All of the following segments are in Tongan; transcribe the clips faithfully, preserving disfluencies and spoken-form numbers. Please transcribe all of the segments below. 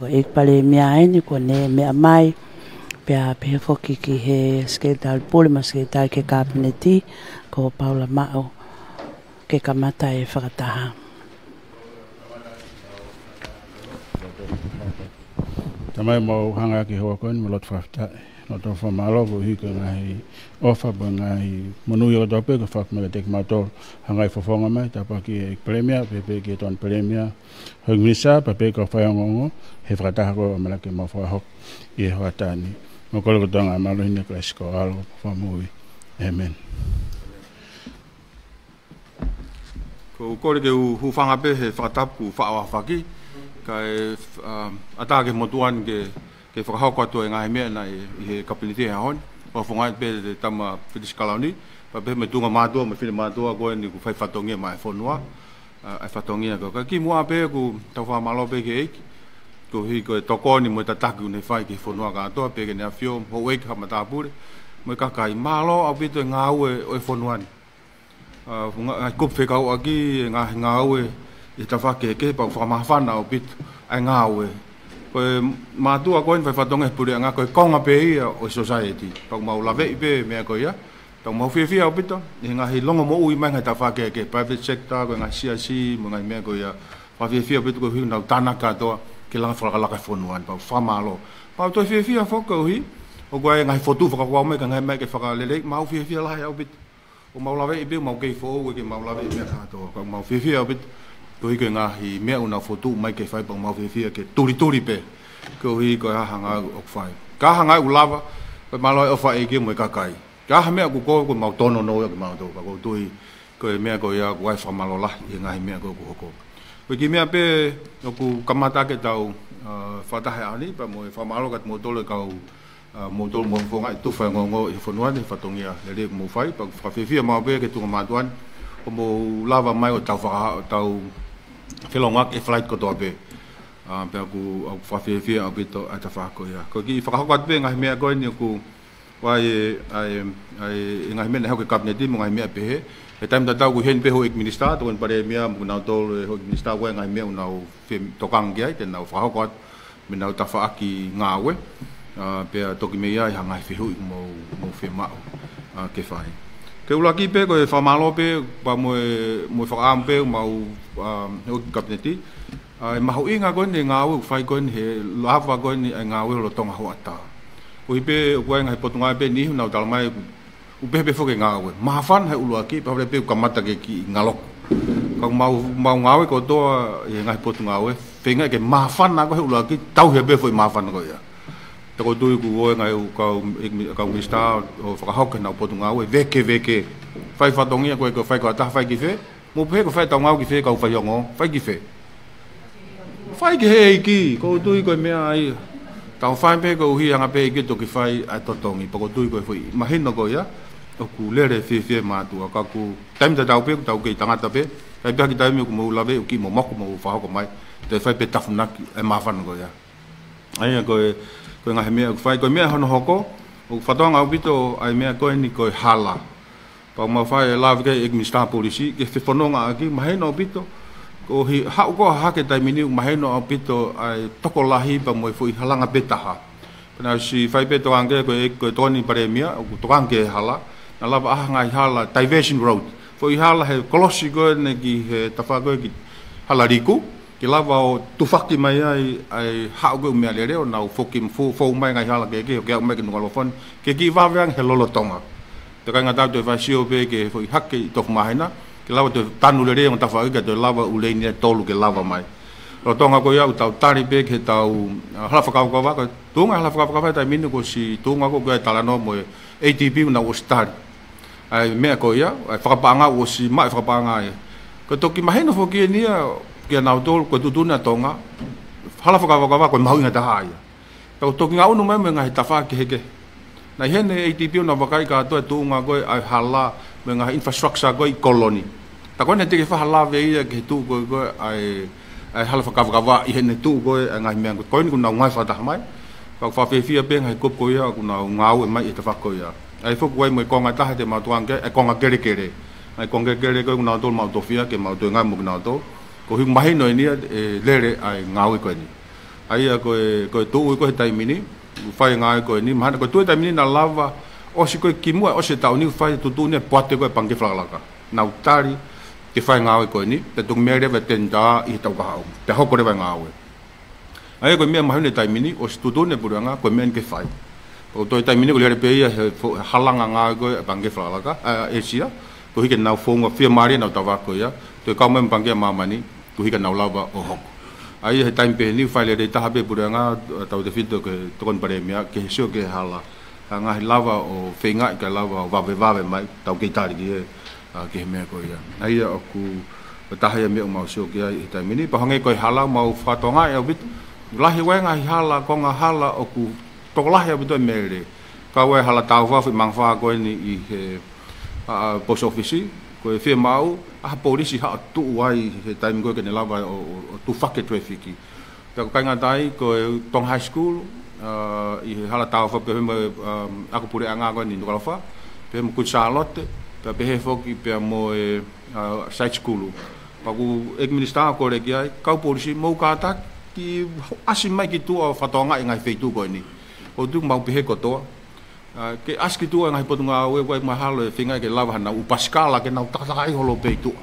Ko e ʻEiki Palēmia eni kuo ne meʻa mai, pea pehē foki ki he Sekelitali Pule mo e Sekelitali ki he Kapineti, ko Paula Maʻu, ke kamata e fakataha. Tamai, mau hanga ki he houa ko eni mo e loto fakafetaʻi, loto fakamālō koeʻuhi ko e ngaahi ʻofa mo e ngaahi monū kotoa pē kuo fai mai kiate kimautolu. Hanga ʻo fofonga mai, tāpuaki ki he ʻEiki Palēmia, pehē pē ki he Tokoni Palēmia, houʻeiki minisitā, pea pehē ki he kau faiongoongo he fakataha ko ē ʻoku ʻamanaki ke mau fakahoko ʻi he hoʻatā ni. Mau kole kotoa e ngaahi mālohi ni ʻia Kalaisi ko ho ʻAlo ko e Fakamoʻui. ʻĒmeni. ʻOku ou kole ke u hūfanga pē he fakatapu kuo faʻa ʻohofaki, kae, um, ʻatā ki he motuʻa ni ke, ke fakahoko atu e ngaahi meʻa naʻe ʻi he Kapineti he ʻaho ni. Fakafofongaʻi pē ʻe he Tama Felisi Kalauni, pea pehē mo e tuʻunga mātuʻa mo e finemātuʻa ko eni kuo fai fatongia maʻa e fonua, ʻa, ʻa e fatongia ko ē. Ka kimuʻa pē ʻoku tau fakamālō pē ki he ʻEiki koeʻuhi ko e tokoni mo e tataki kuo ne fai ki he fonua kātoa, pehē ki Heʻene ʻAfio, houʻeiki, haʻa matāpule, mo e kakai. Mālō ʻaupito e ngāue ʻo e fonua ni. ʻA, ngaahi kupu fekauʻaki, ngaahi ngāue ʻi he tafaʻaki kehekehe, pea ʻoku fakamāfana ʻaupito ʻa e ngāue. Ko e mātuʻa ko eni fai fatongia he puleʻanga ko e konga pē ia ʻo e society. Pea ʻoku mau laveʻi pē meʻa ko ia. Pea ʻoku mau fiefia ʻaupito ʻi he ngaahi longomoʻui mai ngaahi tafaʻaki kehekehe, private sector, ko e ngaahi siasi mo e ngaahi meʻa ko ia. Fakafiefia ʻaupito koeʻuhi ʻoku nau tānaki kātoa ke langa fakalakalaka e fonua ni, pea ʻoku fakamālō. Pea ʻoku toe fiefia foki koeʻuhi ʻoku ʻi ai e ngaahi fotu fakakuau mai, ka ngaahi meʻa ke fakalelei, mau fiefia lahi ʻaupito. ʻOku mau laveʻi pē, mau kei foʻou, ʻikai ke mau laveʻi meʻa kātoa. Ka ʻoku mau fiefia ʻaupito koeʻuhi ko e ngaahi meʻa ʻoku nau fokotuʻu mai ke fai, pea ʻoku mau fiefia ke tulituli pē koeʻuhi ko e hā ha ngāue ʻoku fai. Ka hā ha ngāue ʻoku lava, ko e mālō e ʻofa ʻa e ʻEiki mo e kakai. Ka hā ha meʻa ʻoku kō, ko ʻemau tōnounou ia kimautolu. Pea ʻoku ou tui ko e meʻa ko ia ʻoku ʻi ai e fakamālō lahi ʻi he ngaahi meʻa ko ē ʻoku hoko. Ko e kiʻi meʻa pē ʻoku kamata ʻaki ʻetau, ʻa, fakataha he ʻaho ni, pea mo e fakamālō kiate kimoutolu e kau, ʻa, moutolu mo e fofonga e tufa e ongoongo ʻi he fonua ni, he fatongia lelei ʻoku mou fai, pea ʻoku fakafiefia maʻu pē ki he tuʻunga mātuʻa ni, ʻoku mou lava mai ʻo tau faka-, ʻo tau felōngoaki e flight kotoa pē. ʻA, pea ʻoku, ʻoku fakafiefia ʻaupito ʻa e tafaʻaki ko ia. Ko e kiʻi fakahoko atu pē ngaahi meʻa ko eni ʻoku ʻi ai e, ʻa e, ʻa e, e ngaahi meʻa naʻe hoko he Kapineti mo e ngaahi meʻa pehē. He taimi tatau ʻoku ʻi heni pē houʻeiki minisitā, Tokoni Palēmia mo kinautolu e houʻeiki minisitā, ʻoku ʻi ai e ngaahi meʻa ʻoku nau fe-, tokanga ki ai, te nau fakahoko atu mei heʻenau tafaʻaki ngāue. ʻA, pea toki mei ai ha ngaahi fehuʻi ʻoku mou, mou fiemaʻu, ʻa, ke fai. Ke ʻuluaki pē ko e fakamālō pē, pea mo e, mo e fakaʻamu pē, mau, ʻa, houʻeiki Kapineti. ʻA, e mahuʻinga ko eni e ngāue ʻoku fai ko eni he lava ko eni e ngāue lolotonga hoʻatā. Koeʻuhi pē ʻoku ʻi ai e ngaahi potungāue pē niʻihi ʻoku nau tala mai ʻoku, ʻoku pehē pē foki e ngāue. Māfana he ʻuluaki, pea fale pē ʻoku kamata ke kiʻi ngalo. Ka ʻoku mau, mau ngāue kotoa ʻi he ngaahi potungāue, feinga ke māfana ko ē he ʻuluaki, tauhi pē foʻi māfana ko ia. Pea ʻoku ou tui kuo ʻi ai e ngaahi kau, kau minisitā ʻo fakahoko ʻenau potungāue, vekeveke. Fai fatongia ko ē, ko e fai ko ha taha, fai ki fē, mou pehē ko e fai ʻetau ngāue ki fē, kau faiongoongo, fai ki fē. Fai ki he ʻEiki, ʻoku ou tui ko e meʻa ia. Tau fai pē koeʻuhi ʻe hanga pē ʻe he ʻEiki ʻo toki fai ʻa e totongi, pea ʻoku ou tui ko e foʻi mahino ko ia ʻoku lele fiefia e mātuʻa, ka ʻoku taimi tatau pē ʻoku tau kei tangata pē, ʻikai pē ha kiʻi taimi ʻoku mou lave ʻo kiʻi momoko mo fakahoko mai, toe fai pē tafunaki e māfana ko ia. ʻA ia ko e, ko e ngaahi meʻa ʻoku fai, ko e meʻa hono hoko, ʻoku fakatokangaʻi ʻaupito ʻa e meʻa ko eni ko e hala. Pea ʻoku mau fai e lave ki ai ʻEiki Minisitā Polisi, ke fefonongaʻaki, mahino ʻaupito, koeʻuhi haʻu ko ē ʻa e hahake he taimi ni, ʻoku mahino ʻaupito ʻa e tokolahi pea mo e foʻi halanga pē taha. Pea naʻe ʻosi fai pē tokanga ki ai ko e, ko e Tokoni Palēmia, ʻoku tokanga ki he hala, naʻe lava ʻa e ngaahi hala, diversion road. Foʻi hala he kolosi ko eni ki he tafaʻaki ko ē ki Hala Liku, ke lava ʻo tufaki mai ai ʻa e haʻu ko ē ʻū meʻalele ʻo nau foki fo-, fou mai ngaahi hala kehekehe ʻo ke aʻu mai ki Nukuʻalofa ni, ke kiʻi vave ange he lolotonga. Pea ʻikai ngata ai, toe fai sio pē ki he foʻi hahake ʻi Tofu Māhina, ke lava toe tanu lelei e ongo tafaʻaki ke toe lava ʻū leini ʻe tolu ke lava mai. Lolotonga ko ia ʻoku tau tali pē ki heʻetau, ʻa, hala fakakavakava, ko e tuʻunga e hala fakakavakava he taimi ni kuo ʻosi tuʻunga ko ē ʻoku ʻi ai e talanoa mo e A D B ʻoku nau ʻosi tali ʻa e meʻa ko ia, ʻa e fakapaʻanga, ʻoku ʻosi maʻu e fakapaʻanga ia. Ko e toki mahino foki eni ia kia nautolu, ko e tuʻutuʻuni ʻa Tonga, hala fakakavakava ko e mahuʻinga taha ia. Pea ʻoku toki ngaʻunu mai mo e ngaahi tafaʻaki kehekehe. Naʻe ʻi heni e A D B ʻo nau vakai kātoa e tuʻunga ko ē ʻa e hala mo e ngaahi infrastructure ko ē ʻi Koloni. Tā ko eni teʻeki ke faʻa lave ia ki he tuʻu ko ē, ko ē ʻa e, ʻa e hala fakakavakava ʻi heʻene tuʻu ko ē ʻa e ngaahi meʻa ko eni ʻoku nau ngāue fakataha mai. Pea ʻoku fakafiefia pē ngaahi kupu ko ia ʻoku nau ngāue mai ʻi he tafaʻaki ko ia. ʻA ia foki ʻoku ʻi ai mo e konga ʻe taha te mau tokanga ki ai, e konga kelekele. ʻA e konga kelekele ko ē ʻoku nau tolu mau tofia ke mau toe ngāue mo kinautolu. Koeʻuhi ʻoku mahino eni ia e lele ʻa e ngāue ko eni. ʻA ia ko e, ko e tuʻu ko ē he taimi ni, ʻoku fai e ngāue ko eni, mahalo ko e tuʻu he taimi ni naʻa lava, ʻosi ko ē kimuʻa, ʻosi e taʻu ni, fai e tuʻutuʻuni e poate ko ē Pangikē Fakalakalaka. Nau tali ke fai e ngāue ko eni, pea toki mea leva e tender ʻi he taʻu kahaʻu. Pea hoko leva e ngāue. ʻA ia ko e meʻa mahino he taimi ni, ʻosi tuʻutuʻuni e puleʻanga, ko e meʻa eni ke fai. Pea ko e toe taimi ni, ko e lele pē ia he fo-, halanga ngāue ko ē Pangikē Fakalakalaka, ʻa, ʻĒsia, koeʻuhi ke nau founga fiemālie ʻenau tava ko ia, toe kau mai mo e Pangikē ʻa Māmani, koeʻuhi ke nau lava ʻo hoko. ʻA ia he taimi pē ni, fai lelei taha pē puleʻanga, ʻa, tautefito ki he Tokoni Palēmia, ke he sio ki he hala. ʻA e ngaahi lava ʻo feingaʻi kae lava ʻo vavevave mai, tau kei tali ki he, ʻa, ki he meʻa ko ia. ʻA ia ʻoku, ko e taha ia e meʻa ʻoku mau sio ki ai he taimi ni, pea hangē ko e hala mau fakatokangaʻi ʻaupito. Lahi ʻa e ngaahi hala, konga hala ʻoku tokolahi ʻaupito e mele. Kau ai e hala Taufafa ʻi Mangafā ko eni ʻi he, ʻa, ʻa, post office, ko e fiemaʻu, ʻa, ha polisi haʻu ʻo tuʻu ai he taimi ko ē ke ne lava ʻo, ʻo, ʻo tufaki e traffic. Pea ʻoku ʻikai ngata ai, ko e Tonga High School, ʻa, ʻi he hala Taufafa pea mo e, um, ako puleʻanga ko eni Nukuʻalofa, pea mo Kuini Sālote, pea pehē foki pea mo e, ʻa, side school. Pea ʻoku ʻEiki Minisitā ʻoku kole ki ai, kau polisi mou kātaki ʻasi mai ki tuʻa ʻo fakatokangaʻi e ngaahi feituʻu ko eni. ʻOku ou tui ʻoku mau pehē kotoa, ʻa, ke ʻasi ki tuʻa e ngaahi potungāue, ʻoku ʻikai mahalo e feinga ke lava haʻanau ʻū pasikala ke nau takatakaʻi holo pē ʻi tuʻa.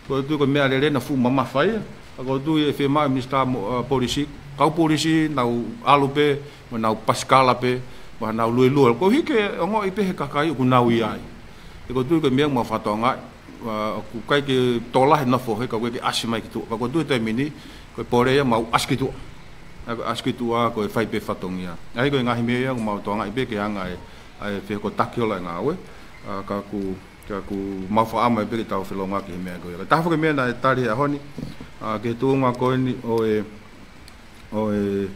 ʻOku ou tui ko e meʻa lelei naʻa fuʻu mamafa ia. ʻOku ou tui e fiemaʻu e Minisitā mo, ʻa, Polisi, kau polisi, nau ʻalu pē, mo ʻenau pasikala pē, mo haʻanau luelue. Koeʻuhi ke ongoʻi pē he kakai ʻoku nau ʻi ai. ʻOku ou tui ko e meʻa ʻoku mau fakatokangaʻi, ʻa, ʻoku ʻikai ke tokolahi e nofo he ka ʻoku ʻikai ke ʻasi mai ki tuʻa. Ka ʻoku ou tui he taimi ni, ko e pole ia mau ʻasi ki tuʻa. ʻA, ko e ʻasi ki tuʻa, ko e fai pē fatongia. ʻA ia ko e ngaahi meʻa ia ʻoku mau tokangaʻi pē ke anga e, ʻa e fehokotaki holo e ngāue. ʻA, ka ʻoku, ka ʻoku mau fakaʻamu pē ke tau felongoaki he meʻa ko ia. Ka taha foki e meʻa naʻe tali he ʻaho ni, ʻa, ki he tuʻunga ko eni ʻo e, ʻo e,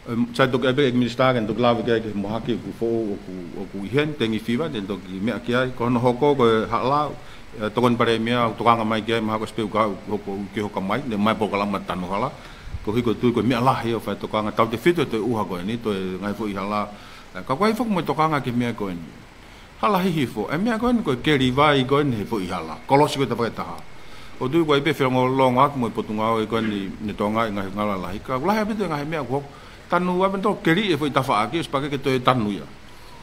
ʻe, sai toki ʻai pē ki he Minisitā ke ne toki lave ki ai ki he mahaki ʻoku foʻou ʻoku, ʻoku ʻi heni, dengue fever, te ne toki meʻa ki ai. Ko hono hoko ko e hala, ʻe, Tokoni Palēmia, ʻoku tokanga mai ki ai, mahalo ko e sipeuka ʻoku hoko, ke hoko mai, ne mai polokalama tanu hala. Koeʻuhi ʻoku ou tui ko e meʻa lahi ʻo fai e tokanga, tautefito e toe ʻuha ko eni, toe ngaahi foʻi hala. ʻE, ka ʻoku ʻi ai foki mo e tokanga ki he meʻa ko eni. Hala Hihifo, e meʻa ko eni ko e keli vai ko eni he foʻi hala. Kolosi ko e tafaʻaki ʻe taha. ʻOku ou tui ʻoku ʻi ai pē felongolongo ʻaki mo e potungāue ko eni ne tokangaʻi e ngaahi hala lahi. Ka ʻoku lahi ʻaupito e ngaahi meʻa ʻoku hoko. Tanu ʻaupito keli e foʻi tafaʻaki, ʻosi pē ke toe tanu ia.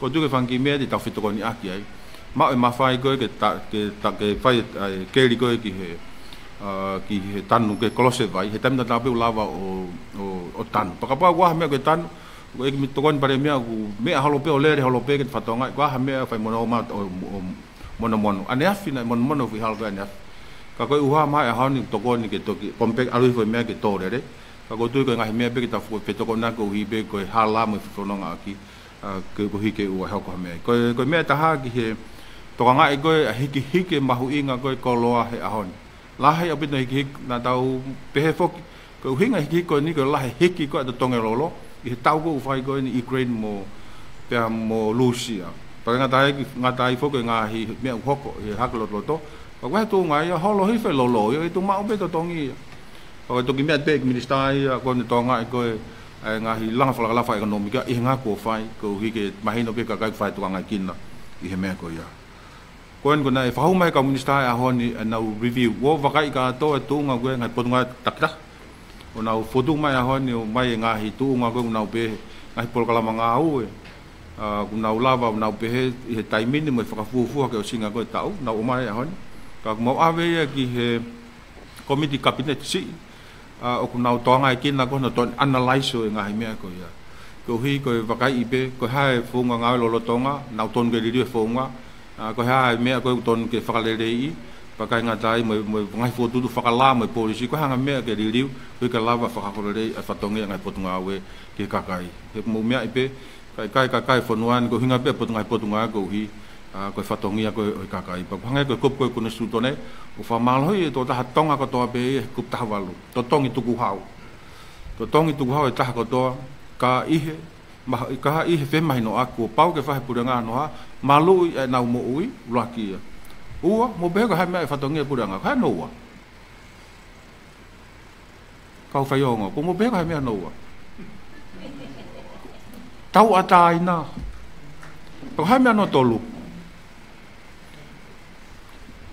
ʻOku ou tui ko e fanga kiʻi meʻa te tau fetokoniʻaki ai. Maʻu e mafai ko ē ke ta-, ke ta-, ke fai e, ʻa e keli ko ē ki he, ʻa, ki he tanu ke kolosi e vai. He taimi tatau pē ʻoku lava ʻo, ʻo, ʻo tanu. Pea kapau ʻoku ʻi ai ha meʻa ke tanu, ko e ʻEiki Tokoni Palēmia ʻoku meʻa holo pē ʻo lele holo pē ke fakatokangaʻi, ʻoku ʻi ai ha meʻa fai mono ma-, ʻo, ʻo, monomono. ʻAneafi naʻe monomono e foʻi hala ko ē ʻaneafi. Ka ko e ʻuha mai ʻaho ni tokoni ke toki, compact ʻalu hifo e meʻa ke tō lelei. Ka ʻoku ou tui ko e ngaahi meʻa pē ke tau fo-, fetokoniʻaki koeʻuhi pē ko e hala mo e fefonongaʻaki, ʻa, ke koeʻuhi ke ʻoua ʻe hoko ha meʻa. Ko e, ko e meʻa ʻe taha ki he tokangaʻi ko ē ʻa e hikihiki mahuʻinga ko ē koloa he ʻaho ni. Lahi ʻaupito e hikihiki, naʻa tau pehē foki, ko e ʻuhinga e hikihiki ko eni ko e lahi e hiki ko ē ʻa e totongi lolo, ʻi he tau ko ē ʻoku fai ko eni ʻi Ukraine mo, pea mo Lūsia. Pea ngata ai ki, ngata ai foki e ngaahi meʻa ʻoku hoko ʻi he hake lotoloto. Pea ko e tuʻunga ia holo hifo e lolo, ia ʻe tuʻu maʻu pē totongi ia. Pea ko e toki meʻa pē ki he Minisitā ia, ko ʻene tokangaʻi ko ē, ʻa e ngaahi langa fakalakalaka fakaʻekonōmika, ʻi he ngāue ʻoku fai, koeʻuhi ke mahino pē ki he kakai ʻoku fai e tokangaekina, ʻi he meʻa ko ia. Ko eni ko ē naʻe fakahū mai ʻe he kau Minisitā he ʻaho ni ʻenau review. ʻOku vakai kātoa e tuʻunga ko ē ngaahi potungāue takitaha. ʻOku nau fotu mai he ʻaho ni ʻo mai e ngaahi tuʻunga ko ē ʻoku nau pehē, ngaahi polokalama ngāue. ʻA, ʻoku nau lava, ʻoku nau pehē ʻi he taimi ni mo e fakafuofua ki he ʻosinga ko ē taʻu, nau ʻomai he ʻaho ni. Ka ʻoku mau ʻave ia ki he kōmiti Kapineti siʻi, ʻa, ʻoku nau tokangaekina ko ē hono toe analyze ʻo e ngaahi meʻa ko ia. Koeʻuhi ko e vakaiʻi pē, ko e hā e founga ngāue lolotonga, nau tonu ke liliu e founga, ʻa, ko e hā e meʻa ko ē ʻoku tonu ke fakaleleiʻi, pea ʻikai ngata ai mo e, mo e ngaahi fokotuʻutuʻu fakalā mo e polisi, ko e hā e ngaahi meʻa ke liliu, koeʻuhi ke lava fakaholelei ʻa e fatongia e ngaahi potungāue ki he kakai. He ʻoku mou meaʻi pē, kakai, kakai, kakai e fonua ni, ko e ʻuhinga pē e potungāue, potungāue koeʻuhi, ʻa, ko e fatongia ko ē ʻo e kakai. Pea ʻoku hangē ko e kupu ko ē Konisitūtone, ʻoku fakamālohiʻi e tokotaha Tonga kotoa pē ʻi he kupu taha valu. Totongi tukuhau. Totongi tukuhau e taha kotoa, ka ʻi he, ma-, ka ʻi he femahinoʻaki kuo pau ke fai ʻe he puleʻanga hono hā, maluʻi ʻenau moʻui, ʻuluaki ia. Ua, mou pehē ko e hā e meʻa ʻe fatongia e puleʻanga, ko e hā hono ua? Kau faiongo, ko mou pehē ko e hā e meʻa hono ua? Tauʻatāina. Ko e hā e meʻa hono tolu?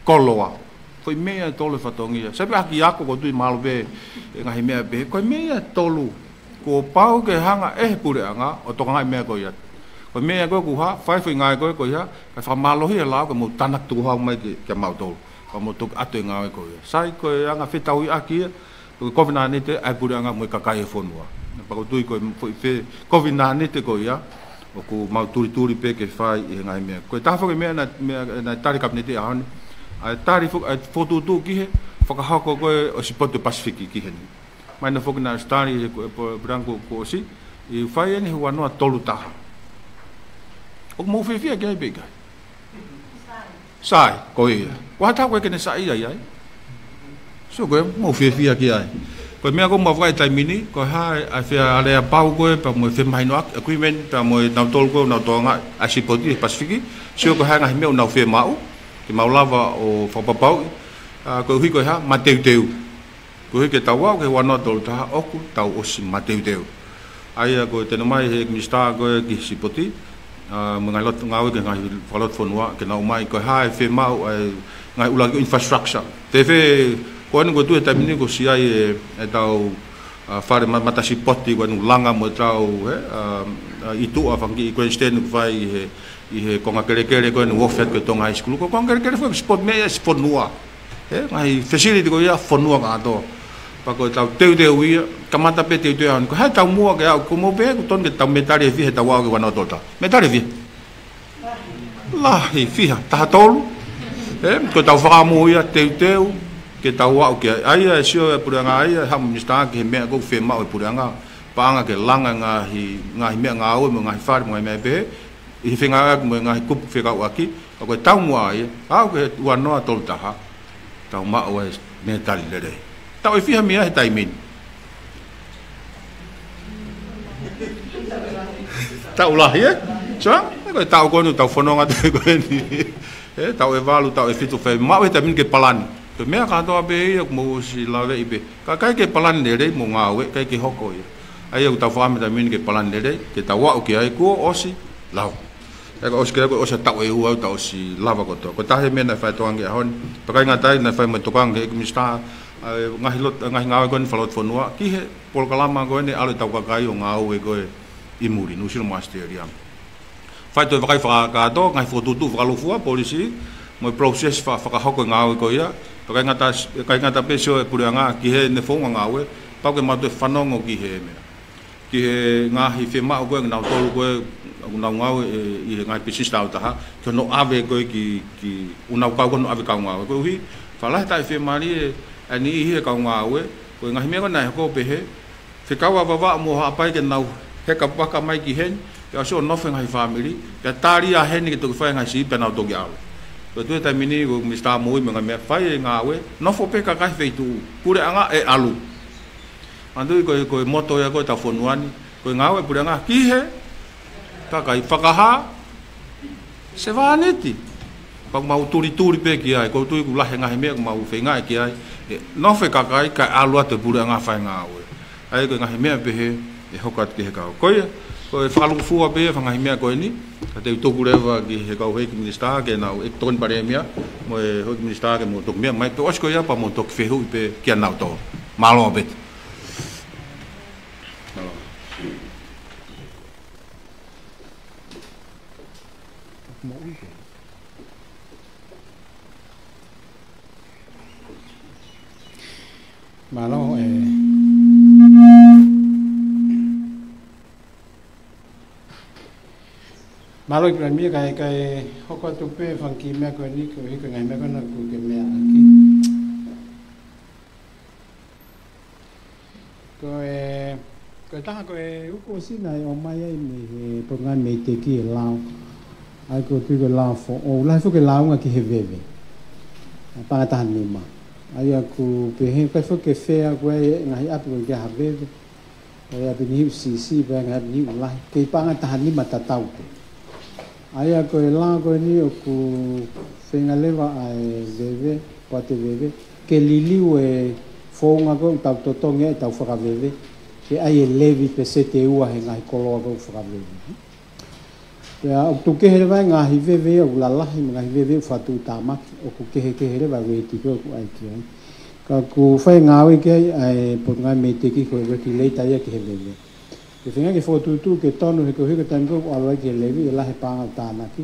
Koloa. Ko e meʻa ia ʻe tolu ʻe fatongia. Sai pē ʻaki ako ʻoku ou tui mahalo pē e ngaahi meʻa pē. Ko e meʻa ia ʻe tolu. Kuo pau ke hanga ʻe he puleʻanga ʻo tokangaʻi e meʻa ko ia. Ko e meʻa ko ē ʻoku hā, fai e foʻi ngāue ko ē ko ia, kae fakamālohi e lao ke mou tānaki tukuhau mai ki, kia mautolu. Pea mou toki ʻoatu e ngāue ko ia. Sai ko e anga fetauhiʻaki ia, ko e kovinānite ʻa e puleʻanga mo e kakai e fonua. Pea ʻoku ou tui ko e foʻi fe-, kovinānite ko ia, ʻoku mau tulituli pē ke fai ʻi he ngaahi meʻa. Ko e taha foki e meʻa naʻe, meʻa naʻe tali Kapineti he ʻaho ni. ʻA e tali fo-, ʻa e fokotuʻutuʻu ki he fakahoko ko ē ʻo e sipoti Pasifiki ki heni. Mahino foki naʻe ʻosi tali ʻe he ko-, ʻe pu-, puleʻanga kuo, kuo ʻosi, ʻe fai eni he ua noa tolu taha. ʻOku mou fiefia ki ai pe ʻikai? Sai, ko ia. Ko e hā e taha ʻoku ʻikai ke ne saiʻia ai ai? Sio ko ē, mou fiefia ki ai. Ko e meʻa ʻoku mau fai he taimi ni, ko e hā e, ʻa e fea alea pau ko ē, pea mo e femahinoʻaki, agreement, pea mo e nautolu ko ē, nautolu ngaahi, ʻa e sipoti he Pasifiki, sio ko e hā e ngaahi meʻa ʻoku nau fiemaʻu, ke mau lava ʻo fakapapauʻi, ʻa, koeʻuhi ko e hā, mateuteu. Koeʻuhi ke tau aʻu ki he ua noa tolu taha ʻoku tau ʻosi mateuteu. ʻA ia ko e tali mai ʻe he Minisitā ko ē ki he sipoti, ʻa, mo e ngaahi loto ngāue ki he ngaahi fakalotofonua, ke nau ʻomai ko e hā e fiemaʻu ʻa e ngaahi ʻuluaki infrastructure. Fēfē, ko eni ʻoku ou tui he taimi ni kuo ʻosi ʻi ai e, ʻetau, ʻa, fale ma-, mata sipoti ko eni ʻoku langa mo ʻetau, he, ʻa, ʻa, ʻi tuʻa fanga kiʻi grandstand ʻoku fai ʻi he, ʻi he konga kelekele ko eni ʻoku ofi atu ki he Tonga High School. Ko e konga kelekele foki sipoti meʻa ia ʻa e fonua. He, ngaahi facility ko ia fonua kātoa. Pea ko ʻetau teuteu ia, kamata pē teuteu ʻaho ni. Ko e hā e taumuʻa ke aʻu, ʻoku mou pehē ʻoku totonu ke tau mētali ʻe fiha he tau aʻu ki he ua noa tolu taha? Mētali ʻe fiha? Lahi fiha, taha tolu. He, ko ʻetau fakaʻamu ia teuteu, ke tau aʻu ki ai. ʻA ia ʻe sio e puleʻanga ʻa ia, ʻe haʻu e Minisitā ki he meʻa ʻoku fiemaʻu ʻe he puleʻanga. Paʻanga ke langa ngaahi, ngaahi meʻangāue mo e ngaahi fale mo e ngaahi meʻa pehē. ʻI he fengāueʻaki mo e ngaahi kupu fekauʻaki, ʻa ko e taumuʻa ia, aʻu ki he ua noa tolu taha, tau maʻu e mētali lelei. Taʻu ʻe fiha mei ai he taimi ni? Taʻu lahi, ē? Sio, ē ko e taʻu ko eni ʻoku tau fononga atu ko eni. Ē, taʻu ʻe valu, taʻu ʻe fitu, fai maʻu he taimi ni ke palani. Ko e meʻa kātoa pē ia ʻoku mou ʻosi laveʻi pē. Ka ʻikai ke palani lelei mo ngāue, ʻikai ke hoko ia. ʻA ia ʻoku tau fakaʻamu he taimi ni ke palani lelei, ke tau aʻu ki ai kuo ʻosi lau. ʻE ka ʻosi ke, ko e ʻosi ʻa e taʻu ʻe ua ʻoku tau ʻosi lava kotoa. Ko e taha e meʻa naʻe fai tokanga ki he ʻaho ni. Pea ʻikai ngata ai, naʻe fai mo e tokanga ki he Minisitā, ʻa e ngaahi lot-, ngaahi ngāue ko eni fakalotofonua, ki he polokalama ko eni ʻalu ʻetau kakai ʻo ngāue ko ē ʻi muli, New Zealand mo Australia. Fai toe vakai fakakātoa, ngaahi fokotuʻutuʻu fakalūkufua, policy, mo e process fa-, fakahoko e ngāue ko ia. Pea ʻikai ngata, ʻikai ngata pē sio e puleʻanga ki heʻene founga ngāue, pau ke mau toe fanongo ki he meʻa. Ki he ngaahi fiemaʻu ko ē ʻa kinautolu ko ē, ʻoku nau ngāue ʻi he ngaahi pisinisi taautaha, ki hono ʻave ko ē ki, ki, ʻoku nau kau ko ē hono ʻave kau ngāue. Koeʻuhi, fakalahi taʻefiemālie ʻa e niʻihi he kau ngāue, ko e ngaahi meʻa ko ē naʻe hoko pehē, fekau ʻa Vavaʻu mo Haʻapai ke nau heka vaka mai ki heni, pea ʻosi ʻo nofo e ngaahi fāmili, pea tali ʻa heni ke toki fai e ngaahi sipi pea nau toki ʻalu. Ko e tuʻu he taimi ni, ko e Minisitā Moʻui mo e ngaahi meʻa, fai e ngāue, nofo pē kakai he feituʻu, puleʻanga ʻe ʻalu. Manatuʻi ko e, ko e moto ia ko ē ʻetau fonua ni, ko e ngāue puleʻanga ki he kakai, fakahā, sevāniti. Pea ʻoku mau tulituli pē ki ai, ʻoku ou tui ʻoku lahi e ngaahi meʻa ʻoku mau feinga ki ai, ʻe nofo e kakai kae ʻalu atu e puleʻanga fai ngāue. ʻA ia ko e ngaahi meʻa pehē ʻe hoko atu ki he kau. Ko ia, ko e fakalūkufua pē ia fanga ngaahi meʻa ko eni, ka te u tuku leva ki he kau Houʻeiki Minisitā ke nau, ʻEiki Tokoni Palēmia, mo e Houʻeiki Minisitā ke mou toki meʻa mai, pea ʻosi ko ia pea mou toki fehuʻi pē kia nautolu. Mālō pē. Mālō. Mālō, ē. Mālō ʻEiki Palēmia, kae, kae hoko atu pē fanga kiʻi meʻa ko eni, koeʻuhi ko e ngaahi meʻa ko ena ʻoku ke meʻa ʻaki. Ko e, ko e taha ko e uku ʻosi naʻe ʻomai ai mei he Potungāue Meiteki e lao. ʻA ia ʻoku ou tui ko e lao foʻou, lahi foki e lāunga ki he veve. ʻA, paʻanga taha nima. ʻA ia ʻoku pehē, ʻikai foki ke fea ko e ngaahi ʻapi ʻoku ʻikai ha veve. ʻA e ʻapi niʻihi ʻoku siʻisiʻi, pea ngaahi ʻapi niʻihi ʻoku lahi. Kei paʻanga taha nima tatau pē. ʻA ia ko e lao ko eni ʻoku feinga leva ʻa e veve, poate veve, ke liliu e founga ko ē ʻoku tau totongi ai ʻetau fakaveve, ke ʻai e levy peseti ʻe ua he ngaahi koloa ko ē ʻoku fakaveve. Pea ʻoku tuku kehe leva e ngaahi veve ia ʻoku lalahi mo e ngaahi veve ʻoku fakatuʻutāmaki, ʻoku kehekehe leva e ueiti ko ē ʻoku ʻai ki ai. Ka ʻoku fai e ngāue ki ai ʻa e Potungāue Meiteki ko e regulator ia ki he veve. Ke feinga ke fokotuʻutuʻu ke tonu he koeʻuhi ko e taimi ko ē ʻoku ʻalu ai ki he levy ʻe lahi e paʻanga ʻoku tānaki.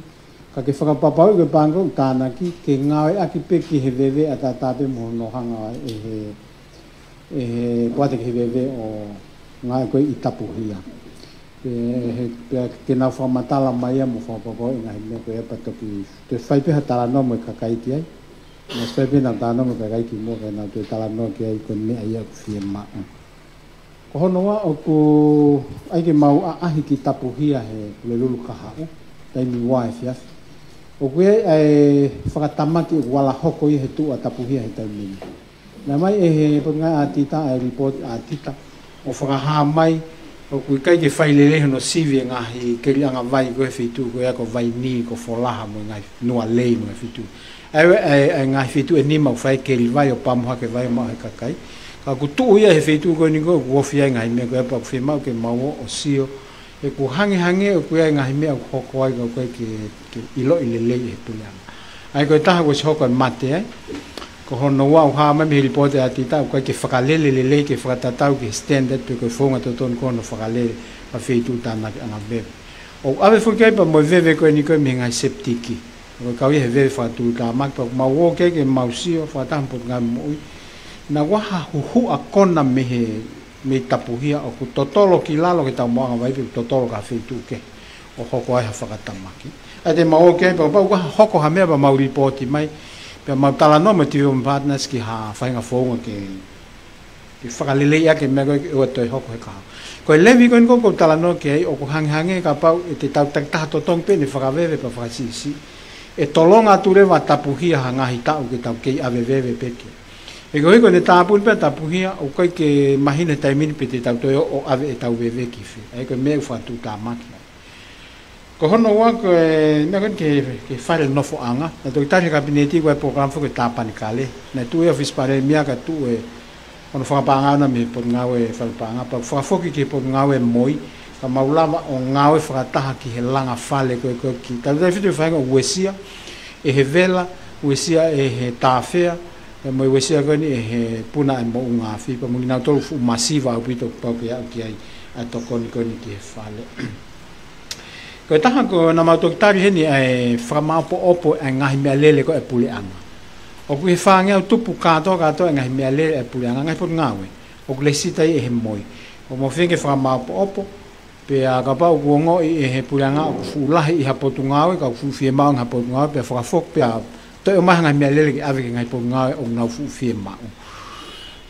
Ka ke fakapapauʻi ko e paʻanga ko ē ʻoku tānaki, ke ngāueʻaki pē ki he veve ʻataʻatā pē mo hono hanga ʻe he, ʻe he poate ki he veve ʻo ngāue ko ē ʻi tapuhia. Pea he, pea ke nau fakamatala mai ia mo fakapapauʻi e ngaahi meʻa ko ia pea toki, toe fai pē ha talanoa mo e kakai ki ai. Naʻe fai pē nau talanoa mo e kakai kimuʻa ka nau toe talanoa ki ai ko e meʻa ia ʻoku fiemaʻu. Ko hono ua ʻoku ʻai ke mau ʻaʻahi ki tapuhia he Pulelulu Kahaʻu, taimi ua efiafi. ʻOku ʻi ai e fakatamaki ʻoku ala hoko ia he tuʻu ʻa tapuhia he taimi ni. Naʻe ʻomai ʻe he Potungāue ʻAtita e lipooti ʻatita ʻo fakahā mai ʻoku ʻikai ke fai lelei hono sivi e ngaahi keliʻanga vai ko ē he feituʻu ko ia ko Vainī, ko Folaha mo e ngaahi Nualei mo e ngaahi feituʻu. ʻA ia, ʻa e, ʻa e ngaahi feituʻu ʻe nima ʻoku fai keli vai ʻo pamu hake vai ʻo maʻu ʻe he kakai. Ka ʻoku tuʻu ia he feituʻu ko eni ko ē ʻoku ofi ai e ngaahi meʻa ko ia pea ʻoku fiemaʻu ke mau ō ʻo sio. He ʻoku hangehangē ʻoku ʻi ai e ngaahi meʻa ʻoku hoko ai ka ʻoku ʻikai ke, ke ʻiloʻi lelei ʻe he puleʻanga. ʻA ia ko e taha kuo ʻosi hoko e mate ai. Ko hono ua ʻoku hā mai mei he lipooti ʻatita ʻoku ʻikai ke fakalele lelei ke fakatatau ki he standard pe ko e founga totonu ko hono fakalele ʻa e feituʻu tānakiʻanga veve. ʻOku ʻave foki ai pea mo e veve ko eni ko ē mei he ngaahi septic. Ko e kau ia he veve fakatuʻutāmaki pea ʻoku mau ō ki ai ke mau sio fakataha mo e Potungāue Moʻui. Naʻa ʻoku ʻi ai ha huhuʻa kona mei he, mei tapuhia ʻoku totolo ki lalo ki he taumuʻanga vai pe ʻoku totolo ki ha feituʻu kehe ʻo hoko ai ha fakatamaki. ʻA ia te mau ō ki ai pea kapau ʻoku hoko ha meʻa pea mau lipooti mai. Pea mau talanoa mo e development partners ki ha faʻahinga founga ke ke fakaleleiʻaki e meʻa ko ē ke ʻoua toe hoko he kahaʻu. Ko e levy ko eni ko ē ʻoku ou talanoa ki ai ʻoku hangehangē kapau ʻe te tau takitaha totongi pē ʻene fakaveve pea fakasiʻisiʻi. ʻE tolonga atu leva tapuhia ha ngaahi taʻu ke tau kei ʻave veve pē ki ai. He koeʻuhi ko ʻene tāpuni pē tapuhia ʻoku ʻikai ke mahino he taimi ni pe te tau toe ō ʻo ʻave ʻetau veve ki fē. ʻA ia ko e meʻa ʻoku fakatuʻutāmaki ai. Ko hono ua ko e meʻa ko eni ki he, ki he fale nofoʻanga. Naʻe toki tali he Kapineti ko e polokalama foki ko e Tāpanekale. Naʻe tuʻu ia ʻi he ʻōfisi Palēmia ka tuʻu e hono fakapaʻanga ʻona mei he Potungāue Fale Paʻanga. Pea fakafoki ki he Potungāue MOI. Ka mau lava ʻo ngāue fakataha ki he langa fale ko ē ko ē ki. Tautefito e faʻahinga uesia ʻe he vela, uesia ʻe he tāfea, pea mo e uesia ko eni ʻe he puna ʻa e moʻunga afi. Pea mo kinautolu fuʻu masiva ʻaupito kuo pau ke aʻu ki ai ʻa e tokoni ko eni ki he fale. Ko e taha ko ē naʻa mau toki tali heni ʻa e fakamāʻopoʻopo ʻa e ngaahi meʻalele ko ē ʻa e puleʻanga. ʻOku ʻi he fāngeau tupu kātoa kātoa e ngaahi meʻalele ʻa e puleʻanga, ngaahi potungāue. ʻOku lēsisita ia ʻe he MOI. ʻOku mau feinga ke fakamāʻopoʻopo, pea kapau ʻoku ongoʻi ʻe he puleʻanga ʻoku fuʻu lahi ʻi ha potungāue, ka ʻoku fuʻu fiemaʻu ʻa e ngaahi potungāue, pea fakafoki, pea toe ʻomai ha ngaahi meʻalele ke ʻave ki he ngaahi potungāue ʻoku nau fuʻu fiemaʻu.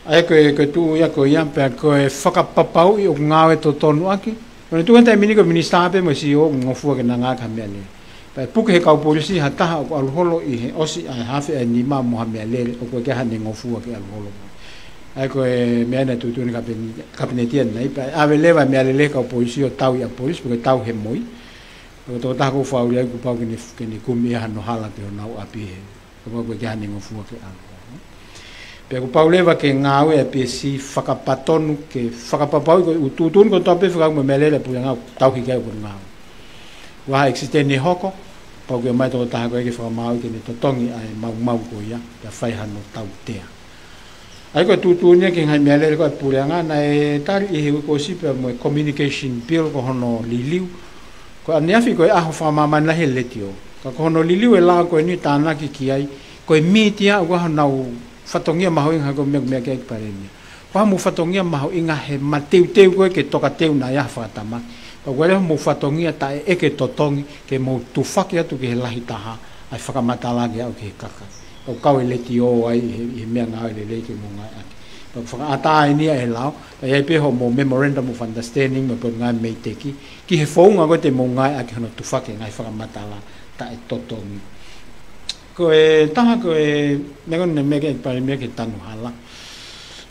ʻA ia ko e, ko e tuʻu ia ko ia, pea ko e fakapapauʻi ʻoku ngāue totonu ʻaki. Ko ʻene tuʻu he taimi ni ko e minisitā pē mo e CEO ʻoku ngofua ke na ngāueʻaki ha meʻalele. Pea ʻe puke he kau polisi ha taha ʻoku ʻalu holo ʻi he ʻosi ʻa e hafe ʻa e nima mo ha meʻalele ʻoku ʻikai ke ʻi ai haʻane ngofua ke ʻalu holo mai. ʻA ia ko e meʻa naʻe tuʻutuʻuni Kapini-, Kapineti ʻanenai, pea ʻe ʻave leva e meʻalele he kau polisi ʻo tau ʻi ʻapi polisi, pe ko e tau he MOI. Pea ko e tokotaha ʻoku ou fakaʻuli ai kuo pau ke ne, ke ne kumi ʻe hano hala ki honau ʻapi he. Kuo pau ke ʻikai ke ʻi ai haʻane ngofua ke ʻalu. Pea kuo pau leva ke ngāue ʻa e PSC fakapatonu ke fakapapauʻi ko e tuʻutuʻuni kotoa pē fekauʻaki mo e meʻalele ʻa e puleʻanga ʻoku tauhi ki ai ʻa e potungāue. Kuo ʻi ai ha ʻekisiteni ʻe hoko, pau ke ʻomai e tokotaha ko ē ke fakamaau ke ne totongi ʻa e maumau ko ia, pea fai hano tautea. ʻA ia ko e tuʻutuʻuni ia ki he ngaahi meʻalele ko ē ʻa e puleʻanga naʻe tali ʻi he uike kuo ʻosi pea mo e Communication Bill ko hono liliu. Ko ʻaneafi ko e ʻaho fakamāmani lahi he letiō. Ka ko hono liliu e lao ko eni tānaki ki ai, ko e mītia ʻoku ʻi ai honau fatongia mahuʻinga he ko e meʻa, meʻa ki ai ki Palēmia. Ko hoʻomou fatongia mahuʻinga he mateuteu ko ē ke tokateu naʻa ʻi ai ha fakatamaki. Pea ʻoku ʻi ai leva hoʻomou fatongia taʻeʻeke totongi ke mou tufaki atu ki he lahi taha ʻa e fakamatala ke aʻu ki he kakai. ʻOku kau e letiō ai ʻi he, ʻi he meʻangāue lelei ke mou ngāueʻaki. Pea ʻoku fakaʻatā eni ia ʻe he lao, pea ʻi ai pē hoʻomou memorandum of understanding mo e potungāue MEIDECC, ki he founga ko ē te mou ngāueʻaki hono tufaki e ngaahi fakamatala taʻetotongi. Ko e taha ko e meʻa ko eni meʻa ki ai Palēmia ke tanu hala.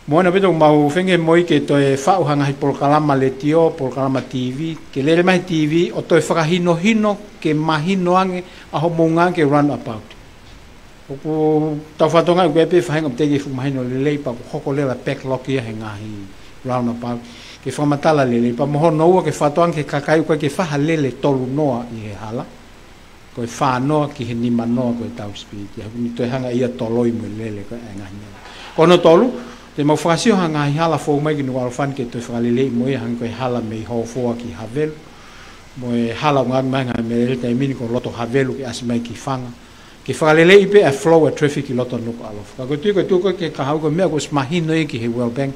Mo ʻena pē ʻoku mau feinga he MOI ke toe faʻu ha ngaahi polokalama letiō, polokalama TV, ke lele mai he TV, ʻo toe fakahinohino, ke mahino ange ʻa hoʻomou ngāue ki he roundabout. ʻOku tau fakatokangaʻi ʻoku ʻi ai pē faʻahinga ʻoku teʻeki fuʻu mahino lelei pea ʻoku hoko leva e backlog ia he ngaahi roundabout. Ke fakamatala lelei pea mo hono ua ke fakatokangaʻi ki he kakai ʻoku ʻikai ke fai ha lele tolu noa ʻi he hala. Ko e fā noa ki he nima noa ko e tau speed. ʻA ia ʻoku ne toe hanga ia ʻo toloi mo e lele ko ē ʻa e ngaahi meʻa. Ko hono tolu, Te mau fakasio ha ngaahi hala fou mai ki Nukuʻalofa ni ke toe fakaleleiʻi mo ia, hangē ko e hala mei Hofoa ki Havelu, mo e hala ʻoku ngāueʻaki mai he ngaahi meʻalele taimi ni ko Loto Havelu ke ʻasi mai ki Fanga, ke fakaleleiʻi pē ʻa e flow ʻa e traffic ki loto Nukuʻalofa. Ka ko e tui ko e tuʻu ko ē ki he kahaʻu, ko e meʻa kuo ʻosi mahino ia ki he World Bank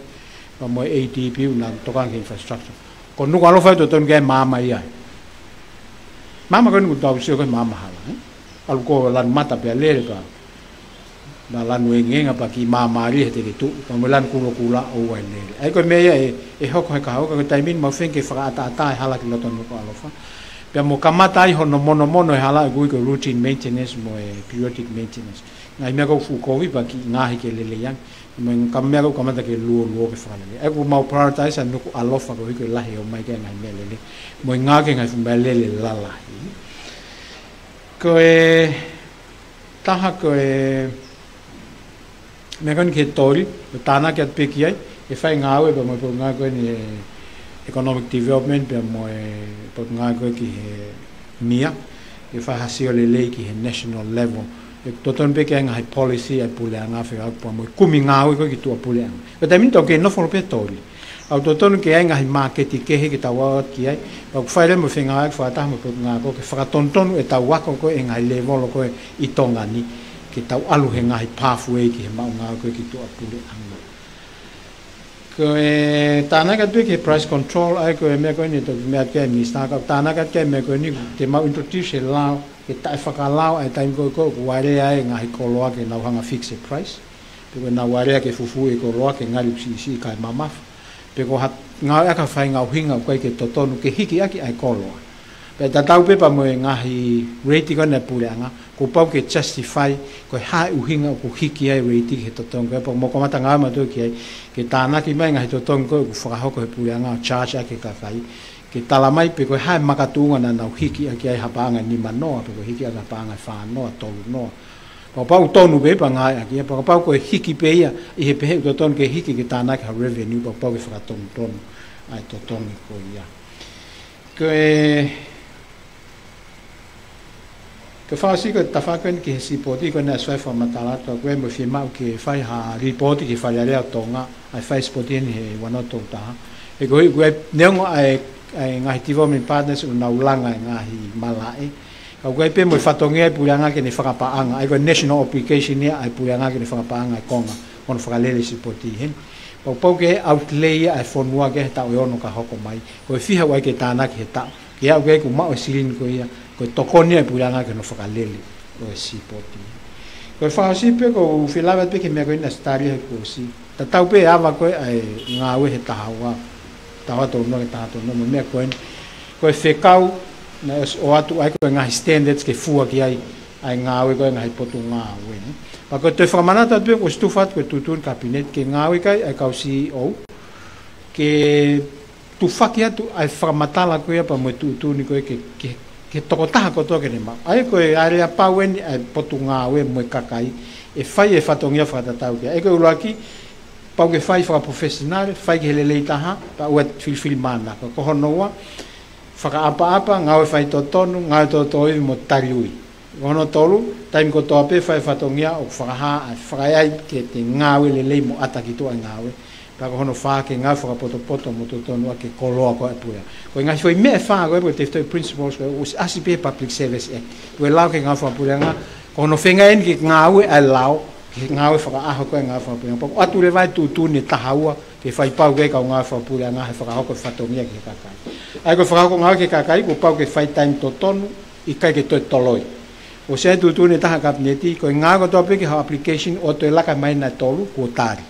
pea mo e A D B ʻoku nau tokanga ki he infrastructure, ko Nukuʻalofa ʻoku totonu ke maama ia. Maama ko eni ʻoku tau sio ko e maama hala, ē? ʻAlu ko e lanu mata pea lele pea, pea lanu engeenga pea kiʻi māmālie he te ke tuʻu, pea mo e lanu kulokula ʻoua ʻe lele. ʻA ia ko e meʻa ia ʻe, ʻe hoko he kahaʻu, ka ko e taimi ni mau feinga ke fakaʻataʻatā e hala ki loto Nukuʻalofa, pea mo kamata ai hono monomono e hala ʻoku ui ko e routine maintenance mo e periodic maintenance. Ngaahi meʻa ʻoku fuʻu kovi pea kiʻi ngaohi ke lelei ange. Mo e ngaahi meʻa ʻoku kamata ke luoluo ke fakalelei. ʻA ia ʻoku mau prioritize ʻa Nukuʻalofa koeʻuhi ko e lahi e ō mai ki ai e ngaahi meʻalele, mo e ngāueʻaki e ngaahi fuʻu meʻalele lalahi. Ko e taha ko e meʻa ko eni ki he toli, ʻo tānaki atu pē ki ai, ʻe fai e ngāue pea mo e potungāue ko eni e economic development pea mo e potungāue ko ē ki he meʻa, ʻe fai ha sio lelei ki he national level. ʻE totonu pē ke ʻi ai e ngaahi policy ʻa e puleʻanga fekauʻaki pea mo e kumi ngāue ko ē ki tuʻapuleʻanga. Ko e taimi ni tau kei nofo holo pē he toli. ʻOku totonu ke ʻi ai e ngaahi māketi kehe ke tau ō atu ki ai. Pea ʻoku fai leva mo e fengāueʻaki fakataha mo e potungāue ko ē ke fakatonutonu ʻetau ako ko ē e ngaahi lēvolo ko ē ʻi Tonga ni, ke tau ʻalu he ngaahi pathway ki he maʻu ngāue ko ē ki tuʻapuleʻanga. Ko e tānaki atu ki he price control, ʻa ia ko e meʻa ko eni ʻoku meʻa atu ki ai e Minisitā, ka ʻoku tānaki atu ki ai e meʻa ko eni, te mau introduce e lao, ke taʻefakalao ʻa e taimi ko ē ʻoku alea ai e ngaahi koloa ke nau hanga fix e price. Pe ko ʻenau alea ke fufū e koloa ke ngali ʻoku siʻisiʻi kae mamafa. Pe ko ha ngāueʻaki ha faʻahinga ʻuhinga ʻoku ʻikai ke totonu ke hiki ʻaki ʻa e koloa. Pea tatau pē pea mo e ngaahi rate ko ena ʻa e puleʻanga, kuo pau ke justify ko e hā e ʻuhinga ʻoku hiki ai e rate ki he totongi ko ē, pea mo kamata ngāue mautolu ki ai, ke tānaki mai e ngaahi totongi ko ē ʻoku fakahoko he puleʻanga ʻo charge ʻaki e kakai, ke tala mai pe ko e hā e makatuʻunga naʻa nau hiki ʻaki ai ha paʻanga ʻe nima noa, pe ko e hiki ʻaki ha paʻanga ʻe fā noa, tolu noa. Pea kapau ʻoku tonu pē pea ngāueʻaki ia, pea kapau ko e hiki pē ia, ʻi he pehē ʻoku totonu ke hiki ke tānaki ha revenue, pea kapau ke fakatonutonu ʻa e totongi ko ia. Ko e, ko e fakaʻosi ko e tafaʻaki ko eni ki he sipoti, ko ena ʻoku ou fakamatala atu ko ē mo e fiemaʻu ke fai ha lipooti ki he Fale Alea ʻo Tonga, ʻa e fai sipoti eni he ua noa tolu taha. He ko e, ko e neongo ʻa e, ʻa e ngaahi development partners ʻoku nau langa e ngaahi malaʻe, ka ʻoku ʻi ai pē mo e fatongia e puleʻanga ke ne fakapaʻanga, ʻa ia ko e national obligation ia ʻa e puleʻanga ke ne fakapaʻanga e konga hono fakalele e sipoti heni. Pea kuo pau ke outlay ia ʻa e fonua ki he taʻu ʻe ono ka hoko mai. Ko e fiha ʻoku ʻai ke tānaki he taʻu, ke aʻu ki ai kuo maʻu e silini ko ia, ko e tokoni ia ʻa e puleʻanga ki hono fakalele ʻo e sipoti. Ko e fakaʻosi pē ʻoku ou fie lave atu pē ki he meʻa ko ena ʻoku tali he kuo ʻosi. Tatau pē ʻa e ava ko ē ʻa e ngāue he taha ua, taha ua tolu noa ki he taha tolu noa, mo e meʻa ko eni, ko e fekau naʻe ʻosi ʻoatu ai ko e ngaahi standards ke fua ki ai ʻa e ngāue ko ē ʻa e ngaahi potungāue, nē. Pea ko e toe fakamanatu atu pē kuo ʻosi tufa atu ko e tuʻutuʻuni Kapineti ke ngāueʻaki ʻa e kau C E O ke tufaki atu ʻa e fakamatala ko ia pea mo e tuʻutuʻuni ko ē ke, ke, ke tokotaha kotoa ke ne maʻu. ʻA ia ko e aleapau eni ʻa e potungāue mo e kakai, ʻe fai e fatongia fakatatau ki ai. ʻA ia ko e ʻuluaki, pau ke fai fakaprofesionale, fai ki he lelei taha, pea ʻoua ʻe filifilimānako. Ko hono ua, fakaʻapaʻapa, ngāue faitotonu, ngāue tōtōivi mo taliui. Ko hono tolu, taimi kotoa pē fai fatongia ʻoku fakahā ʻa e fakaʻaiʻai ke te ngāue lelei mo ʻata ki tuʻa e ngāue. Pea ko hono fā, ke ngāue fakapotopoto mo totonu ʻaki e koloa ko ē ʻa e puleʻanga. Ko e ngaahi foʻi meʻa ʻe fā ko ē, ko e tefitoʻi principles ko ē, ʻoku ʻasi pē he Public Service Act. Ko e lao ki he ngāue fakapuleʻanga, ko hono feinga eni ke ngāue ʻa e lao ki he ngāue fakaʻaho ko ē ʻa e ngāue fakapuleʻanga. Pea ʻoku ʻoatu leva e tuʻutuʻuni ʻe taha ua ke fai pau ki ai e kau ngāue fakapuleʻanga he fakahoko e fatongia ki he kakai. ʻA ia ko e fakahoko ngāue ki he kakai, kuo pau ke fai taimi totonu, ʻikai ke toe toloi. ʻOsi ʻai e tuʻutuʻuni ʻe taha ʻa e Kapineti, ko e ngāue kotoa pē ki ha application ʻoku toe laka he māhina ʻe tolu, kuo tali.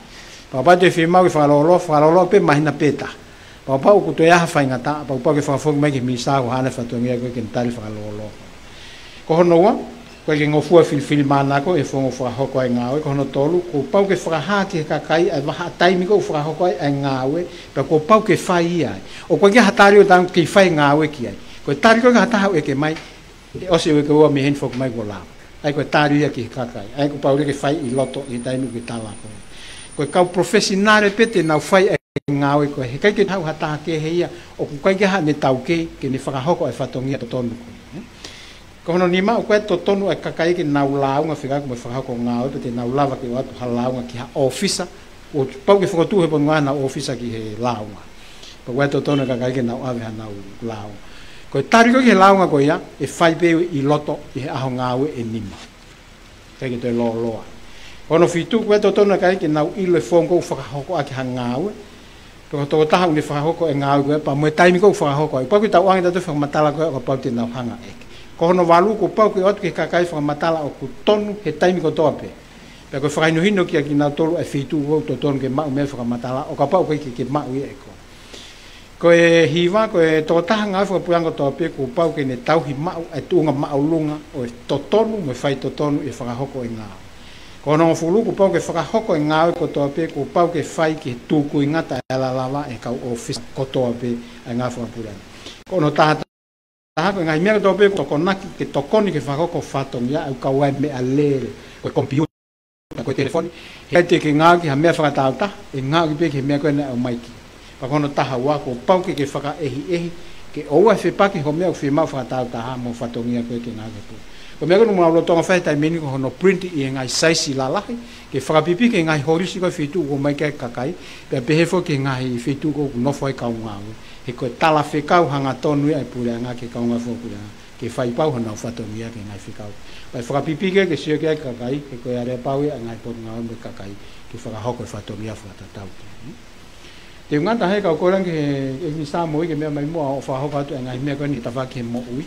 Pea kapau ʻe toe fiemaʻu ke fakalōloa, fakalōloa pē māhina pē taha. Pea kapau ʻoku toe ʻi ai ha faingataʻa, pea kuo pau ke fakafoki mai ki he Minisitā ʻoku haʻana e fatongia ko ē ke ne tali fakalōloa. Ko hono ua, ʻoku ʻikai ke ngofua e filifilimānako he founga ʻoku fakahoko ai e ngāue. Ko hono tolu, kuo pau ke fakahā ki he kakai ʻa e vahaʻa taimi ko ē ʻoku fakahoko ai ʻa e ngāue, pea kuo pau ke fai ia ai. ʻOku ʻikai ke ʻi ai ha tali ʻo tanu kei fai e ngāue ki ai. Ko e tali ko ē ki ha taha ʻoku ʻeke mai, ʻe ʻosi e uike ua mei heni, foki mai kuo lava. ʻA ia ko e tali ia ki he kakai. ʻA ia kuo pau leva ke fai ʻi loto ʻi he taimi ʻoku ke tala ko ē. Ko e kau professional pē te nau fai e ngāue ko ē. He ʻikai ke haʻu ha taha kehe ia ʻoku ʻikai ke ʻi ai haʻane taukei ke ne fakahoko e fatongia totonu ko ē. Ko hono nima, ʻoku ʻikai totonu ʻa e kakai ke nau lāunga fekauʻaki mo e fakahoko ngāue, pe te nau lava ke ʻoatu ha lāunga ki ha ʻōfisa ʻoku pau ke fokotuʻu he ponua ʻenau ʻōfisa ki he lāunga. Pea ʻoku ʻikai totonu e kakai ke nau ʻave haʻanau lāunga. Ko e tali ko ē ki he lāunga ko ia, ʻe fai pē ʻi loto ʻi he ʻaho ngāue ʻe nima. ʻIkai ke toe lōloa. Ko hono fitu, ʻoku ʻikai totonu e kakai ke nau ʻilo e founga ʻoku fakahoko ʻaki ha ngāue. Pe ko e tokotaha ʻoku ne fakahoko e ngāue ko ē, pea mo e taimi ʻoku fakahoko ai. Pau ke tau ʻoange ʻetau fakamatala ko ē ʻo kapau te nau hanga ʻo ʻeke. Ko hono valu, kuo pau ke ʻoatu ki he kakai fakamatala ʻoku tonu he taimi kotoa pē. Pea ko e fakahinohino kiate kinautolu e feituʻu ʻoku totonu ke maʻu mei ai e fakamatala, ʻo kapau ʻoku ʻikai ke, ke maʻu ia ʻe koe. Ko e hiva, ko e tokotaha ngāue fakapuleʻanga kotoa pē kuo pau ke ne tauhi maʻu e tuʻunga māʻolunga ʻo e totonu mo e faitotonu ʻi he fakahoko e ngāue. Ko hono hongofulu, kuo pau ke fakahoko e ngāue kotoa pē, kuo pau ke fai ki he tūkuingata ʻe lava ʻe he kau ʻōfisa kotoa pē ʻa e ngāue fakapuleʻanga. Ko hono taha taha, ko e ngaahi meʻa kotoa pē ʻoku tokonaki, ke tokoni ke fakahoko fatongia, ʻa ia ʻoku kau ai e meʻalele, ko e komipiuta, ko e telefoni, heʻikai te ke ngāue ki ha meʻa fakatāutaha, ʻe ngāueʻaki pē ki he meʻa ko ē naʻe ʻomai ki ai. Pea ko hono taha ua, kuo pau ke ke fakaʻehiʻehi, ke ʻoua ʻe fepaki hoʻo meʻa ʻoku fiemaʻu fakatāutaha mo e fatongia ko ē ke ngāue ki ai. Ko e meʻa ko ē naʻa ku lolotonga fai he taimi ni ko hono print ʻi he ngaahi saisi lalahi, ke fakapipiki e ngaahi holisi ko ē feituʻu ʻoku ʻomai ki ai e kakai, pea pehē foki ki he ngaahi feituʻu ʻoku nofo ai e kau ngāue. He ko e talafekau hangatonu ia ʻa e puleʻanga ki he kau ngāue fakapuleʻanga, ke fai pau honau fatongia ki he ngaahi fekau. Pea ʻe fakapipiki ke sio ki ai e kakai, he ko e aleapau ia ʻa e ngaahi potungāue mo e kakai, ke fakahoko e fatongia fakatatau ki ai. Te u ngata he kau kole ange ki he, ʻEiki Minisitā Moʻui ke meʻa mai muʻa ʻo fakahoko atu e ngaahi meʻa ko eni he tafaʻaki ki he moʻui.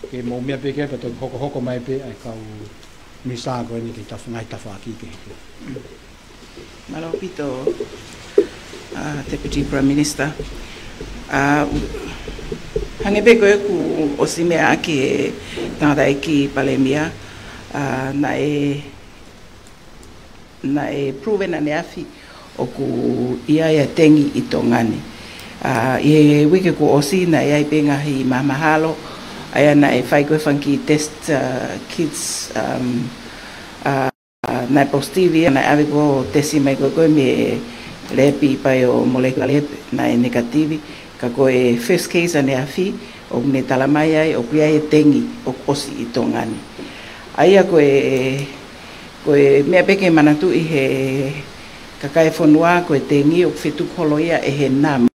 Ke mou meʻa pē ki ai pea toki hokohoko mai pē ʻa e kau minisitā ko eni ki he taf-, ngaahi tafaʻaki kehekehe. Mālō ʻaupito, ʻa, Deputy Prime Minister. ʻA, hangē pē ko ʻeku ʻosi meʻa ʻaki he tangataʻeiki palēmia, ʻa, naʻe, naʻe proven ʻaneafi ʻoku ʻi ai e tengi ʻi Tonga ni. ʻA, ʻi he uike kuo ʻosi naʻe ʻi ai pē ngaahi mahamahalo, ʻa ia naʻe fai ko ē e fanga kiʻi test, ʻa, kits, um, ʻa, naʻe positive ia, naʻe ʻave ko ē ʻo tesi mai ko ē ko ē mei he lab, ʻi he Biomolecular Lab, naʻe negative. Ka ko e first case ʻaneafi, ʻoku ne tala mai ai ʻoku ʻi ai e tengi ʻoku ʻosi ʻi Tonga ni. ʻA ia ko e, ko e meʻa pē ke manatuʻi he kakai e fonua, ko e tengi ʻoku fetuku holo ia ʻe he namu.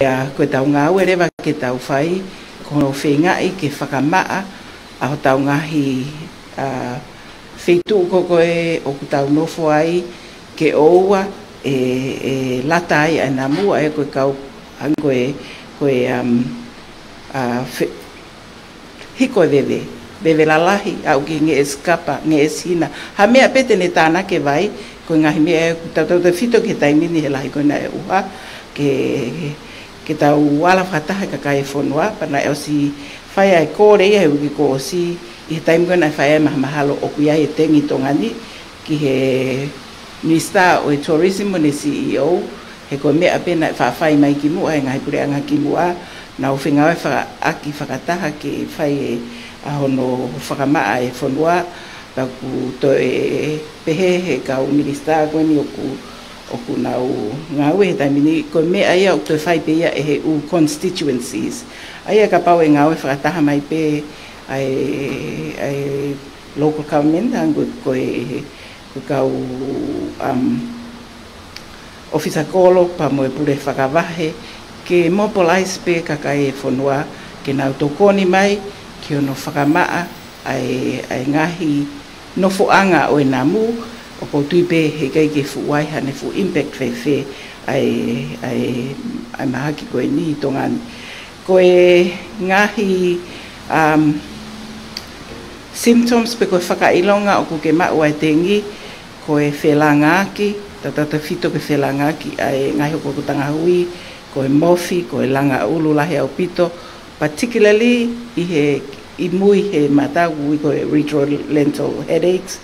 ʻA ia ko ʻetau ngāue leva ke tau fai, ko hono feingaʻi ke fakamaʻa ʻa hotau ngaahi, ʻa, feituʻu ko ē ko ē ʻoku tau nofo ai, ke ʻoua ʻe, ʻe lata ai ʻa e namu, ʻa ia ko e kau, hangē ko e, ko e, um, ʻa, fe-, hiko e veve, veve lalahi, aʻu ki he ngeʻesi kapa, ngeʻesi hina. Ha meʻa pē te ne tānaki e vai, ko e ngaahi meʻa ʻoku tautautefito ki he taimi ni he lahi ko ē naʻe ʻuha, ke, ke tau ala fakataha e kakai e fonua, pea naʻe ʻosi fai ʻa e kole ia he uike kuo ʻosi, ʻi he taimi ko ē naʻe fai ai e mahamahalo ʻoku ʻi ai e tengi ʻi Tonga ni, ki he Minisitā ʻo e Tourism mo ʻene C E O, he ko e meʻa pē naʻe faʻa fai mai kimuʻa ʻe he ngaahi puleʻanga kimuʻa, naʻa nau fengāueʻaki fakataha ke fai e, ʻa hono fakamaʻa e fonua, pea ʻoku toe pehē ʻe he kau minisitā ko eni ʻoku, ʻoku nau ngāue he taimi ni, ko e meʻa ia ʻoku toe fai pē ia ʻe he ʻū constituencies. ʻA ia kapau ʻe ngāue fakataha mai pē ʻa e, ʻa e local government, hangē ko e, ko e kau, um, ʻōfisa kolo pea mo e pule fakavahe, ke mobilize pē kakai e fonua ke nau tokoni mai ki hono fakamaʻa ʻa e, ʻa e ngaahi nofoʻanga ʻo e namu, ʻoku ou tui pē heʻikai ke fuʻu ʻi ai haʻane fuʻu impact fēfē ʻa e, ʻa e, ʻa e mahaki ko eni ʻi Tonga ni. Ko e ngaahi, um, symptoms pe ko e fakaʻilonga ʻoku ke maʻu ai e tengi, ko e felangaaki, tautautefito ko e felangaaki ʻa e ngaahi hokohoko tanga hui, ko e mofi, ko e langa ʻulu lahi ʻaupito, particularly ʻi he, ʻi mui he mata, ʻoku ui ko e retrolental headaches,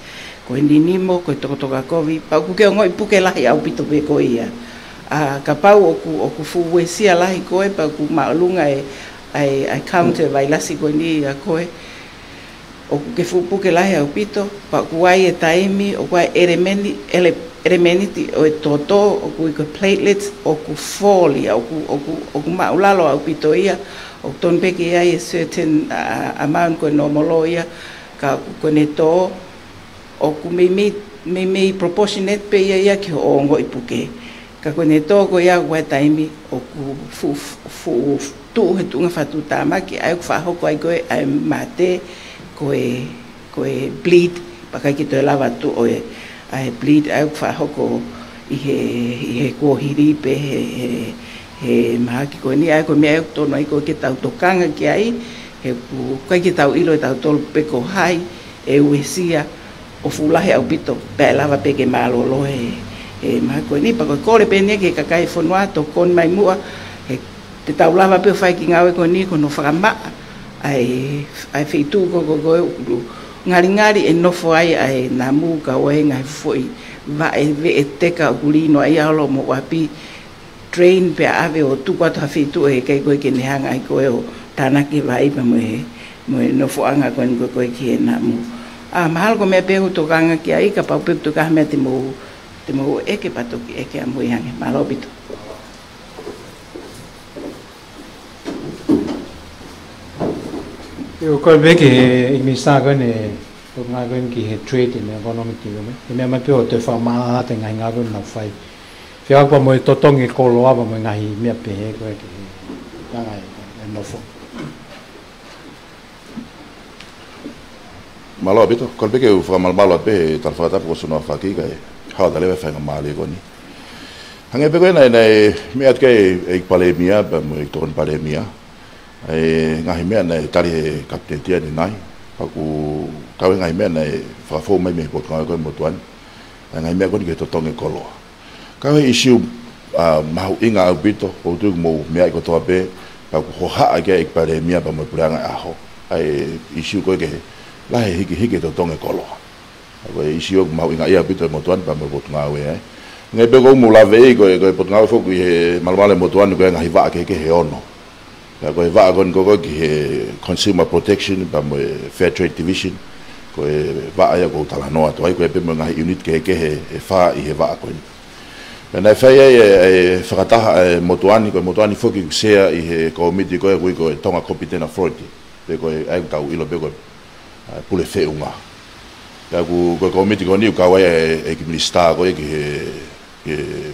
ko e ninimo, ko e tokotoka kovi, pea ʻoku ke ongoʻi puke lahi ʻaupito pē ko ia. ʻA, kapau ʻoku, ʻoku fuʻu uesia lahi koe, pea ʻoku māʻolunga e, ʻa e, ʻa e count e vailasi ko eni ʻia koe, ʻoku ke fuʻu puke lahi ʻaupito, pea ʻoku ʻi ai e taimi, ʻoku ʻi ai e ʻelemeni-, ele-, ʻelemēniti ʻo e toto, ʻoku ui ko e platelets, ʻoku fō ia, ʻoku, ʻoku, ʻoku maʻulalo ʻaupito ia, ʻoku tonu pē ke ʻi ai e certain, ʻa, amount ko e normal ia, ka ʻoku ne tō, ʻoku meimei, meimei proportionate pē ia ia ki hoʻo ongoʻi puke. Ka ko ʻene tō ko ia ʻoku ʻi ai e taimi ʻoku fuʻu, fuʻu tuʻu he tuʻunga fakatuʻutāmaki, ʻa ia ʻoku faʻa hoko ai ko ē ʻa e mate, ko e, ko e bleed, pea ʻikai ke toe lava tuʻu ʻa e bleed, ʻa ia ʻoku faʻa hoko ʻi he, ʻi he kuohili pe he, he, he mahaki ko eni, ʻa ia ko e meʻa ʻoku totonu ai ko ē ke tau tokanga ki ai, he ʻoku ʻikai ke tau ʻilo ʻe tautolu pe ko hai ʻe uesia ʻo fuʻu lahi ʻaupito, pea ʻe lava pē ke mālōlō he, he mahaki ko eni. Pea ko e kole pē eni ki he kakai e fonua, tokoni mai muʻa, he te tau lava pē ʻo fai e kiʻi ngāue ko eni ko hono fakamaʻa ʻa e, ʻa e feituʻu ko ē, ko ē, ko ē ʻoku ngalingali ʻe nofo ai ʻa e namu, kau ai e ngaahi foʻi vaʻe veʻeteka ʻoku lī noa ia holo mo ʻapi, drain pea ʻave ʻo tuku atu ha feituʻu ʻe ʻikai ko ē ke ne hanga ai ko ē ʻo tānaki e vai pea mo e, mo e nofoʻanga ko eni ko ē ko ē ki he namu. ʻA, mahalo ko e meʻa pē ʻoku tokanga ki ai, kapau pē ʻoku toe ʻi ai ha meʻa te mou, te mou ʻeke pea toki ʻeke ʻamui ange. Mālō ʻaupito. ʻIo, ko e pehē ki he ʻEiki Minisitā ko eni, ko e ngāue ko eni ki he trade and economic development. ʻE meʻa mai pē ʻo toe fakamaʻalaʻala atu e ngaahi ngāue ko eni naʻa ku fai. Fekauʻaki pea mo e totongi e koloa pea mo e ngaahi meʻa pehē ko ē ki he anga e, e nofo. Mālō ʻaupito, kole pē ke u fakamalumalu atu pē he tala fakatapu kuo ʻosi hono aofaki kae hao atu leva e faingamālie ko eni. Hangē pē ko ē naʻe, naʻe meʻa atu ki ai e ʻEiki Palēmia pea mo e Tokoni Palēmia, ʻa e ngaahi meʻa naʻe tali ʻe he Kapineti ʻanenai, pea ʻoku kau he ngaahi meʻa naʻe fakafou mai mei he Potungāue ko ē ʻa e motuʻa ni, ʻa e ngaahi meʻa ko eni ki he totongi e koloa. Kau he ʻīsiu, ʻa, mahuʻinga ʻaupito, ʻoku ou tui ʻoku mou meaʻi kotoa pē, pea ʻoku hohaʻa ki ai e ʻEiki Palēmia pea mo e Puleʻanga ʻo e ʻaho, ʻa e ʻīsiu ko ē ki he lahi e hikihiki e totongi e koloa. ʻA, ko e ʻīsiu ʻoku mahuʻinga ʻia ʻaupito e motuʻa ni pea mo e Potungāue ai. Hangē pē ko ʻeku lave ʻi he, ko e, ko e Potungāue foki he malumalu e motuʻa ni ko e ngaahi vaʻa kehekehe ʻe ono. Pea ko e vaʻa ko eni ko ē ko ē ki he Consumer Protection pea mo e Fair Trade Division, ko e vaʻa ia ʻoku ou talanoa atu ai, ko ia pē mo e ngaahi unit kehekehe ʻe fā ʻi he vaʻa ko eni. Pea naʻe fai ai e, e fakataha e motuʻa ni, ko e motuʻa ni foki ʻoku sea ʻi he kōmiti ko ē ʻoku ui ko e Tonga Competent Authority, pe ko e, ʻa ia ʻoku tau ʻilo pē ko e, ʻa, Pule Feʻunga. Pea ʻoku, ko e kōmiti ko eni ʻoku kau ai e, e ʻEiki Minisitā ko ē ki he, ki he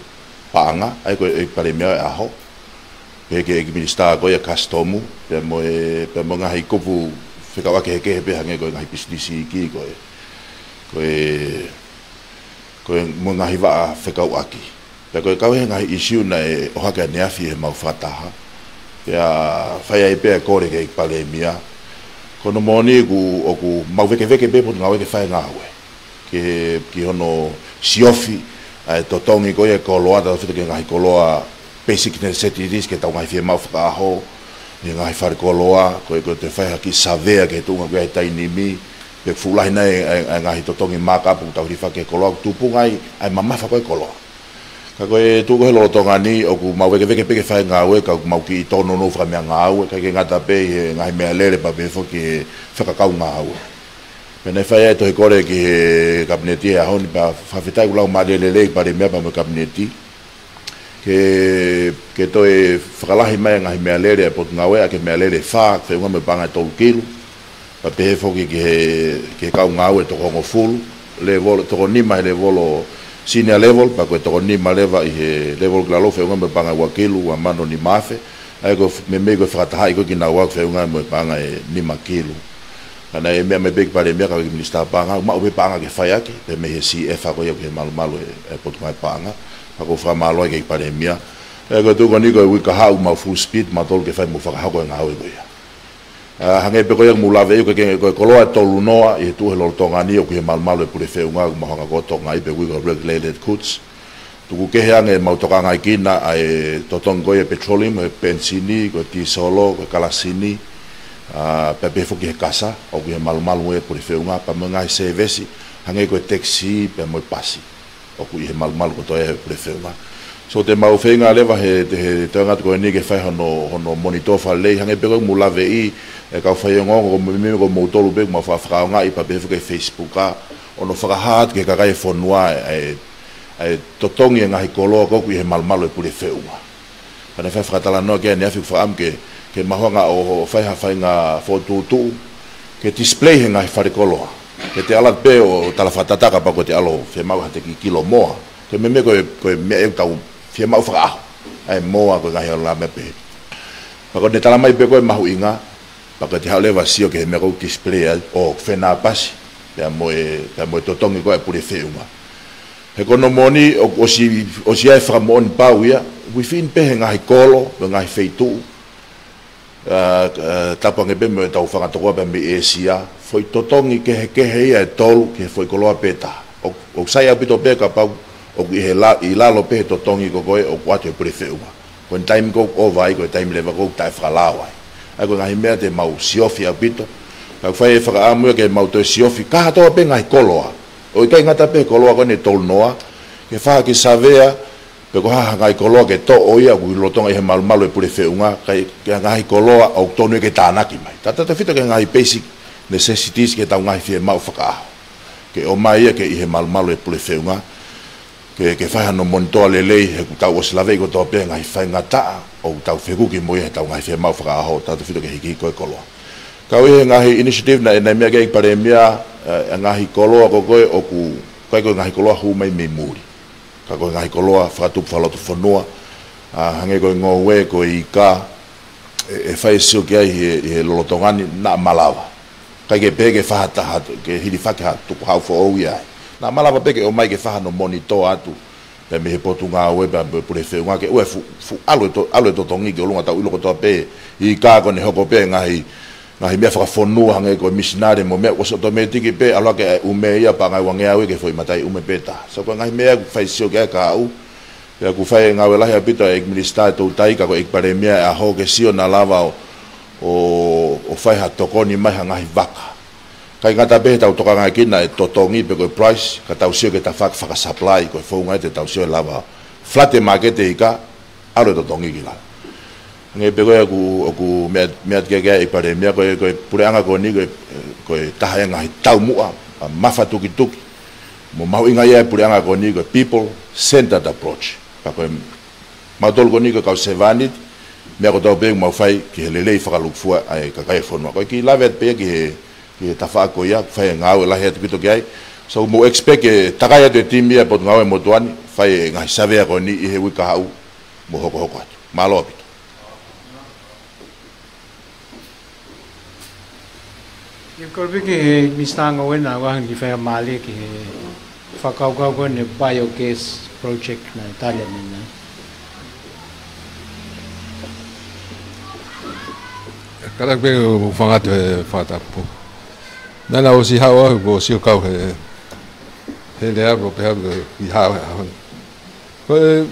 Paʻanga, ʻa ia ko e, e Palēmia ʻo e ʻaho. Pea ki he ʻEiki Minisitā ko ē ʻa e Kasitomu, pea mo e, pea mo e ngaahi kupu fekauʻaki kehekehe pē hangē ko e ngaahi pisinisi iiki ko ē, ko e, ko e mo e ngaahi vaʻa fekauʻaki. Pea ko e kau he ngaahi ʻīsiu naʻe ʻohake ʻaneafi he mau fakataha. Pea fai ai pē e kole ki he ʻEiki Palēmia. Ko hono moʻoni ʻoku, ʻoku mau vēkeveke pē Potungāue ke fai e ngāue ki he, ki hono siofi ʻa e totongi ko ia e koloa, tautefito ki he ngaahi koloa basic necessities ki heʻetau ngaahi fiemaʻu fakaʻaho, ʻi he ngaahi fale koloa, ko e, ko e toe fai ha kiʻi savea ki he tuʻunga ko ia he taimi ni, pe fuʻu lahi nai ʻa e, ʻa e ngaahi totongi markup ʻoku tau hilifaki he koloa, ʻoku tupunga ai ʻa e mamafa ko ē e koloa. Ka ko e tuʻu ko ē he lolotonga ni, ʻoku mau vēkeveke pē ke fai e ngāue, ka ʻoku mau kiʻi tōnounou fakameʻangāue, ʻikai ke ngata pē ʻi he ngaahi meʻalele pea pehē foki ki he fakakaungāue. Pea naʻe fai ai e tohi kole ki he Kapineti he ʻaho ni, pea fakafetaʻi ʻoku lau mālie lelei e Palēmia pea mo e Kapineti ke, ke toe fakalahi mai e ngaahi meʻalele ʻa e Potungāue ʻaki e meʻalele ʻe fā, feʻunga mo e paʻanga ʻe tolu kilu. Pea pehē foki ki he, ki he kau ngāue ʻe toko hongofulu, level, toko nima he level ʻo senior level, pea ko e toko nima leva ʻi he level ki lalo, feʻunga mo e paʻanga ʻe ua kilu, ua mano nima afe. ʻA ia ko e f-, meimei ko e fakatahaʻi ko ē kinaua ʻoku feʻunga mo e paʻanga ʻe nima kilu. Ka naʻe meʻa mai pē e ʻEiki Palēmia, kau ki he Minisitā Paʻanga, ʻoku maʻu pē paʻanga ke fai ʻaki, pea mei he C F ko ia ʻoku ʻi he malumalu e, e Potungāue Paʻanga, pea ʻoku ou fakamālō ai ki he ʻEiki Palēmia. ʻA ia ko e tuʻu ko eni ko e uike kahaʻu ʻoku mau full speed, mautolu ke fai mo fakahoko e ngāue ko ia. ʻA, hangē pē ko ia ʻoku mou lave ʻi he, ko e, ko e koloa ʻe tolu noa ʻi he tuʻu he lolotonga ni ʻoku ʻi he malumalu e Pule Feʻunga ʻoku mau hanga ko ē ʻo tokangaʻi pē ʻoku ui ko e regulated goods. Tuku kehe ange ʻemau tokangaʻi kinaua e totongi ko ia e petroleum, e penisini, ko e tīsolo, ko e kalasini, ʻa, pea pehē foki he kasa, ʻoku ʻi he malumalu e Pule Feʻunga, pea mo e ngaahi sēvesi, hangē ko e tekisī, pea mo e pasi. ʻOku ʻi he malumalu kotoa e Pule Feʻunga. So te mau feinga leva he, he toenga atu ko eni ke fai hono, hono monitor fakalelei, hangē pē ko ʻeku mou lave ʻi he kau faiongoongo, ko e meimei ko moutolu pē ʻoku mau fa-, fakaʻaongaʻi pea pehē foki he Facebook, ʻa, ʻo nau fakahā atu ki he kakai e fonua, ʻa e, ʻa e totongi e ngaahi koloa ko ē ʻoku ʻi he malumalu e Pule Feʻunga. Pea naʻe fai e fakatalanoa ki ai ʻaneafi, ʻoku fakaʻamu ke, ke mau hanga ʻo, ʻo fai ha faʻahinga fokotuʻutuʻu, ke display he ngaahi fale koloa. Ke te ala pē ʻo tala fakatātā kapau ko e te ʻalu ʻo fiemaʻu ha te kiʻi kilo moa. Ko e meʻa ko e, ko e meʻa ʻoku tau fiemaʻu fakaʻaho. ʻA e moa ko e ngaahi ʻalu lā meʻa pehē. Pea ko ʻene tala mai pē ko e mahuʻinga, pea ko e te haʻu leva ʻo sio ki he meʻa ʻoku display ai, ʻoku fenāpasi pea mo e, pea mo e totongi ko ē ʻa e pule feʻunga. He ko hono moʻoni ʻoku ʻosi, ʻosi ʻi ai e fakamoʻoni pau ia, within pē he ngaahi kolo, mo e ngaahi feituʻu, ʻa, ʻa, tapu ange pē mo ʻetau fanga tokoua pē mei ʻĒsia, foʻi totongi kehekehe ia ʻe tolu ki he foʻi koloa pē taha. ʻOku, ʻoku sai ʻaupito pē kapau ʻoku ʻi he la-, ʻi lalo pē he totongi ko ē ʻoku ʻoatu ʻe he pule feʻunga. Ko e taimi ko ē ʻoku ʻova ai, ko e taimi leva ko ē ʻoku taʻefakalao ai. ʻA ia ko e ngaahi meʻa te mau siofi ʻaupito. Ka ʻoku fai e fakaʻamu ia ke mau toe siofi kātoa pē ngaahi koloa. ʻOku ʻikai ngata pē he koloa ko eni ʻe tolu noa, ke fai ha kiʻi savea, pe ko e hā ha ngaahi koloa ke toʻo ia ʻoku lolotonga ʻi he malumalu ʻo e pule feʻunga, kae, ki he ngaahi koloa ʻoku tonu ia ke tānaki mai. Tautautefito ki he ngaahi basic necessities ki heʻetau ngaahi fiemaʻu fakaʻaho. Ke ʻomai ia ke ʻi he malumalu ʻo e pule feʻunga, ke, ke fai hano monitor lelei, he ʻoku tau ʻosi laveʻi kotoa pē ngaahi faingataʻa ʻoku tau fekuki mo ia heʻetau ngaahi fiemaʻu fakaʻaho, tautautefito ki he hiki ko ē e koloa. Kau ʻi he ngaahi initiative naʻe, naʻe meʻa ki ai e Palēmia, ʻa, ʻa e ngaahi koloa ko ē ʻoku, ʻikai ko e ngaahi koloa hū mai mei muli. Ka ko e ngaahi koloa fakatupu fakalotofonua, ʻa, hangē ko e ngoue, ko e ika, ʻe, ʻe fai e sio ki ai ʻi he, ʻi he lolotonga ni naʻa malava. ʻIkai ke pehē ke fai ha taha, ke hilifaki ha tukuhau foʻou ia ai. Naʻa malava pē ke ʻomai ke fai hano monitor atu, pea mei he Potungāue, pea mei he pule feʻunga ke ʻoua ʻe fuʻu, fuʻu ʻalu e to-, ʻalu e totongi ki ʻolunga, tau ʻilo kotoa pē ika ko ʻene hoko pē ngaahi, ngaahi meʻa fakafonua hangē ko e misinale mo e meʻa, ʻosi automatic pē, ʻalu hake e ʻume ia pea ngāue ange au ia ki he foʻi mataʻi ʻume pē taha. So ko e ngaahi meʻa ʻoku fai e sio ki ai kahaʻu, pea ʻoku fai e ngāue lahi ʻaupito ʻa e ʻEiki Minisitā ʻi Toutai, ka ko e ʻEiki Palēmia ʻi he ʻaho ke sio naʻa lava ʻo, ʻo, ʻo fai ha tokoni mai ha ngaahi vaka. ʻIkai ngata pē heʻetau tokangaʻi ʻa e totongi pe ko e price, ka tau sio ki he tafaʻaki fakasupply, ko e founga ia te tau sio ʻe lava ʻo flatten e māketi ʻo e ika, ʻalu e totongi ki lalo. Hangē pē ko ia ʻoku, ʻoku meʻa, meʻa atu ki ai e ʻEiki Palēmia, ko e, ko e puleʻanga ko eni, ko e, ko e taha ia e ngaahi taumuʻa, ʻa, mafatukituki mo mahuʻinga ia e puleʻanga ko eni, ko e people centered approach. Pea ko e mautolu ko eni ko e kau sevāniti, meʻa kotoa pē ʻoku mau fai ki he lelei fakalūkufua ʻa e kakai e fonua. Ko e kiʻi lave atu pē ia ki he, ki he tafaʻaki ko ia, fai e ngāue lahi atu ʻaupito ki ai. So mou expect ke takai atu e timi ia ʻa e Potungāue Motuʻa ni, fai e ngaahi savea ko eni ʻi he uike kahaʻu mo hokohoko atu. Mālō ʻaupito. ʻIo, kole pē ki he Minisitā Ngoue naʻa ʻoange ke fai ha mālie ki he fakakaukau ko eni e biogas project naʻe tali ʻanenai. Kātaki pē ʻo fakaʻatā e fakatapu. Naʻa na ʻosi haʻu au kuo ʻosi ʻo kau he, he lea ko e pehē au ki he haʻu he ʻaho ni. Ko e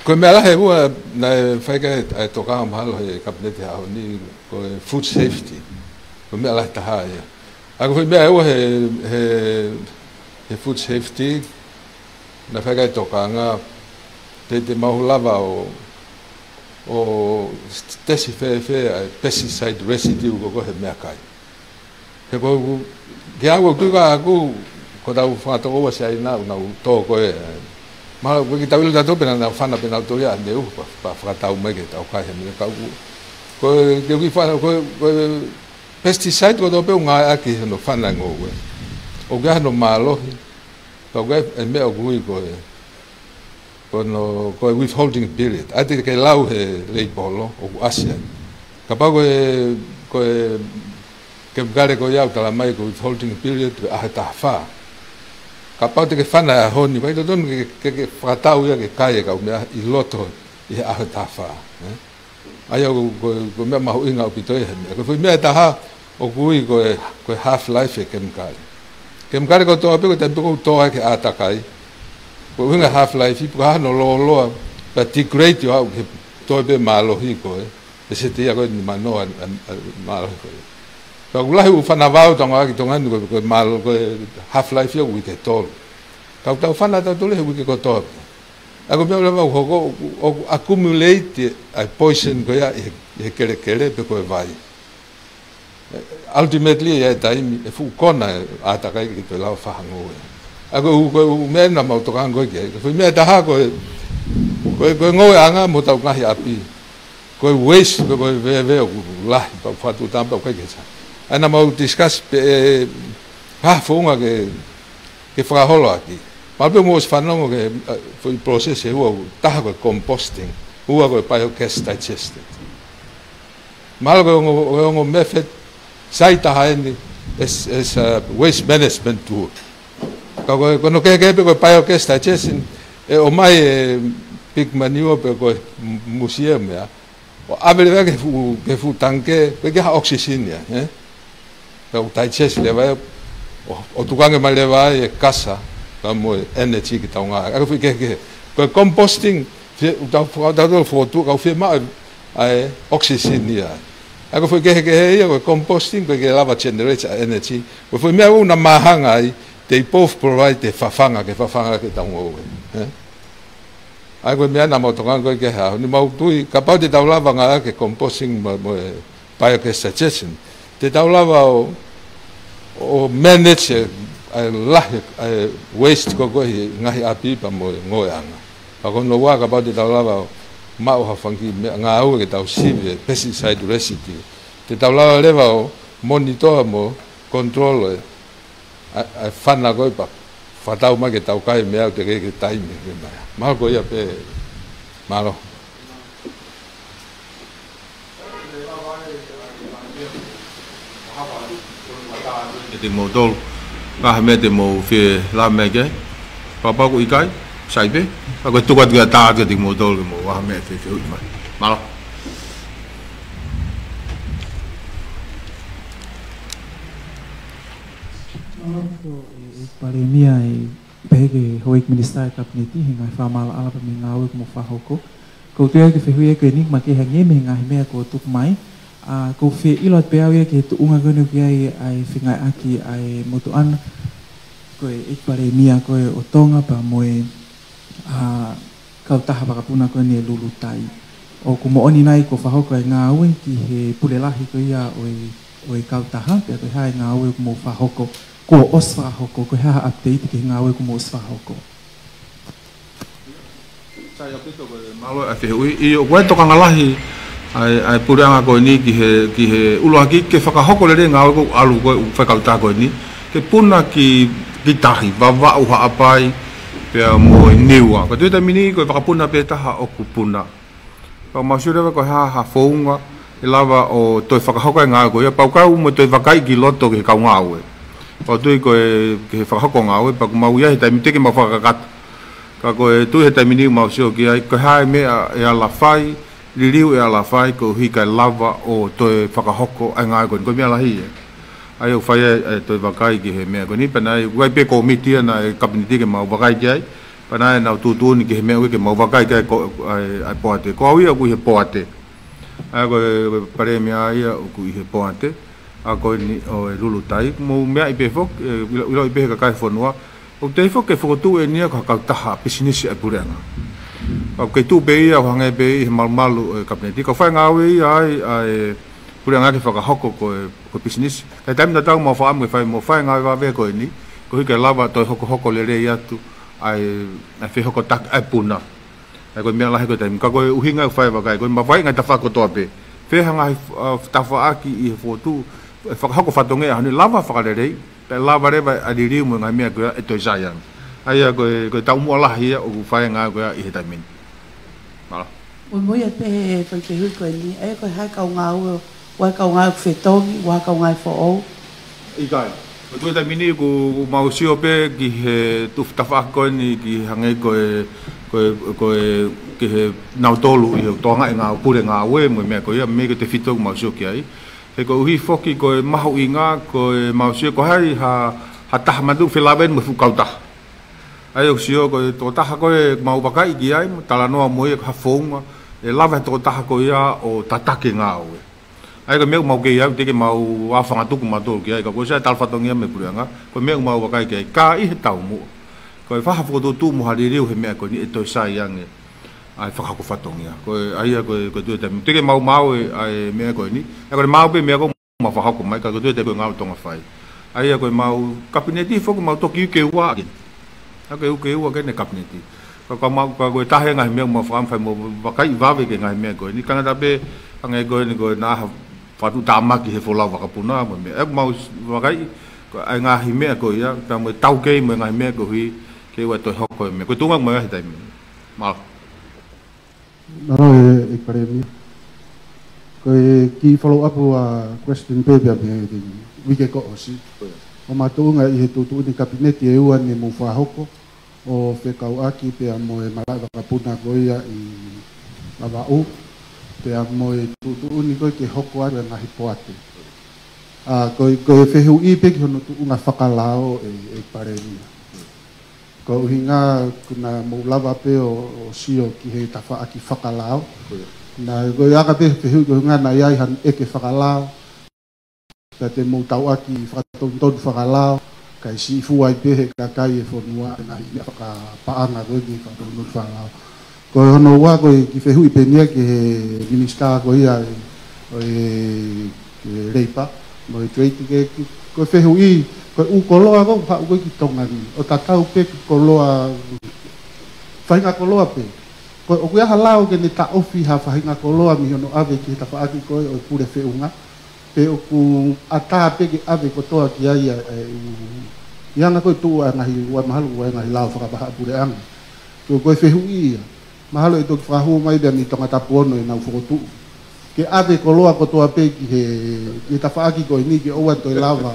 Ko e meʻa lahi ʻe ua naʻe fai ki ai e toka mahalo he Kapineti he ʻaho ni, ko e food safety. Ko e meʻa lahi taha ia. ʻA ia ko e foʻi meʻa ʻe ua he, he, he food safety, naʻe fai ki ai e tokanga, te, te mau lava ʻo, ʻo tesi fēfē ʻa e pesticide residue ko ē he meʻakai. He ko ʻeku, ke au ʻoku tuʻu ka ʻaku, ko ʻetau fanga tokoua Siaina ʻoku nau tō ko ē. Mahalo ʻoku ʻikai ke tau ʻilo tautolu pe naʻa nau fana pe naʻa nau tō ia ʻaneuhu pea, pea fakatau mai ke tau kai he meʻa ka ʻoku. Ko e, ke ʻoku fana, ko e, ko e pesticide kotoa pē ʻoku ngāueʻaki he hono fana e ngoue. ʻOku ʻi ai hano mālohi, pea ʻoku ʻi ai e meʻa ʻoku ui ko e ko hono, ko e withholding period. ʻA ia te ke lau he leipolo ʻoku ʻasi ai. Kapau ko e, ko e kemikale ko ia ʻoku tala mai ko e withholding period ko e ʻaho ʻe taha fā. Kapau te ke fana he ʻaho ni, ʻoku ʻikai totonu ke, ke, ke fakatau ia ke kai e kau meʻa ʻi loto ʻi he ʻaho ʻe taha fā, ē? ʻA ia ko, ko, ko e meʻa mahuʻinga ʻaupito ia he meʻa. Ko e foʻi meʻa ʻe taha ʻoku ui ko e, ko e half life e kemikale. Kemikale kotoa pē ko e taimi pē ʻoku tō ai ki he ʻātakai, ko e ʻuhinga e half life, pea ko hono lōloa, pea degrade ʻo aʻu ki he toe pē mālohi ko ē, ʻe seti ia ko e nimanoa, ʻa, ʻa, mālohi ko ē. Pea ʻoku lahi e ʻū fana vao ʻoku ngāueʻaki ʻi Tonga ni ko e, ko e mālo-, ko e half life ia uike ʻe tolu. Ka ʻoku tau fana tautolu he uike kotoa pē. ʻA ia ko e meʻa leva ʻoku hoko, ʻoku, ʻoku accumulate ʻa e poison ko ia ʻi he, ʻi he kelekele pe ko e vai. Ultimately, ʻi he taimi, ʻe fuʻu kona e ʻātakai ke toe lava fai ha ngoue. ʻA ia ko e ʻū, ko e ʻū meʻa naʻa mau tokanga ko ē ki ai. Ko e foʻi meʻa ʻe taha ko e, ko e, ko e ngoueʻanga mo hotau ngaahi ʻapi. Ko e waste, ko e, ko e veve ʻoku lahi, pea ʻoku fakatuʻutāmaki pea ʻoku ʻikai ke sa. ʻA ia naʻa mau discuss pē, ē, ha founga ke, ke fakaholoʻaki. Mahalo pē mou ʻosi fanongo ki he, ʻa, foʻi process ʻe ua, taha ko e composting, ua ko e biogas digester. Mahalo ko e ongo, ko e ongo method, sai taha eni, as, as a waste management tool. Ka ko e, ko hono kehekehe pē ko e biogas digestion, ʻe ʻomai e pig manure pe ko e m-, musie meʻa. ʻO ʻave leva ki he fuʻu, ki he fuʻu tangikē, pea ke ha oxygen ia, ē? Pea ʻoku digest leva ia, ʻo, ʻo tukuange mai leva ai e kasa, pea mo e energy ki taunga. ʻA ia ko e foʻi kehekehe. Ko e composting, fie, ʻoku tau, ʻoku tau tau fotu, ka ʻoku fiemaʻu ʻa e oxygen ia. ʻA ia ko e foʻi kehekehe ia, ko e composting, ko e ke lava generate ʻa e energy. Ko e foʻi meʻa ʻoku na māhanga ai, they both provide e fafanga, ke fafanga ki taunga, ē? ʻA ia ko e meʻa naʻa mau tokanga ko ē ki ai he ʻaho ni, mau tui, kapau te tau lava ngāueʻaki e composting mo, mo e biogas digestion, te tau lava ʻo, ʻo manage e, ʻa e lahi, ʻa e waste ko ē ʻi he ngaahi ʻapi pea mo e ngoueʻanga. Pea ko hono ua kapau te tau lava ʻo maʻu ha fanga kiʻi meʻangāue ke tau sivi e pesticide residues. Te tau lava leva ʻo monitor mo control e ʻa, ʻa e fana ko ē pea fakatau mai ke tau kai meʻa ʻoku teʻeki ke taimi ke mai. Mahalo ko ia pē, mālō. Kiate kimoutolu, ngaahi meʻa te mou fie lave mai ki ai. Kapau ʻoku ʻikai, sai pē. Ka ko e tuku atu ki ai atu kiate kimoutolu ke mou ngaahi meʻa fie fehuʻi mai. Mālō. Mālō, ʻe, ʻe Palēmia, ʻe pehē ki he Houʻeiki Minisitā ʻo e Kapineti, he ngaahi fakamaʻalaʻala pea mo e ngāue kuo mou fakahoko. Ko u toe ʻai ke fehuʻi ʻe ko eni, makehe ange mei he ngaahi meʻa kuo tuku mai. ʻA, ko u fie ʻilo atu pē au ia ki he tuʻunga ko eni ʻoku ʻi ai ʻa e fengāueʻaki ʻa e motuʻa na, ko e ʻEiki Palēmia ko ē ʻo Tonga pea mo e, ʻa, kautaha vakapuna ko eni ʻe Lulutai. ʻOku moʻoni nai kuo fakahoko e ngāue ki he pule lahi ko ia ʻo e, ʻo e kautaha, pea ko e hā e ngāue kuo mou fakahoko, kuo ʻosi fakahoko, ko e hā ha update ki he ngāue kuo mou ʻosi fakahoko? Sai ʻaupito, ko e mālō e fehuʻi. ʻIo, ko e tokanga lahi ʻa e, ʻa e puleʻanga ko eni ki he, ki he ʻuluaki ke fakahoko lelei e ngāue ko ē ʻoku ʻalu ko ē ʻoku fai ʻe he kautaha ko eni. Ke puna ki, ki tahi, Vavaʻu, Haʻapai, pea mo Niua. Ka ko e taimi ni ko e vakapuna pē taha ʻoku puna. Pea mau sio leva ko e hā ha founga ʻe lava ʻo toe fakahoko e ngāue ko ia, pea u kau mo e toe vakaiʻi ki loto ki he kau ngāue. Pea u tui ko e, ki he fakahoko ngāue, pea ʻoku mau ʻi ai he taimi teʻeki mau fakakakato. Ka ko e tui he taimi ni mau sio ki ai, ko e hā e meʻa ʻe ala fai, liliu ʻe ala fai, koeʻuhi kae lava ʻo toe fakahoko ʻa e ngāue ko eni, ko e meʻa lahi ē. ʻA ia ʻoku fai ai e toe vakai ki he meʻa ko eni, pea naʻe ʻi ai pē kōmiti ia naʻe Kapineti ke mau vakai ki ai, pea naʻe nau tuʻutuʻuni ki he meʻa ʻoku ke mau vakai ki ai ko, ʻa e, ʻa e poate. Ko au ia ʻoku ʻi he poate. ʻA ia ko e, ko e Palēmia ia ʻoku ʻi he poate. ʻA ko eni ʻo e Lulutai, mou meaʻi pē foki, ʻe, ʻilo, ʻiloʻi pē he kakai e fonua. ʻOku teʻeki foki ke fokotuʻu eni ia ko ha kautaha pisinisi ʻa e puleʻanga. ʻOku kei tuʻu pē ia ʻo hangē pē ʻi he malumalu ʻo e Kapineti. Ka ʻoku fai ngāue ia ai ʻa e puleʻanga ke fakahoko ko e, ko e pisinisi. Ka ʻi he taimi tatau mau fakaʻamu ke fai, mau fai ngāue vave ko eni, koeʻuhi ke lava toe hokohoko lelei atu ʻa e, ʻa e fehokotaki ʻa e puna. ʻA ia ko e meʻa lahi ko e taimi, ka ko e ʻuhinga ʻoku fai e vakai, ko e mafai ngaahi tafaʻaki kotoa pē. Fē ha ngaahi, ʻa, tafaʻaki ʻi he fokotuʻu, ʻe fakahoko fatongia ʻaho ni, lava fakalelei, pea lava leva ʻa e liliu mo e ngaahi meʻa ko ia ʻe toe sai ange. ʻA ia ko e, ko e taumuʻa lahi ia ʻoku fai e ngāue ko ia ʻi he taimi ni. Mālō. Muimui atu pē he foʻi fehuʻi ko eni, ʻa ia ko e hā e kau ngāue, ʻa e kau ngāue ʻoku fetongi, ʻa e kau ngāue foʻou? ʻIkai. Ko e tuʻu he taimi ni ʻoku mau sio pē ki he tuʻu tafaʻaki ko eni ki he hangē ko e, ko e, ko e, ki he nautolu ʻi he tokangaʻi ngāue, pule ngāue mo e meʻa ko ia, meimei ko e tefito ʻoku mau sio ki ai. He koeʻuhi foki ko e mahuʻinga, ko e mau sio ko hai ha, ha taha manatu felāveʻi mo e fuʻu kautaha. ʻA ia ʻoku sio ko e tokotaha ko ē mau vakai ki ai, mo talanoa mo ia ko e hā e founga ʻe lava he tokotaha ko ia ʻo tataki e ngāue. ʻA ia ko e meʻa ʻoku mau kei ʻai, teʻeki ke mau ʻā fangatuku mautolu ki ai, ka ko e sai tala fatongia mei he puleʻanga, ko e meʻa ʻoku mau vakai ki ai, ka ʻi he taumuʻa. Ko e fai ha fokotuʻutuʻu mo ha liliu he meʻa ko eni ʻe toe sai ange ʻa e fakahoko fatongia. Ko e, ʻa ia ko e, ko e tuʻu he taimi. Teʻeki ke mau maʻu e, ʻa e meʻa ko eni. ʻA ia ko e maʻu pē meʻa ko ē mau fakahoko mai, ka ko e tuʻu he taimi ko e ngāue Tonga fai. ʻA ia ko e mau Kapineti foki mau toki uke ua ake. ʻA ia ko e uke ua ake ʻene Kapineti. Ka, ka mau, ka ko e taha e ngaahi meʻa mau fakaʻamu fai mo vakai vave ki he ngaahi meʻa ko eni. Ka ngata pē, hangē ko eni ko e naʻa ha fakatuʻutāmaki he folau vakapuna mo e meʻa. ʻOku mau vakai, ko e ngaahi meʻa ko ia, pea mo e taukei mo e ngaahi meʻa koeʻuhi ke ʻoua toe hoko e meʻa. Ko e tuʻunga mo e ngaahi taimi. Mālō. Mālō e, ʻEiki Palēmia. Ko e kiʻi follow up ʻa e question pē pea mei he uike kuo ʻosi. ʻOku ma tuʻunga ʻi he tuʻutuʻuni kapineti ʻe ua ne mou fakahoko, ʻo fekauʻaki pea mo e malaʻe vakapuna ko ia ʻi Vavaʻu, pea mo e tuʻutuʻuni ko ē ke hoko atu e ngaahi poate. ʻA, ko e, ko e fehuʻi pē ki hono tuʻunga fakalao e, ʻEiki Palēmia. Ko e ʻuhinga kuo mou lava pē ʻo, ʻo sio ki he tafaʻaki fakalao. Naʻe ko e aka pē fehuʻi ko e ʻuhinga naʻe ʻi ai hano ʻeke fakalao. Pea te mou tauʻaki fakatonutonu fakalao, kae siʻi fua ai pē he kakai e fonua e ngaahi meʻa fakapaʻanga ko eni fakatonutonu fakalao. Ko hono ua ko e kiʻi fehuʻi pē eni ia ki he minisitā ko ia e, ʻo e, e leipa, mo e trade ke, ke, ko e fehuʻi, ko e ʻū koloa ko ē ʻoku haʻu ko ē ki Tonga ni, ʻoku tatau pē ki he koloa, faʻahinga koloa pē. Ko e ʻoku ʻi ai ha lao ke ne taʻofi ha faʻahinga koloa mei hono ʻave ki he tafaʻaki ko ē ʻo e pule feʻunga. Pe ʻoku ʻatā pē ke ʻave kotoa ki ai ʻa e, ʻa e ʻū, ʻi he anga ko ē ʻoku tuʻu ai e ngaahi, ʻoku mahalo ʻoku ʻi ai e ngaahi lao fakavahaʻapuleʻanga. Ko, ko e fehuʻi ia. Mahalo ʻe toki fakahū mai pē mei Tongatapu ono ʻenau fokotuʻu. Ke ʻave koloa kotoa pē ki he, ki he tafaʻaki ko eni ke ʻoua toe lava.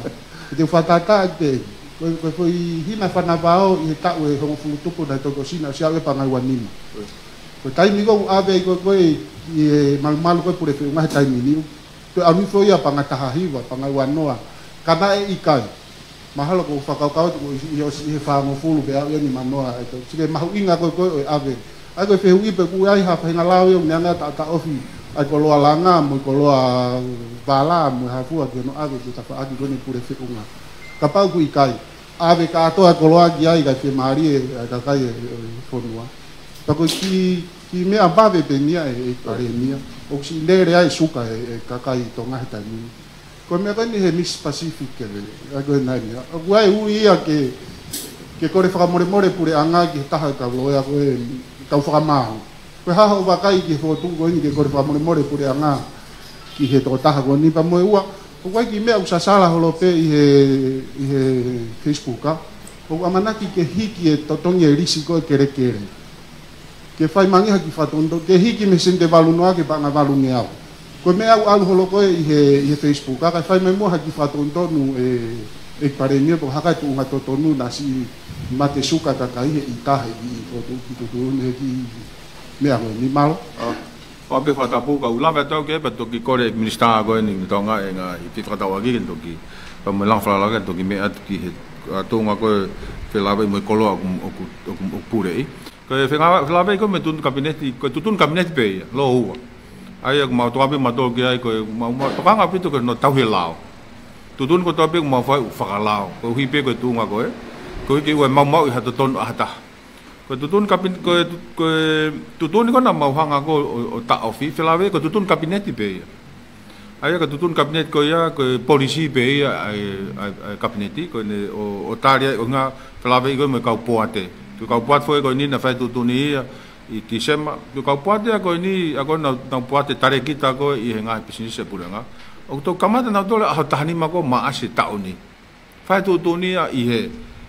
Ke te fakatātā ʻi he, ko, ko e foʻi hina fanavao ʻi he taʻu ʻe hongofulu tupu naʻe toki ʻosi naʻe ʻosi ʻave Pangai ua nima. Ko e taimi ko ē ʻoku ʻave ai ko ē, ko ē ʻi he malumalu ko ē pule feʻunga he taimi ni. Toe ʻalu hifo ia Pangai taha hiva, Pangai ua noa. Ka naʻe ʻikai. Mahalo ko e fakakaukau atu ko e ʻosi, ʻosi ʻi he fāngofulu pe aʻu ia nima noa. ʻE tau, sike mahuʻinga ko ē ko ē ʻo e ʻave. ʻA ia ko e fehuʻi pe ʻoku ʻi ai ha faʻahinga lao ia ʻoku ne hanga ʻo taʻotaʻofi ʻa e koloa langa mo e koloa vālā mo e hā fua ki hono ʻave ki he tafaʻaki ko eni pule feʻunga. Kapau ʻoku ʻikai, ʻave kātoa e koloa ki ai kae fiemālie ʻa e kakai e, e fonua. Pea ko e kiʻi, kiʻi meʻa vave pē eni ia e, ʻEiki Palēmia. ʻOku siʻi lele ai e suka e, e kakai Tonga he taimi ni. Ko e meʻa ko eni he Miss Pacific ke le, ʻa ia ko e nai meʻa. ʻOku ʻi ai e ui ia ke, ke kole fakamolemole puleʻanga ki he taha e kau loea ko ē, kau fakamaau. Ko e hā hoʻo vakai ki he fokotuʻu ko eni ke kole fakamolemole puleʻanga ki he tokotaha ko eni pea mo e ua. ʻOku ʻi ai e kiʻi meʻa ʻoku sasala holo pē ʻi he, ʻi he Facebook, ʻa? ʻOku ʻamanaki ke hiki e totongi e lisi ko ē kelekele. Ke fai mai ange ha kiʻi fakatonutonu, ke hiki mei he sēniti ʻe valu noa ki he paʻanga valungeau. Ko e meʻa ʻoku ʻalu holo ko ē ʻi he, ʻi he Facebook, ʻa, kae fai mai muʻa ha kiʻi fakatonutonu e, ʻEiki Palēmia, pe ko e hā e tuʻunga totonu naʻa siʻi mate suka kakai he ʻita he ʻi, ʻo tu, ki tuʻutuʻuni he kiʻi meʻa ko eni, mālō. ʻA, ʻoku pē fakatapu ka u lave atu au ki ai pea toki kole e minisitā ko eni ʻi Tonga e ngaahi fehuʻi fakatauʻaki ke toki, pea mo e langa falala ke toki meʻa atu ki he, ʻa, tuʻunga ko ē felāveʻi mo e koloa ʻoku, ʻoku, ʻoku, ʻoku puleʻi. Ko e fenga-, felāveʻi ko ē mei he tuʻutuʻuni kapineti, ko e tuʻutuʻuni kapineti pē ia, lōua. ʻA ia ʻoku mau tokanga pē mautolu ki ai, ko e mau, mau tokanga ʻaupito ki hono tauhi e lao. Tuʻutuʻuni kotoa pē ʻoku mau fai ʻoku fakalao, koeʻuhi pē ko e tuʻunga ko ē, koeʻuhi ke ʻoua ʻe maumauʻi ha totonu ʻa ha taha. Ko e tuʻutuʻuni kapin-, ko e tu-, ko e tuʻutuʻuni ko ē naʻa mau hanga ko ē ʻo, ʻo taʻofi, felāveʻi ko e tuʻutuʻuni kapineti pē ia. ʻA ia ko e tuʻutuʻuni kapineti ko ia, ko e polisī pē ia ʻa e, ʻa e, ʻa e kapineti, ko ʻene ʻo, ʻo tali ai ʻo ngaahi felāveʻi ko ē mo e kau poate. Ko e kau poate foʻou ko eni naʻe fai e tuʻutuʻuni ia ʻi Tīsema. Ko e kau poate ia ko eni, ʻa ko ē naʻa nau, nau poate talēkita ko ē ʻi he ngaahi pisinisi ʻa e puleʻanga. ʻOku toki kamata nautolu he ʻaho taha nima ko ē ʻo Maʻasi taʻu ni. Fai e tuʻutuʻuni ia ʻi he,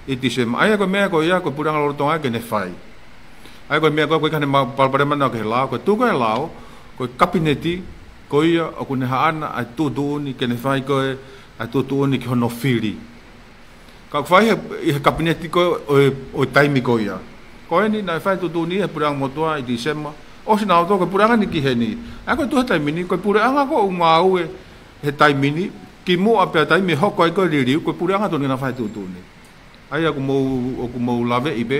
ʻi Tīsema. ʻA ia ko e meʻa ko ia, ko e puleʻanga lolotonga ke ne fai. ʻA ia ko e meʻa ko ē, ko e ʻikai ke ne ma-, palopalema naʻa ke he lao, ko e tuʻu ko ē he lao, ko e kapineti, ko ia ʻoku ne haʻana ʻa e tuʻutuʻuni ke ne fai ko ē ʻa e tuʻutuʻuni ki hono fili. Ka ʻoku fai he, ʻi he kapineti ko ē ʻo e, ʻo e taimi ko ia. Ko eni naʻe fai e tuʻutuʻuni he puleʻanga motuʻa ʻi Tīsema. ʻOsi nautolu ko e puleʻanga ni ki heni. ʻA ia ko e tuʻu he taimi ni, ko e puleʻanga ko ē ʻoku ngāue he taimi ni, kimuʻa pea taimi ʻe hoko ai ko ē e liliu, ko e puleʻanga tonu naʻa fai e tuʻutuʻuni. ʻA ia ʻoku mou, ʻoku mou laveʻi pē,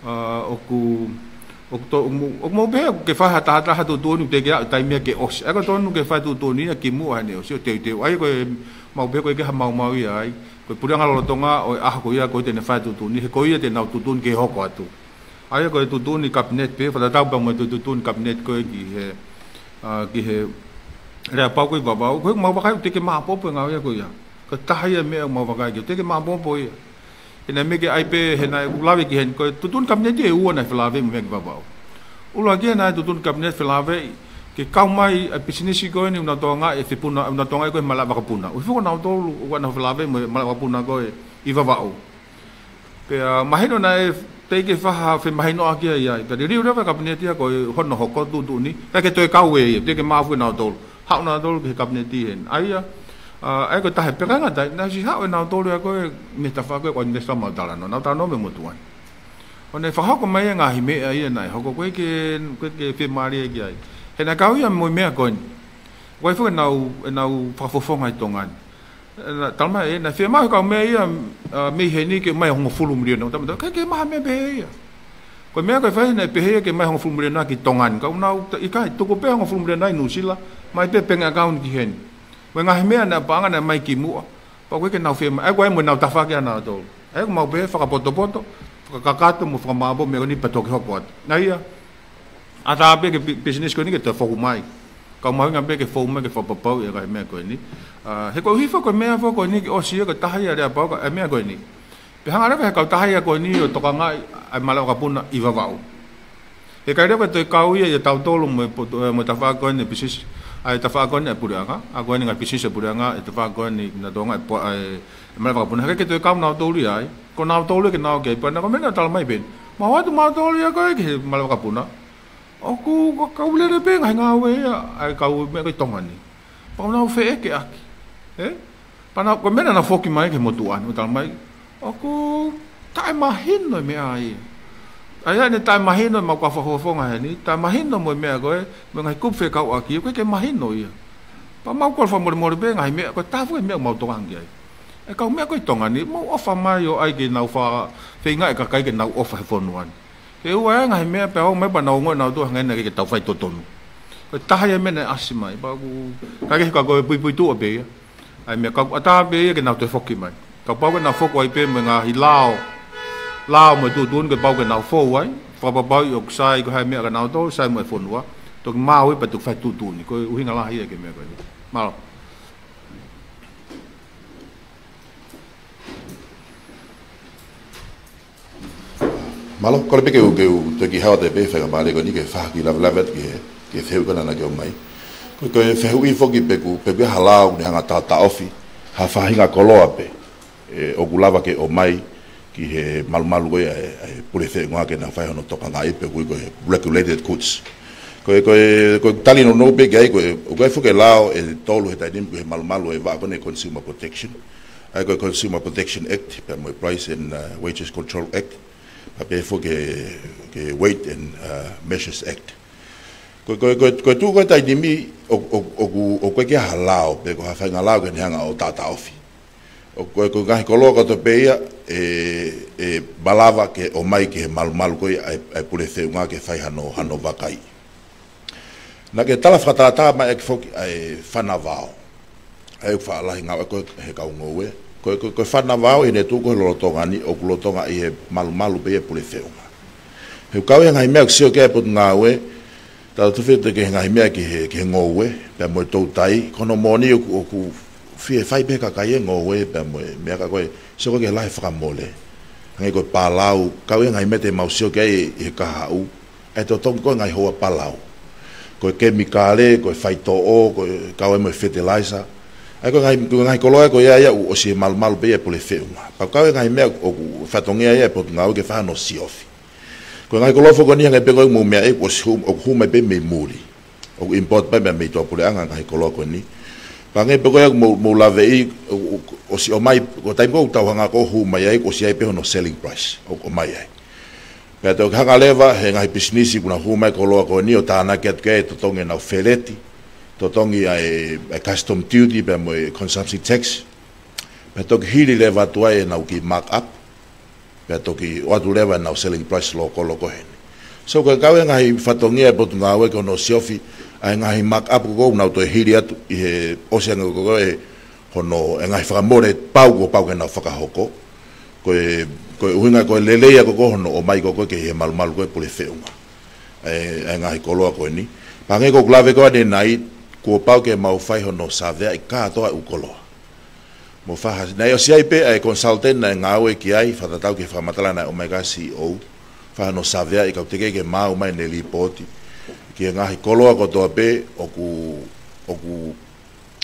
ʻa, ʻoku, ʻoku to-, ʻoku mou, ʻoku mou pehē ʻoku ke fai ha taha taha tuʻutuʻuni teʻeki ai taimi ia ke ʻosi. ʻA ia ko e tonu ke fai e tuʻutuʻuni ia kimuʻa heʻene ʻosi ʻo teuteu. ʻA ia ko e mau pehē ko e ke ha maumau ia ai. Ko e puleʻanga lolotonga ʻo e ʻaho ko ia ko ē te ne fai e tuʻutuʻuni, he ko ia te nau tuʻutuʻuni ke hoko atu. ʻA ia ko e tuʻutuʻuni kapineti pē, fakatatau pē mo e tuʻutuʻuni kapineti ko ē ki he, ʻa, ki he aleapau ko ē ʻi Vavaʻu, ko e mau vakai ʻoku teʻeki ke maopoopo e ngāue ia ko ia. Ko e taha ia e meʻa ʻoku mau vakai ki ai, teʻeki ke maopoopo ia. He naʻe meʻa ke ʻai pē, he naʻe ʻoku lave ki heni, ko e tuʻutuʻuni kapineti ʻe ua naʻe felāveʻi mo e meʻa ki Vavaʻu. ʻUluaki he naʻe tuʻutuʻuni kapineti felāveʻi, ke kau mai ʻa e pisinisi ko eni ʻoku nau tokangaʻi e fepuna, ʻoku nau tokangaʻi ko e malaʻe vakapuna. ʻOku ʻi ai foki ʻenau tolu, ʻoku nau felāveʻi mo e malaʻe vakapuna ko ē ʻi Vavaʻu. Pea mahino naʻe teʻeki ke fai ha femahinoʻaki ia ai. Pea liliu leva e kapineti ia ko e hono hoko tuʻutuʻuni. ʻIkai ke toe kau ē ia, teʻeki ke maʻu ʻenautolu. Haʻu nautolu ki he kapineti heni. ʻA ia, ʻa, ʻa ia ko e taha e pekangatai, naʻe ʻosi haʻu ʻenautolu ia ko ē mei he tafaʻaki ko ē ʻo e Nestor Mautala no, nau tano me motuan. ʻO ne fakahoko mai e ngaahi meʻa ia naʻe hoko ko ē ke, ko ē ke fiemālie ki ai. He naʻe kau ia mo e meʻa ko eni. Ko e foki ʻenau, ʻenau fakafofonga ʻi Tonga ni. ʻE, naʻe talamai ʻe, naʻe fiemaʻu e kau meʻa ia, ʻa, mei heni ke ʻomai hongofulu miliona. Tama, ʻikai ke maha meʻa pehē ia. Ko e meʻa ko e fai naʻe pehē ia ke ʻomai hongofulu miliona ki Tonga ni. Ka ʻoku nau, ʻikai, tuku pē hongofulu miliona ʻi Nuʻusila, ʻomai pē bank account ki heni. Ko e ngaahi meʻa naʻe paʻanga naʻe ʻomai kimuʻa. Pea ko ē ke nau fiemaʻu, ʻa ia ko ē mo ʻenau tafaʻaki ʻanautolu. ʻA ia ʻoku mau pehē fakapotopoto, fakakakato mo fakamāʻopoʻopo meʻa ko eni pea toki hoko atu. ʻA ia, ʻatā pē ki he pi-, pisinisi ko eni ke toe foki mai. Ka ʻoku mahuʻinga pē ke foki mai ke fakapapauʻi e ngaahi meʻa ko eni. ʻA, he ko e ʻuhi foki ko e meʻa foki ko eni ke ʻosi ia ko e taha ia e aleapau ko e meʻa ko eni. Pea hanga leva ʻe he kautaha ia ko eni ʻo tokangaʻi ʻa e malaʻe vakapuna ʻi Vavaʻu. He ʻikai leva toe kau ia ʻia tautolu mo e poto-, ʻe, mo e tafaʻaki ko eni e pisinisi, ʻa e tafaʻaki ko eni e puleʻanga, ʻa ko eni ngaahi pisinisi e puleʻanga, ʻe tafaʻaki ko eni naʻa tokangaʻi e po-, ʻa e, e malaʻe vakapuna. He ʻikai ke toe kau nautolu ia ai, ko nautolu ia ke nau ō ki ai, pea naʻe ko e meʻa naʻe talamai pē eni. Mau ō atu mautolu ia ko ē ki he malaʻe vakapuna. ʻOku, ʻoku kau lele pē ngaahi ngāue ia ʻa e kau meʻa ko ē ʻi Tonga ni. Pea ʻoku nau feʻekeʻaki. ʻE? Pea naʻa, ko e meʻa naʻa nau foki mai ki he motuʻa ni, ʻo talamai, ʻoku taʻemahino e meʻa ia. ʻA ia ʻene taʻemahino, mau kau fakafofonga heni, taʻemahino mo e meʻa ko ē, mo e ngaahi kupu fekauʻaki, ʻoku ʻikai ke mahino ia. Pea mau kole fakamolemole pē ngaahi meʻa, ko e taha foki e meʻa ʻoku mau tokangaʻi ai. E kau meʻa ko ē ʻi Tonga ni, mau ʻofa mai ʻo ʻai ke nau fa-, feinga e kakai ke nau ʻofa he fonua ni. Ke ʻoua ʻe ngaahi meʻa pea ō mai pea nau ongoʻi nautolu hangē naʻe ʻikai ke tau fai totonu. Ko e taha ia e meʻa naʻe ʻasi mai, pea ʻoku, ka ke hika ko e puipuituʻa pē ia. ʻA ia meʻa ka ʻoku ʻatā pē ia ke nau toe foki mai. Kapau ke nau foki ai pē mo e ngaahi lao, lao mo e tuʻutuʻuni ke pau ke nau fou ai, fakapapauʻi ʻoku sai ko e hā e meʻa kia nautolu, sai mo e fonua. Toki maau ia pea toki fai tuʻutuʻuni. Ko e ʻuhinga lahi ia ki he meʻa ko eni. Mālō. Mālō, kole pē ke u, ke u toki hao atu pē faingamālie ko eni ke fai ha kiʻi lavelave atu ki he, ki he fehuʻi ko ena naʻa ke ʻomai. Ko e, ko e fehuʻi foki pe ʻoku, pe ʻoku ʻi ai ha lao ʻoku ne hanga ʻo taʻotaʻofi ha faʻahinga koloa pē, ʻe, ʻoku lava ke ʻomai ki he malumalu ko ia ʻa e, ʻa e pule feʻunga ke nau fai hono tokangaʻi pe ʻoku ui ko e regulated goods. Ko e, ko e, ko e tali nounou pē ki ai ko e, ʻoku ʻi ai foki e lao ʻe tolu he taimi ni ki he malumalu ʻo e vaʻa ko eni Consumer Protection. ʻA ia ko e Consumer Protection Act, pea mo e Price and, uh, Wages Control Act, pea pehē foki ki he, ki he Weight and, uh, Measures Act. Ko, ko, ko, ko e tuʻu ko ē taimi ni, ʻo, ʻo, ʻoku, ʻoku ʻikai ke ʻi ai ha lao, pe ko ha faʻahinga lao ke ne hanga ʻo taʻotaʻofi. ʻO ko, ko e ngaahi koloa kotoa pē ia, ʻe, ʻe malava ke ʻomai ki he malumalu ko ia ʻa e, ʻa e pule feʻunga ke fai hano, hano vakaiʻi. Naʻa ke tala fakatātā mai ʻaki foki ʻa e fanavao. ʻA ia ʻoku faʻa lahi ngāue ko ē he kau ngoue. Ko, ko, ko e fanavao ʻi heʻene tuʻu ko ē he lolotonga ni ʻoku lolotonga ʻi he malumalu pē ia e pule feʻunga. He ʻoku kau ia he ngaahi meʻa ʻoku sio ki ai e Potungāue, tautefito ki he ngaahi meʻa ki he, ki he ngoue, pea mo e toutai, ko hono moʻoni ʻoku, ʻoku fie fai pē ʻe he kakai e ngoue, pea mo e meʻa ka ko e, sio ko ē ki he lahi fakamole. Hangē ko e palau, kau ia he ngaahi meʻa te mau sio ki ai ʻi he kahaʻu, ʻa e totongi ko ē ngaahi houa palau. Ko e kemikale, ko e faitoʻo, ko e kau ai mo e fertilizer. ʻA ia ko e ngaahi, ko e ngaahi koloa ko ia ia ʻoku ʻosi he malumalu pē ia e pule feʻunga. Pea kau ia he ngaahi meʻa ʻoku fatongia ia e Potungāue ke fai hano siofi. Ko e ngaahi koloa foki ko eni hangē pē ko e mou meaʻi ʻoku ʻosi hū, ʻoku hū mai pē mei muli. ʻOku import mai pē mei tuʻapuleʻanga ngaahi koloa ko eni. Pea hangē pē ko ia mou, mou laveʻi, ʻo, ʻo, ʻosi ʻomai, ko e taimi ko ē ʻoku tau hanga ko ē ʻo hū mai ai, ʻosi ʻi ai pē hono selling price, ʻoku ʻomai ai. Pea toki hanga leva he ngaahi pisinisi ʻoku nau hū mai e koloa ko eni ʻo tānaki atu ki ai e totongi ʻenau feleti, totongi ʻa e, ʻa e custom duty pea mo e consumption tax. Pea toki hili leva atu ai ʻenau kiʻi mark up. Pea toki ʻoatu leva ʻenau selling price lokoloko heni. So ko e kau ia he ngaahi fatongia e Potungāue ki hono siofi ʻa e ngaahi mark up ko ē ʻoku nau toe hili atu ʻi he ʻosi ange ko ē hono e ngaahi fakamole pau kuo pau ke nau fakahoko. Ko e, ko e ʻuhinga ko e lelei ia ko ē hono ʻomai ko ē ki he malumalu ko ē pule feʻunga. ʻA e, ʻa e ngaahi koloa ko eni. Pea hangē ko ʻeku lave ko ē ʻanenai, kuo pau ke mau fai hono saveaʻi kātoa e ʻū koloa. Mo fai ha, naʻe ʻosi ʻi ai pē ʻa e consultant naʻe ngāue ki ai, fakatatau ki he fakamatala naʻe ʻomai ʻe he C E O, fai hano saveaʻi ka ʻoku teʻeki ke maʻu mai ʻene lipooti. ki he ngaahi koloa kotoa pē ʻoku, ʻoku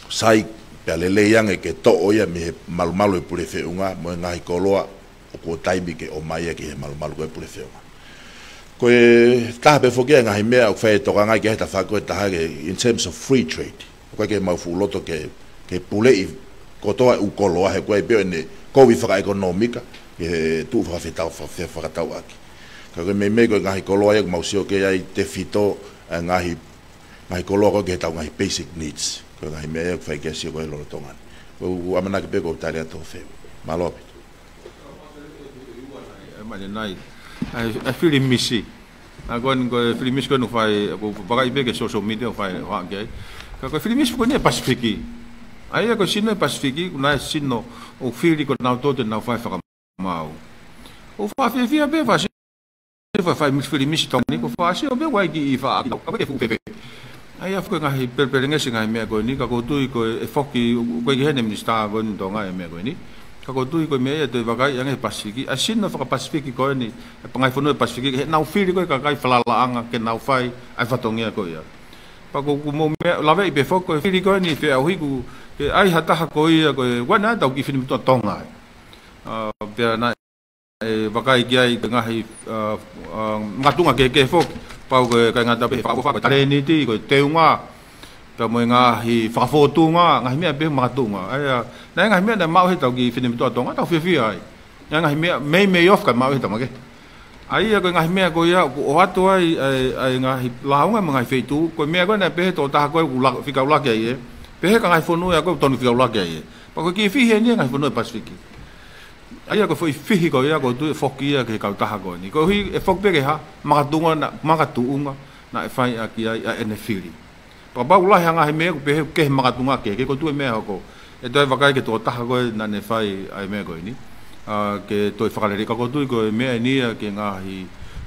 sai pea lelei ange ke toʻo ia mei he malumalu ʻo e pule feʻunga mo e ngaahi koloa ʻoku ʻotaimi ke ʻomai ia ki he malumalu ko ē pule feʻunga. Ko e taha pē foki ia e ngaahi meʻa ʻoku fai e tokangaʻi ki ai he tafaʻaki ko ē ʻe taha ke in terms of free trade. ʻOku ʻikai ke mau fuʻu loto ke, ke puleʻi kotoa e ʻū koloa he ʻoku ʻi ai pē ʻene kovi fakaʻekonōmika, ki he tuʻu fakafetau, fakafe-, fakatauʻaki. Ka ko e meimei ko e ngaahi koloa ia ʻoku mau sio ki ai tefito, e ngaahi, ngaahi koloa ko ē ki heʻetau ngaahi basic needs. Ko e ngaahi meʻa ia ʻoku fai ki ai e sio ko ē lolotonga ni. ʻOku ou ʻamanaki pē ʻoku ou tali atu hoʻo fehuʻi. Mālō ʻaupito. ʻE, mane nai. ʻAi, ʻai fili misi. ʻA ko eni ko e fili misi ko eni ʻoku fai, ʻoku vakai pē ki he social media ʻoku fai, ʻoku hake ai. Ka ko e fili misi ko eni ʻa e Pasifiki. ʻA ia ko e sino ʻa e Pasifiki, ʻoku nau sino ʻoku fili ko ʻenau toto ʻenau fai fakamāu. ʻOku fakafiefia pē fasi-, fai, fai misi fili misi Tonga ni, ʻoku fakasio pē ʻoku ʻi ai e kiʻi faʻa, ʻoku ʻikai ke fuʻu pepe. ʻA ia ʻoku ʻi ai e ngaahi pelepelengesi e ngaahi meʻa ko eni, ka ʻoku ou tui ko e foki, ʻoku ʻikai ke ʻi heni e minisitā ko eni ʻo Tonga e meʻa ko eni. Ka ʻoku ou tui ko e meʻa ia ʻe toe vakai ange he Pasifiki, ʻa e sino faka-Pasifiki ko eni, ʻa e ngaahi fonua ʻo e Pasifiki, heʻenau fili ko ē e kakai falalaʻanga ke nau fai ʻa e fatongia ko ia. Pea ʻoku, ʻoku mou meʻa, laveʻi pē foki ko e fili ko eni feʻauhi ʻoku, ke ʻai ha taha ko ia ko e, ʻoua naʻa tau kiʻi finemotuʻa Tonga ai. ʻA, pea naʻe vakai ki ai ko e ngaahi, ʻa, ʻa, makatuʻunga kehekehe foki. Pau ko e ʻikai ngata pē he fakaʻofoʻofa, ko e talēniti, ko e teunga, pea mo e ngaahi fakafōtunga, ngaahi meʻa pē makatuʻunga. ʻA ia, naʻe ngaahi meʻa naʻe maʻu he tau kiʻi finemotuʻa Tonga, tau fiefia ai. ʻA e ngaahi meʻa, meimei ofi kae maʻu he tama kehe. ʻA ia ko e ngaahi meʻa ko ia, ʻoku ʻoatu ai, ʻa e, ʻa e ngaahi lāunga mo e ngaahi feituʻu, ko e meʻa ko ē naʻe pehē tokotaha ko ē ʻoku la-, fika ʻuluaki ai ē. Pehē ki he ngaahi fonua ia ko ē ʻoku tonu fika ʻuluaki ai ē. Pea ko e kiʻi fihi eni e ngaahi fonua ʻo e Pasifiki. ʻA ia ko e foʻi fihi ko ia ʻoku ou tui ʻe foki ia ki he kautaha ko eni. Koeʻuhi ʻe foki pē ki he hā, makatuʻunga naʻa, makatuʻunga naʻe fai ʻaki ai ʻa ʻene fili. Pea kapau ʻoku lahi ha ngaahi meʻa ʻoku pehē ʻoku kehe makatuʻunga kehe, ʻoku ou tui ʻe meʻa hoko. ʻE toe vakai ki he tokotaha ko ē naʻa ne fai ʻa e meʻa ko eni. ʻA, ke toe fakalelei, ka ʻoku ou tui ko e meʻa eni ia ki he ngaahi,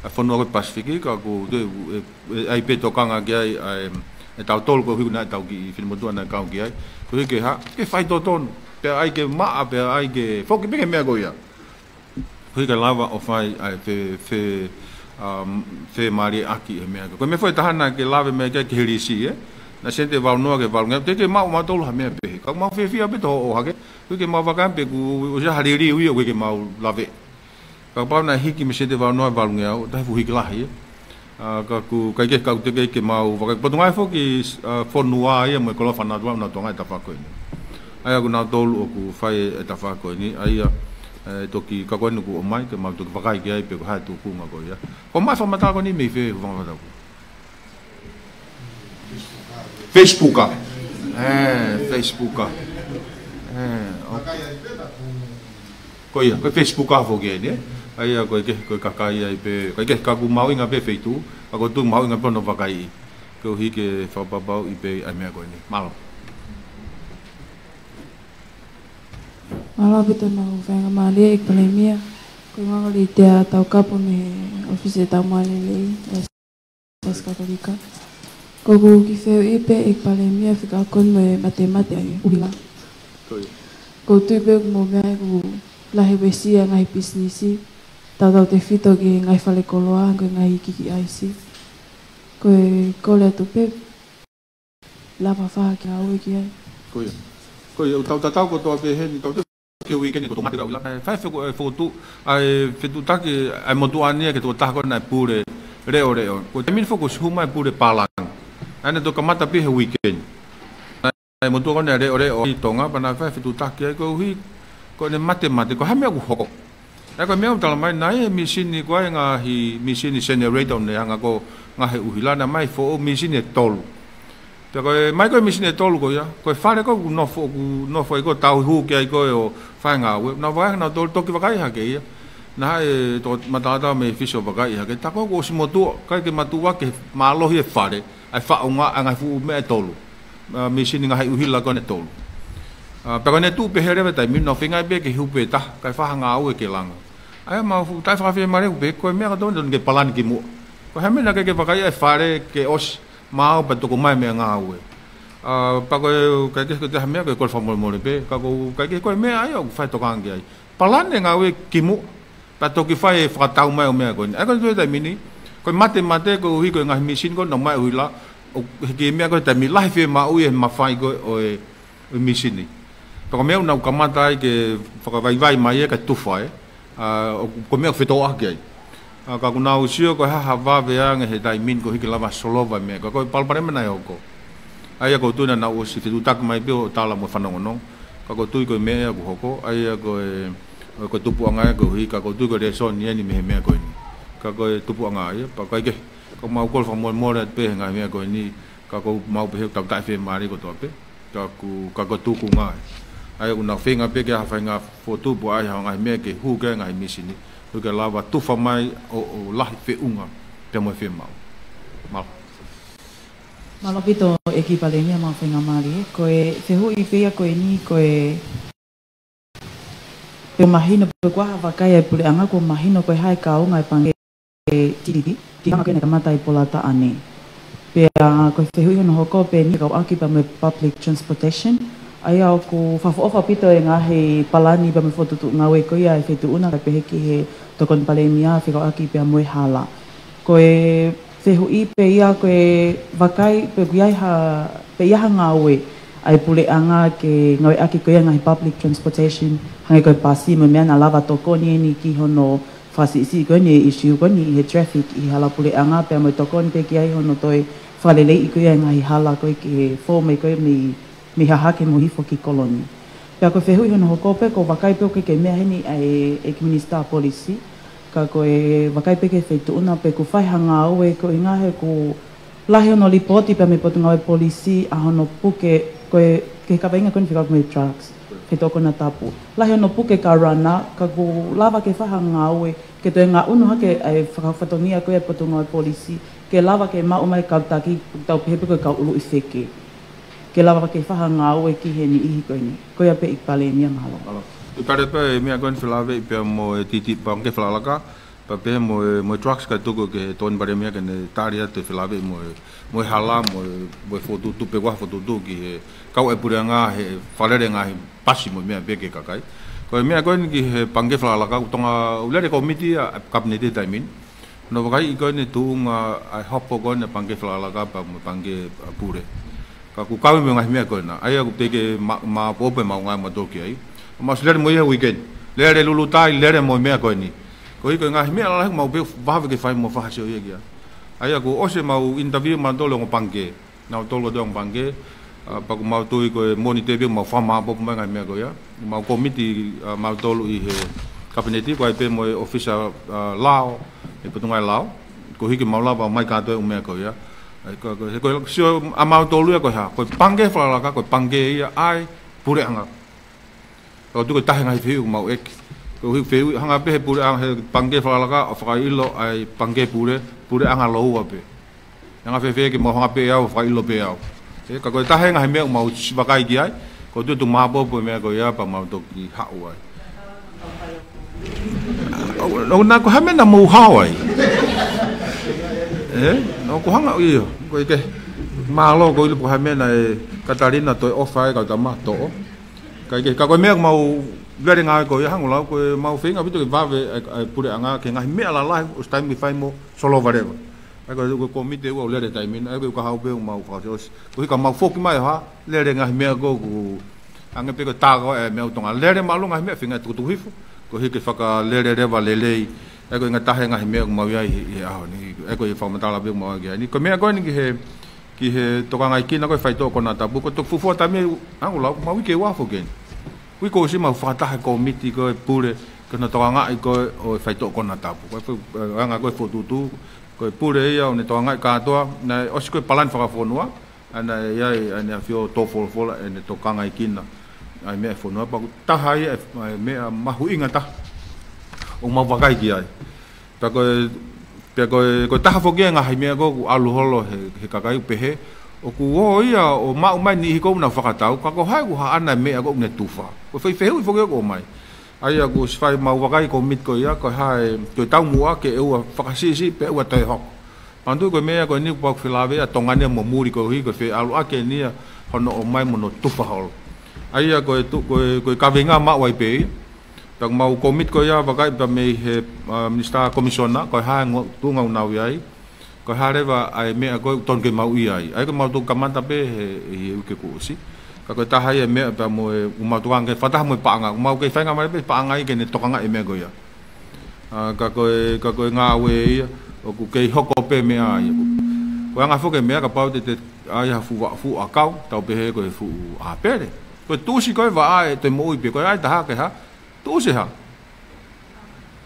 ʻa e fonua ko ē Pasifiki, ka ʻoku ou tui ʻe, ʻe, ʻe ʻai pē tokanga ki ai, ʻa e, ʻe tautolu koeʻuhi naʻa tau kiʻi finemotuʻa naʻa tau ki ai. Koeʻuhi ke hā, ke fai totonu. Pea ʻai ke maʻa, pea ʻai ke foki pē ki he meʻa ko ia. Koeʻuhi ke lava ʻo fai ʻa e fe-, fe-, um, femālieʻaki e meʻa. Ko e meʻa foʻi ʻe taha naʻa ke lave mai ki ai ki he lisi, ē? Naʻe sēniti ʻe valu noa ki he valu ngeau, teʻeki ke maʻu mautolu ha meʻa pehē. Ka ʻoku mau fiefia pē ʻo ʻohake, koeʻuhi ke mau vakai pē ʻoku, ʻoku ʻi ai ha liliu ia ʻoku ʻikai ke mau lave. Ka kapau naʻe hiki mei he sēniti ʻe valu noa ki he valu ngeau, ʻoku taha e fuʻu hiki lahi, ē? ʻA, ka ʻoku ʻikai ke kau teʻeki ke mau vakai. Potungāue foki, ʻa, fonua ia mo e koloa fakanatula ʻo Tonga he tafaʻaki ko eni. ʻA ia ko nautolu ʻoku fai e tafaʻaki ko eni. ʻA ia, ʻe, toki ka ko eni ʻoku ʻomai, ke mau toki vakai ki ai pe ko e hā e tūkunga ko ia. Ko e meʻa fakamatala ko eni mei fē, hūfanga fataku? Facebook ʻa? ʻE, Facebook ʻa. ʻE, ʻo. Ko ia, ko e Facebook ʻa foki eni, ē? ʻA ia ko e ke, ko e kakai ai pē, ko e ke kaku mahuʻinga pē feituʻu, ka ʻoku ou tui mahuʻinga pē hono vakaiʻi. Koeʻuhi ke fakapapauʻi pē ʻa e meʻa ko eni. Mālō. Mālō ʻaupito ʻemau faingamālie ʻEiki Palēmia. Ko e ngaahi lī te a tau kapo mei he ʻōfisi ʻetau mālele ʻi Siasi Katolika. Ko ʻeku kiʻi fehuʻi pē ʻEiki Palēmia fekauʻaki mo e matemate ʻa e ʻuhila. Ko ia. ʻOku ou tui pē ʻoku mou meaʻi ʻoku lahi e uesia e ngaahi pisinisi, tautautefito ki he ngaahi fale koloa, ko e ngaahi kiʻi ʻaisi. Ko e kole atu pē, lava fā ke ngāue ki ai. Ko ia. Ko ia, ʻoku tau tatau kotoa pē heni, tau tatau ki he uike ni ko e toʻomate ʻa e ʻuhila. ʻE, fai feku-, ʻe, fokotuʻu, ʻa e fetuʻutaki, ʻa e motuʻa ni ia ki he tokotaha ko ē naʻe pule leʻoleʻo. Ko e taimi ni foki kuo ʻosi hū mai e pule pālangi. ʻA ia naʻe toki kamata pē he uike ni. ʻA e motuʻa ko ē naʻe leʻoleʻo ʻi Tonga, pea naʻe fai fetuʻutaki ai koeʻuhi, ko ʻene matemate, ko e hā e meʻa ʻoku hoko. ʻA ia ko e meʻa ʻoku talamai naʻe ʻi ai e mīsini ko ē ngaahi mīsini generator ʻo ne hanga ko ē ngaahi ʻuhila naʻe ʻomai foʻou mīsini ʻe tolu. Pea ko e ʻomai ko ē mīsini ʻe tolu ko ia, ko e fale ko ē ʻoku nofo, ʻoku nofo ai ko ē tauhi hū ki ai ko ē ʻo fai e ngāue. Naʻa nau vakai, naʻa nau toki vakai hake ia. Naʻe ʻi ai e tokotaha mei Fisi ʻo vakai hake. Tā ko ē kuo ʻosi motuʻa, ʻikai ke matuʻuaki e mālohi e fale. ʻA e faʻunga, ʻa e ngaahi fuʻu meʻa ʻe tolu. ʻA, mīsini ngaahi ʻuhila ko ē ʻe tolu. ʻA, pea ko ʻene tuʻu pē he leva e taimi ni, naʻa nau feinga pē ke hū pē taha, kae fai ha ngāue ke langa. ʻA ia mau fuʻu tai fakafiemālie pē, ko e meʻa kotoa ʻoku totonu ke palani kimuʻa. Ko e hā e meʻa naʻe ʻikai ke vakai ai e fale ke ʻosi, maʻu pea toki ʻomai e meʻangāue. ʻA, pea ko e, ʻikai ke, ko e taha e meʻa, ko e kole fakamolemole pē, ka ʻoku ʻikai ke, ko e meʻa ia ʻoku fai e tokanga ki ai. Palani e ngāue kimuʻa, pea toki fai e fakatau mai ʻo e meʻa ko eni. ʻA ia ko e taimi ni, Ko e matemate koeʻuhi ko e ngaahi misini ko ē naʻa nau maʻu ʻi he ʻaho, ʻo hiki e meʻa ko ē taimi lahi fiemaʻu ia he mafai ko ē ʻo e, ʻo e misini. Pea ko e meʻa naʻa nau kamata ai ke fakavaivai mai ia ka tufa ē. ʻA, ʻo, ko e meʻa ʻoku fetōʻaki ai. ʻA, ka ʻoku nau sio ko e hā ha vave ange he taimi ni koeʻuhi ke lava solova e meʻa. Ka ko e palopalema naʻe hoko. ʻA ia ʻoku ou tui naʻa nau ʻosi fetuʻutaki mai pē ʻo tala mo fanongonongo. Ka ʻoku ou tui ko e meʻa ia ʻoku hoko. ʻA ia ko e, ko e tupuʻanga ia koeʻuhi. Ka ʻoku ou tui ko e lēsoni eni mei he meʻa ko eni. Ka ko e tupuʻanga ia. Pea ʻikai ke, ka mau kole fakamolemole atu pē he ngaahi meʻa ko eni. Ka ʻoku mau pehē ʻoku tau taʻefiemālie kotoa pē. Ka ʻoku, ka ko e tuʻunga ē. ʻA ia ʻoku nau feinga pē ke ʻai ha faʻahinga fokotuʻu pe ʻai ha ngaahi meʻa ke hū ki ai e ngaahi misini. Koeʻuhi ke lava tufa mai ʻo, ʻo lahi feʻunga pea mo e fiemaʻu. Mālō. Mālō ʻaupito ʻEiki Palēmia, maʻu faingamālie. Ko e fehuʻi pē ia ko eni ko e, pe mahino pe ko e hā ha vakai ʻa e puleʻanga, ko e mahino ko e hā e kaunga e pangikē TPD, ki he anga ko ē naʻe kamata ʻi Polataʻane. Pea ko e fehuʻi hono hoko pē eni ʻoku ʻaki pea mo e public transportation. ʻA ia ʻoku fakaʻofoʻofa ʻaupito e ngaahi palani pea mo e fokotuʻutuʻu ngāue ko ia ʻa e feituʻu na kae pehē ki he Tokoni Palēmia fekauʻaki pea mo e hala. Ko e fehuʻi pē ia ko e vakai pe ʻoku ʻi ai ha, pe ʻi ai ha ngāue ʻa e puleʻanga ke ngāueʻaki ko ia ngaahi public transportation, hangē ko e pasi mo e meʻa naʻa lava tokoni eni ki hono fakasiʻisiʻi ko eni e issue ko eni ʻi he traffic ʻi he hala puleʻanga pea mo e tokoni pē ki ai hono toe fakaleleiʻi ko ia e ngaahi hala ko ē ke fou mai ko ē mei, mei Hahake mo hifo ki Koloni. Pea ko e fehuʻi hono hoko pē ko e vakai pē ʻoku ʻikai ke meʻa heni ʻa e, ʻEiki Minisitā Polisi, ka ko e vakai pē ki he feituʻu na pe ʻoku fai ha ngāue koeʻuhi he ʻoku lahi hono lipooti pea mei he Potungāue Polisi ʻa hono puke ko ē ki he kaveinga ko eni fekauʻaki mo e drugs, feituʻu konatapu. Lahi hono puke karana, ka ʻoku lava ke fai ha ngāue ke toe ngaʻunu hake ʻa e fakafatongia ko ē ʻa e Potungāue Polisi, ke lava ke maʻu mai kau taki, tau pehē pē ko e kau ʻuluʻi feke. Ke lava ke fai ha ngāue ki he niʻihi ko eni. Ko ia pē ʻEiki Palēmia, mālō. Mālō. ʻIkai pē e meʻa ko eni felāveʻi pea mo e TPD, pangikē fakalaka, pea pehē mo e, mo e drugs kae tuku ki he Tokoni Palēmia ke ne tali atu e felāveʻi mo e, mo e hala, mo e, mo e fokotuʻutuʻu pe ko e hā ha fokotuʻutuʻu ki he kau e puleʻanga he fakalele ngaahi pasi mo e meʻa pē ki he kakai. Ko e meʻa ko eni ki he pangikē fakalaka, ʻoku tokanga ʻo lele kōmiti ʻa e Kapineti he taimi ni. Naʻa nau vakaiʻi ko eni e tuʻunga ʻa e hopo ko eni pangikē fakalaka pea mo e pangikē, ʻa, pule. Ka ʻoku kau mo e ngaahi meʻa ko ena. ʻA ia ʻoku teʻeki ke ma-, maopoopo e maʻu ngāue ʻa mautolu ki ai. Mau ʻosi lele mo ia he weekend. Lele Lulutai, lele mo e meʻa ko eni. Koeʻuhi ko e ngaahi meʻa lalahi ʻoku mau pehē ʻoku vave ke fai mo fakahaofi ia ki ai. ʻA ia kuo ʻosi ʻemau interview ʻa mautolu ongo pangikē. Naʻa nau tolu ʻa e ongo pangikē. ʻA, pea ʻoku mau tui ko e moʻoni tēpia mau fakamaopoopo mai e ngaahi meʻa ko ia. Mau kōmiti, ʻa, mautolu ʻi he Kapineti, ko ia pē mo e ʻōfisa, ʻa, lao, ʻe Potungāue Lao. Koeʻuhi ke mau lava mai kātoa e ʻū meʻa ko ia. ʻA ia ko, ko, he ko e sio ʻa mautolu ia ko e hā, ko e pangikē fakalaka, ko e pangikē ia ʻa e puleʻanga. Ka ʻoku tuku e taha e ngaahi fehuʻi ʻoku mau ʻeke. Koeʻuhi fehuʻi, hanga pē he puleʻanga he pangikē fakalaka ʻo fakaʻilo ʻa e pangikē pule, puleʻanga lōua pē. Hanga fēfē ke mau hanga pē au, fakaʻilo pē au. ʻE, ka ko e taha e ngaahi meʻa ʻoku mau siʻi vakai ki ai, ko e tuʻu maopoopo e meʻa ko ia pea mau toki haʻu ai. ʻO, ʻo, naʻa ko e hā e meʻa naʻa mou haʻu ai? ʻE, naʻa ku hanga ʻio, ko e ke, mālō ko e ʻilo pe ko e hā e meʻa naʻe Katalina toe ʻofa ai kau tama toʻo. Ka ʻi he, ka ko e meʻa ʻoku mau lele ngāue ko ia hangē ko e lau ko e mau feinga ʻaupito ke vave ʻa e, ʻa e puleʻanga ki he ngaahi meʻa lalahi ʻoku ʻosi taimi ke fai mo solova leva. ʻA ia ko e, ko e kōmiti ʻe ua ʻoku lele he taimi ni, ʻa ia ko e ʻuhinga hau pē ʻoku mau fakaʻosiʻosi. Koeʻuhi ka mau foki mai ʻo hā, lele ngaahi meʻa ko ē ʻoku hangē pē ko e tā ko ē meʻa ʻoku tokanga. Lele mālō ngaahi meʻa feinga tukutuku hifo, koeʻuhi ke fakalele leva lelei. ʻA ia ko e ʻuhinga taha e ngaahi meʻa ʻoku mau ʻi ai he, he ʻaho ni. ʻA ia ko e fakamatala pē ʻoku mau ʻi ai ki ai ni. Ko e meʻa ko eni ki he, ki he tokangaʻi kina ko ē faitoʻo konatapu, ko e toki fuofua taimi ʻa ʻeku lau, mau uike ua foki eni. Uike ʻosi mau fakataha e kōmiti ko ē pule, ko hono tokangaʻi ko ē ʻo e faitoʻo konatapu. Ko e fo-, ʻe, anga ko ē fokotuʻutuʻu, ko e pule ia ʻoku ne tokangaʻi kātoa, naʻe ʻosi ko e palani fakafonua, ʻa ia naʻe ʻi ai, ʻa ʻEne ʻAfio Tō Folofola, ʻene tokangaʻi kina ʻa e meʻa e fonua, pea ʻoku taha ia e, e meʻa mahuʻinga taha ʻoku mau vakai ki ai. Pea ko e, pea ko e, ko e taha foki e ngaahi meʻa ko ē ʻoku ʻalu holo he, he kakai ʻoku pehē, ʻoku ō ia ʻo maʻu mai e niʻihi ko ē ʻoku nau fakatau, ka ko hai ʻoku haʻana e meʻa ko ē ʻoku ne tufa. Ko e fai fehuʻi foki ʻoku ʻomai. ʻA ia kuo ʻosi fai ʻemau vakai kōmiti ko ia, ko e hā e, ko e taumuʻa ke ʻoua fakasiʻisiʻi pea ʻoua toe hoko. Pea ʻoku ou tui ko e meʻa ko eni kuo pau ke felāveʻi ʻa Tonga ni mo muli koeʻuhi ko e feʻaluʻaki eni ia hono ʻomai mo hono tufa holo. ʻA ia ko e tu-, ko e, ko e kaveinga maʻu ai pē ia. Pea ʻoku mau kōmiti ko ia vakai pea mei he, ʻa, Minisitā Komisiona, ko e hā e ngaahi tuʻunga ʻoku nau ʻi ai. Ko e hā leva ʻa e meʻa ko ē ʻoku tonu ke mau ʻi ai. ʻA ia ko e mau toki kamata pē he, he uike kuo ʻosi. Ka ko e taha ia e meʻa pea mo e ʻoku mau tokanga ki ai fakataha mo e paʻanga. ʻOku mau kei faingamālie pē paʻanga ia ke ne tokangaʻi e meʻa ko ia. ʻA, ka ko e, ka ko e ngāue ia, ʻoku kei hoko pē meʻa ia. Ko e anga foki e meʻa kapau te, te ʻai ha fuʻu, fuʻu ʻakau, tau pehē ko e fuʻu ʻāpele. Ko e tuʻusi ko e vaʻa ʻe te moʻui pē, ko e ʻai taha ke hā, tuʻusi hā.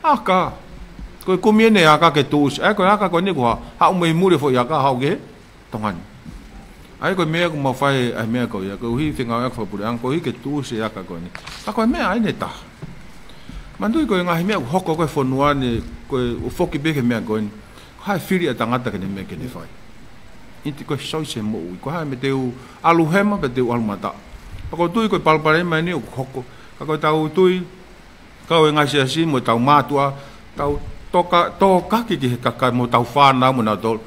ʻAka. Ko e kumi ʻene ʻaka ke tuʻusi. ʻA ia ko e ʻaka ko eni ko ha, haʻu mei muli foʻi ʻaka, haʻu ke Tonga ni. ʻA ia ko e meʻa ʻoku mau fai ʻa e meʻa ko ia, koeʻuhi fengāueʻaki fakapuleʻanga, koeʻuhi ke tuʻusi e ʻaka ko eni. Ka ko e meʻa ʻa eni ʻe taha. Manatuʻi ko e ngaahi meʻa ʻoku hoko ko ē he fonua ni, ko e ʻoku foki pē ki he meʻa ko eni. Ko e hā e fili ʻa e tangata ke ne meʻa ke ne fai. ʻIti ko e soi se moʻui. Ko e hā e meʻa te u ʻalu hema, pe te u ʻalu mataʻu. Ka ʻoku ou tui ko e palopalema eni ʻoku hoko. Ka ko e tau tui, kau e ngaahi siasi mo e tau mātuʻa, tau toka, tokaki ki he kakai mo tau fānau mo nautolu.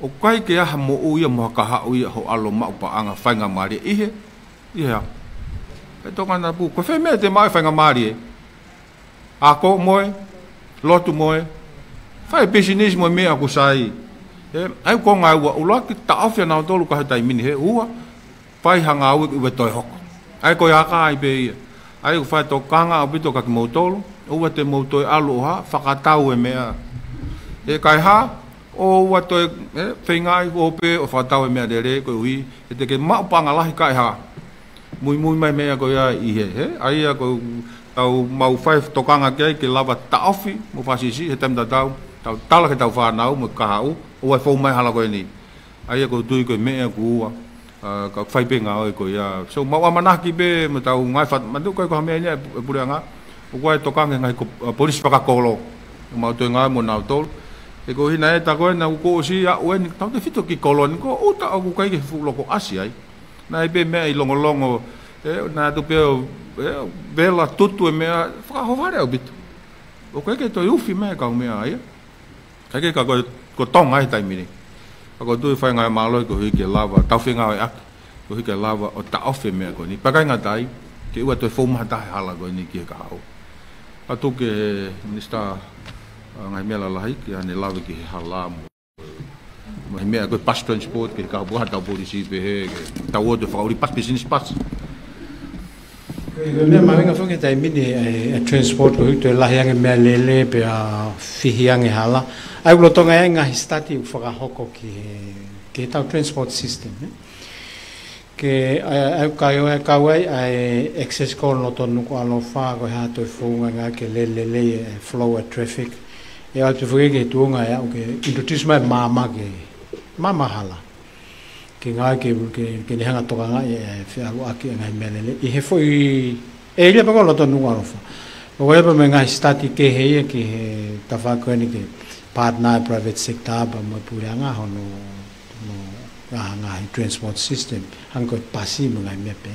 ʻOku ʻikai ke ʻi ai ha moʻui ia mo ha kahaʻu ia hoʻo ʻalu ʻo maʻu paʻanga faingamālie ʻi he, ʻi he hā. He tokanga pē, ko fē meʻa te maʻu e faingamālie. Ako mo e, lotu mo e, fai pisinisi mo e meʻa ʻoku sai. He, ʻa ia ko e ngāue ʻuluaki taʻofi ʻa nautolu ka he taimi ni he ua, fai ha ngāue ke ʻoua toe hoko. ʻA ia ko e ʻaka ai pē ia. ʻA ia ʻoku fai tokanga ʻaupito kia kimoutolu, ʻoua te mou toe ʻalu ʻo hā, fakatau e meʻa. He ka e hā, ʻoua toe, ē, feingaʻi ʻo pē ʻo fakatau e meʻa lelei koeʻuhi, he te ke maʻu paʻanga lahi ka e hā. Muimui mai meʻa ko ia ʻi he, he, ʻa ia ko e tau mau fai tokanga ki ai ke lava taʻofi mo fakasiʻisiʻi he taimi tatau, tau tala ki he tau fānau mo e kahaʻu, ʻoua ʻe fou mai hala ko eni. ʻA ia ʻoku ou tui ko e meʻa ʻoku ua, ʻa, ka fai pē ngāue ko ia. So, mau ʻamanaki pē mo tau ngaahi fat-, manatuʻi ko e ko ha meʻa eni ʻa e pu-, ʻa e puleʻanga, ʻoku ʻi ai e tokanga ki he ngaahi ko-, ʻa, polisi fakakolo. Mau toe ngāue mo nautolu. He ko e hina e ta ko ē naʻa ku ʻosi aʻu eni, tautefito ki kolo ni, ko ʻuta ʻoku ʻikai ke fuʻu loko ʻasi ai. Naʻe ʻi ai pē meʻa ʻi Longolongo, ē, naʻe ʻatu pē ʻo, ē, vela tutu e meʻa, fakahohaʻa ʻaupito. ʻOku ʻikai ke toe ufi mai e kau meʻa ia. Ka ke ka ko, ko Tonga he taimi ni. Ka ʻoku ou tui fai ngāue mālohi koeʻuhi ke lava, tau fengāueʻaki, koeʻuhi ke lava ʻo taʻofi e meʻa ko eni. Pea ʻikai ngata ai, ke ʻoua toe fou mai ha taha he hala ko eni ki he kahaʻu. Pea tuku ki he Minisitā, ʻa, Ngaahi Meʻa Lalahi, ke ne lave ki he hala mo, mo e meʻa ko e bus transport, ke ka buha tau polisi pehē, ke tau ō atu fakaʻuli bus, business bus. Ko e meʻa mahuʻinga foki he taimi ni, ʻa e, ʻa e transport koeʻuhi toe lahi ange meʻalele pea fihi ange hala. ʻA ia ʻoku lolotonga ʻi ai e ngaahi study ʻoku fakahoko ki he, ki he tau transport system, ē. Ke, ʻa e, ʻa e kau ai, kau ai, ʻa e access ko ē loto Nukuʻalofa, ko e hā toe founga ngā ke lele lelei e flow e traffic. ʻE ʻoatu foki ki he tuʻunga ʻe aʻu ke introduce mai maama ke, maama hala. Ke ngāue ke, ke, ke ne hanga tokangaʻi e feʻaluʻaki e ngaahi meʻalele. ʻI he foʻi ʻēlia pē ko ē loto Nukuʻalofa. ʻOku ʻi ai pē mo e ngaahi study kehe ia ki he tafaʻaki ko eni ke partner e private sector pea mo e puleʻanga hono, hono ngaahi, ngaahi transport system. Hangē ko e pasi mo e ngaahi meʻa pē.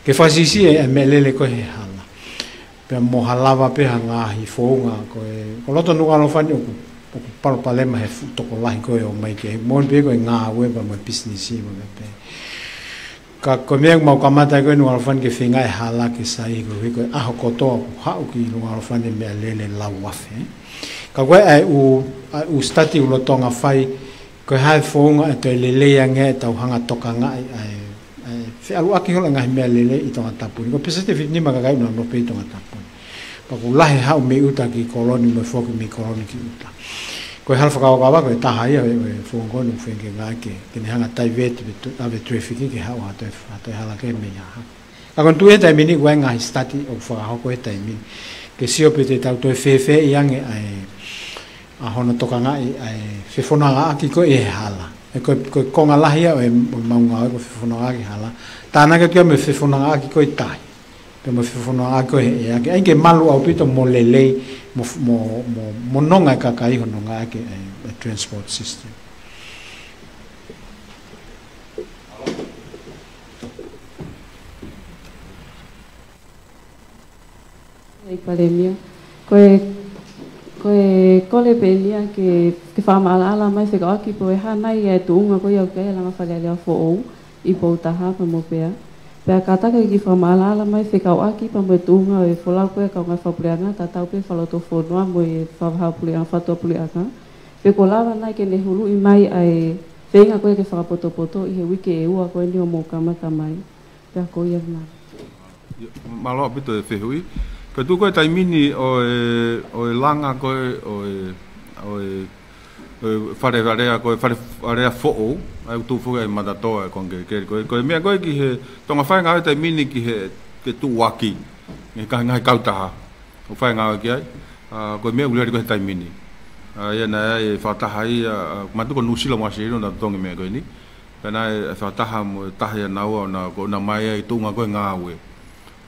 Ke fakasiʻisiʻi e, e meʻalele ko ē he hala. Pea mo ha lava pē ha ngaahi founga ko ē. Ko loto Nukuʻalofa ni ʻoku, ʻoku palopalema he fuʻu tokolahi ko ē ʻo mai ke. Moʻoni pē ko e ngāue pea mo e pisinisi mo e meʻa pē. Ka ko e meʻa ʻoku mau kamata ai ko ē Nukuʻalofa ni ke feinga e hala ke sai koeʻuhi ko e ʻaho kotoa ʻoku haʻu ki Nukuʻalofa ni meʻalele lau afe. Ka ko e ʻa e ʻū, ʻa e ʻū study ʻoku lolotonga fai, ko e hā e founga ʻe toe lelei ange ʻetau hanga tokangaʻi ʻa e, ʻa e feʻaluʻaki holo e ngaahi meʻalele ʻi Tongatapu ni. Ko e peseti ʻe fitu nima kakai ʻoku nau nofo pē ʻi Tongatapu ni. Pea ʻoku lahi e haʻu mei ʻuta ki kolo ni mo e foki mei kolo ni ki ʻuta. Ko e hala fakakaukau ko e taha ia e, e founga ko eni ʻoku feinga ke ngāue ke, ke ne hanga divert pe tu-, ʻave traffic ke haʻu ha toe, ha toe hala kehe mei ai. Ka ko e tuʻu he taimi ni ʻoku ʻi ai e ngaahi study ʻoku fakahoko he taimi ni. Ke sio pe te tau toe fēfeʻi ange ʻa e, ʻa hono tokangaʻi ʻa e fefonongaʻaki ko ē he hala. He ko e, ko e konga lahi ia ʻo e, ʻo e mau ngāue ko e fefonongaʻaki hala. Tānaki atu ia mo e fefonongaʻaki ko ē tahi. Pea mo e fefonongaʻaki ko ē he ʻea. Ke ʻai ke malu ʻaupito mo lelei, mo, mo, mo, mo nonga e kakai hono ngāueʻaki e, e transport system. ʻEiki Palēmia. Ko e, ko e kole pē eni ia ke, ke fakamaʻalaʻala mai fekauʻaki pe ko e hā nai e tuʻunga ko ia ʻoku ʻi ai e langa Fale Alea foʻou ʻi Poutaha pea mo Pea. Pea kātaki ke fakamaʻalaʻala mai fekauʻaki pea mo e tuʻunga ʻo e folau ko ē ʻa e kau ngāue fakapuleʻanga tatau pē fakalotofonua mo e fakavahaʻapuleʻanga, fakatuʻapuleʻanga. Pe kuo lava nai ke ne huluʻi mai ʻa e feinga ko ē ke fakapotopoto ʻi he uike ʻe ua ko eni ʻoku mou kamata mai. Pea ko ia, mālō. Mālō ʻaupito e fehuʻi. Ko e tuʻu ko ē taimi ni ʻo e, ʻo e langa ko ē ʻo e, ʻo e, ʻo e fale alea ko ē, fale alea foʻou, ʻa ia ʻoku tuʻu foki ai e matatoa ʻa e Konikelekele ko ē. Ko e meʻa ko ē ki he Tonga fai ngāue taimi ni ki he, ke tuʻuaki, ʻi he ngaahi, ngaahi kautaha ʻoku fai ngāue ki ai. ʻA, ko e meʻa ʻoku lele ko ē he taimi ni. ʻA ia naʻe ʻi ai e fakataha ia, ʻa, manatuʻi ko Nuʻusila mo ʻAositelēlia naʻa nau totongi e meʻa ko eni. Pea naʻe ʻi ai e fakataha mo e taha ʻia naua ʻo na, ko ʻena ʻomai ai e tuʻunga ko ē ngāue.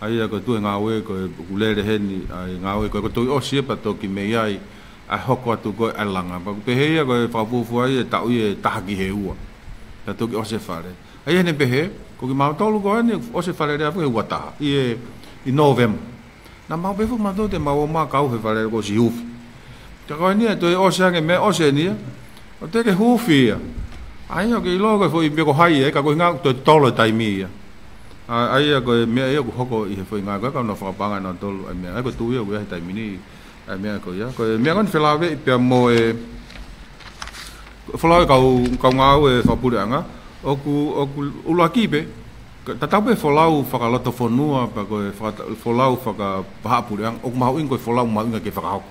ʻA ia ko e tuʻu e ngāue ko ē ʻoku lele heni, ʻa e ngāue ko ē kuo toki ʻosi ia pea toki mei ai ʻa e hoko atu ko ē ʻa e langa. Pea ʻoku pehē ia ko e fakafuofua ia e taʻu ia ʻe taha ki he ua. Pea toki ʻosi e fale. ʻA ia ʻi heʻene pehē, ko kimautolu ko eni ʻosi e fale alea foki he ua taha. ʻI he, ʻi Nōvema. Naʻa mau pehē foki mautolu te mau ō mai ʻo kau he fale ko ē ʻosi hufi. Ka ko eni ʻe toe ʻosi ange e meʻa, ʻosi eni ia. ʻO teʻeki ke hufi ia. ʻA ia ʻoku ke ʻilo ko e foʻi meʻa ko hai ia, ka ko e ʻuhinga ʻoku toe tolo e taimi ia. ʻA, ʻa ia ko e meʻa ia ʻoku hoko ʻi he foʻi ngāue ko ē, ka ʻoku nau fakapaʻanga ʻe nautolu ʻa e meʻa. ʻA ia ko e tuʻu ia ʻoku ʻi ai he taimi ni ʻa e meʻa ko ia. Ko e meʻa ko eni felāveʻi pea mo e folau ʻa e kau, kau ngāue fakapuleʻanga. ʻOku, ʻoku ʻuluaki pē, ka, tatau pē folau fakalotofonua, pea ko e fakata-, folau fakapaʻanga puleʻanga, ʻoku mahuʻinga ko e folau mahuʻinga ke fakahoko.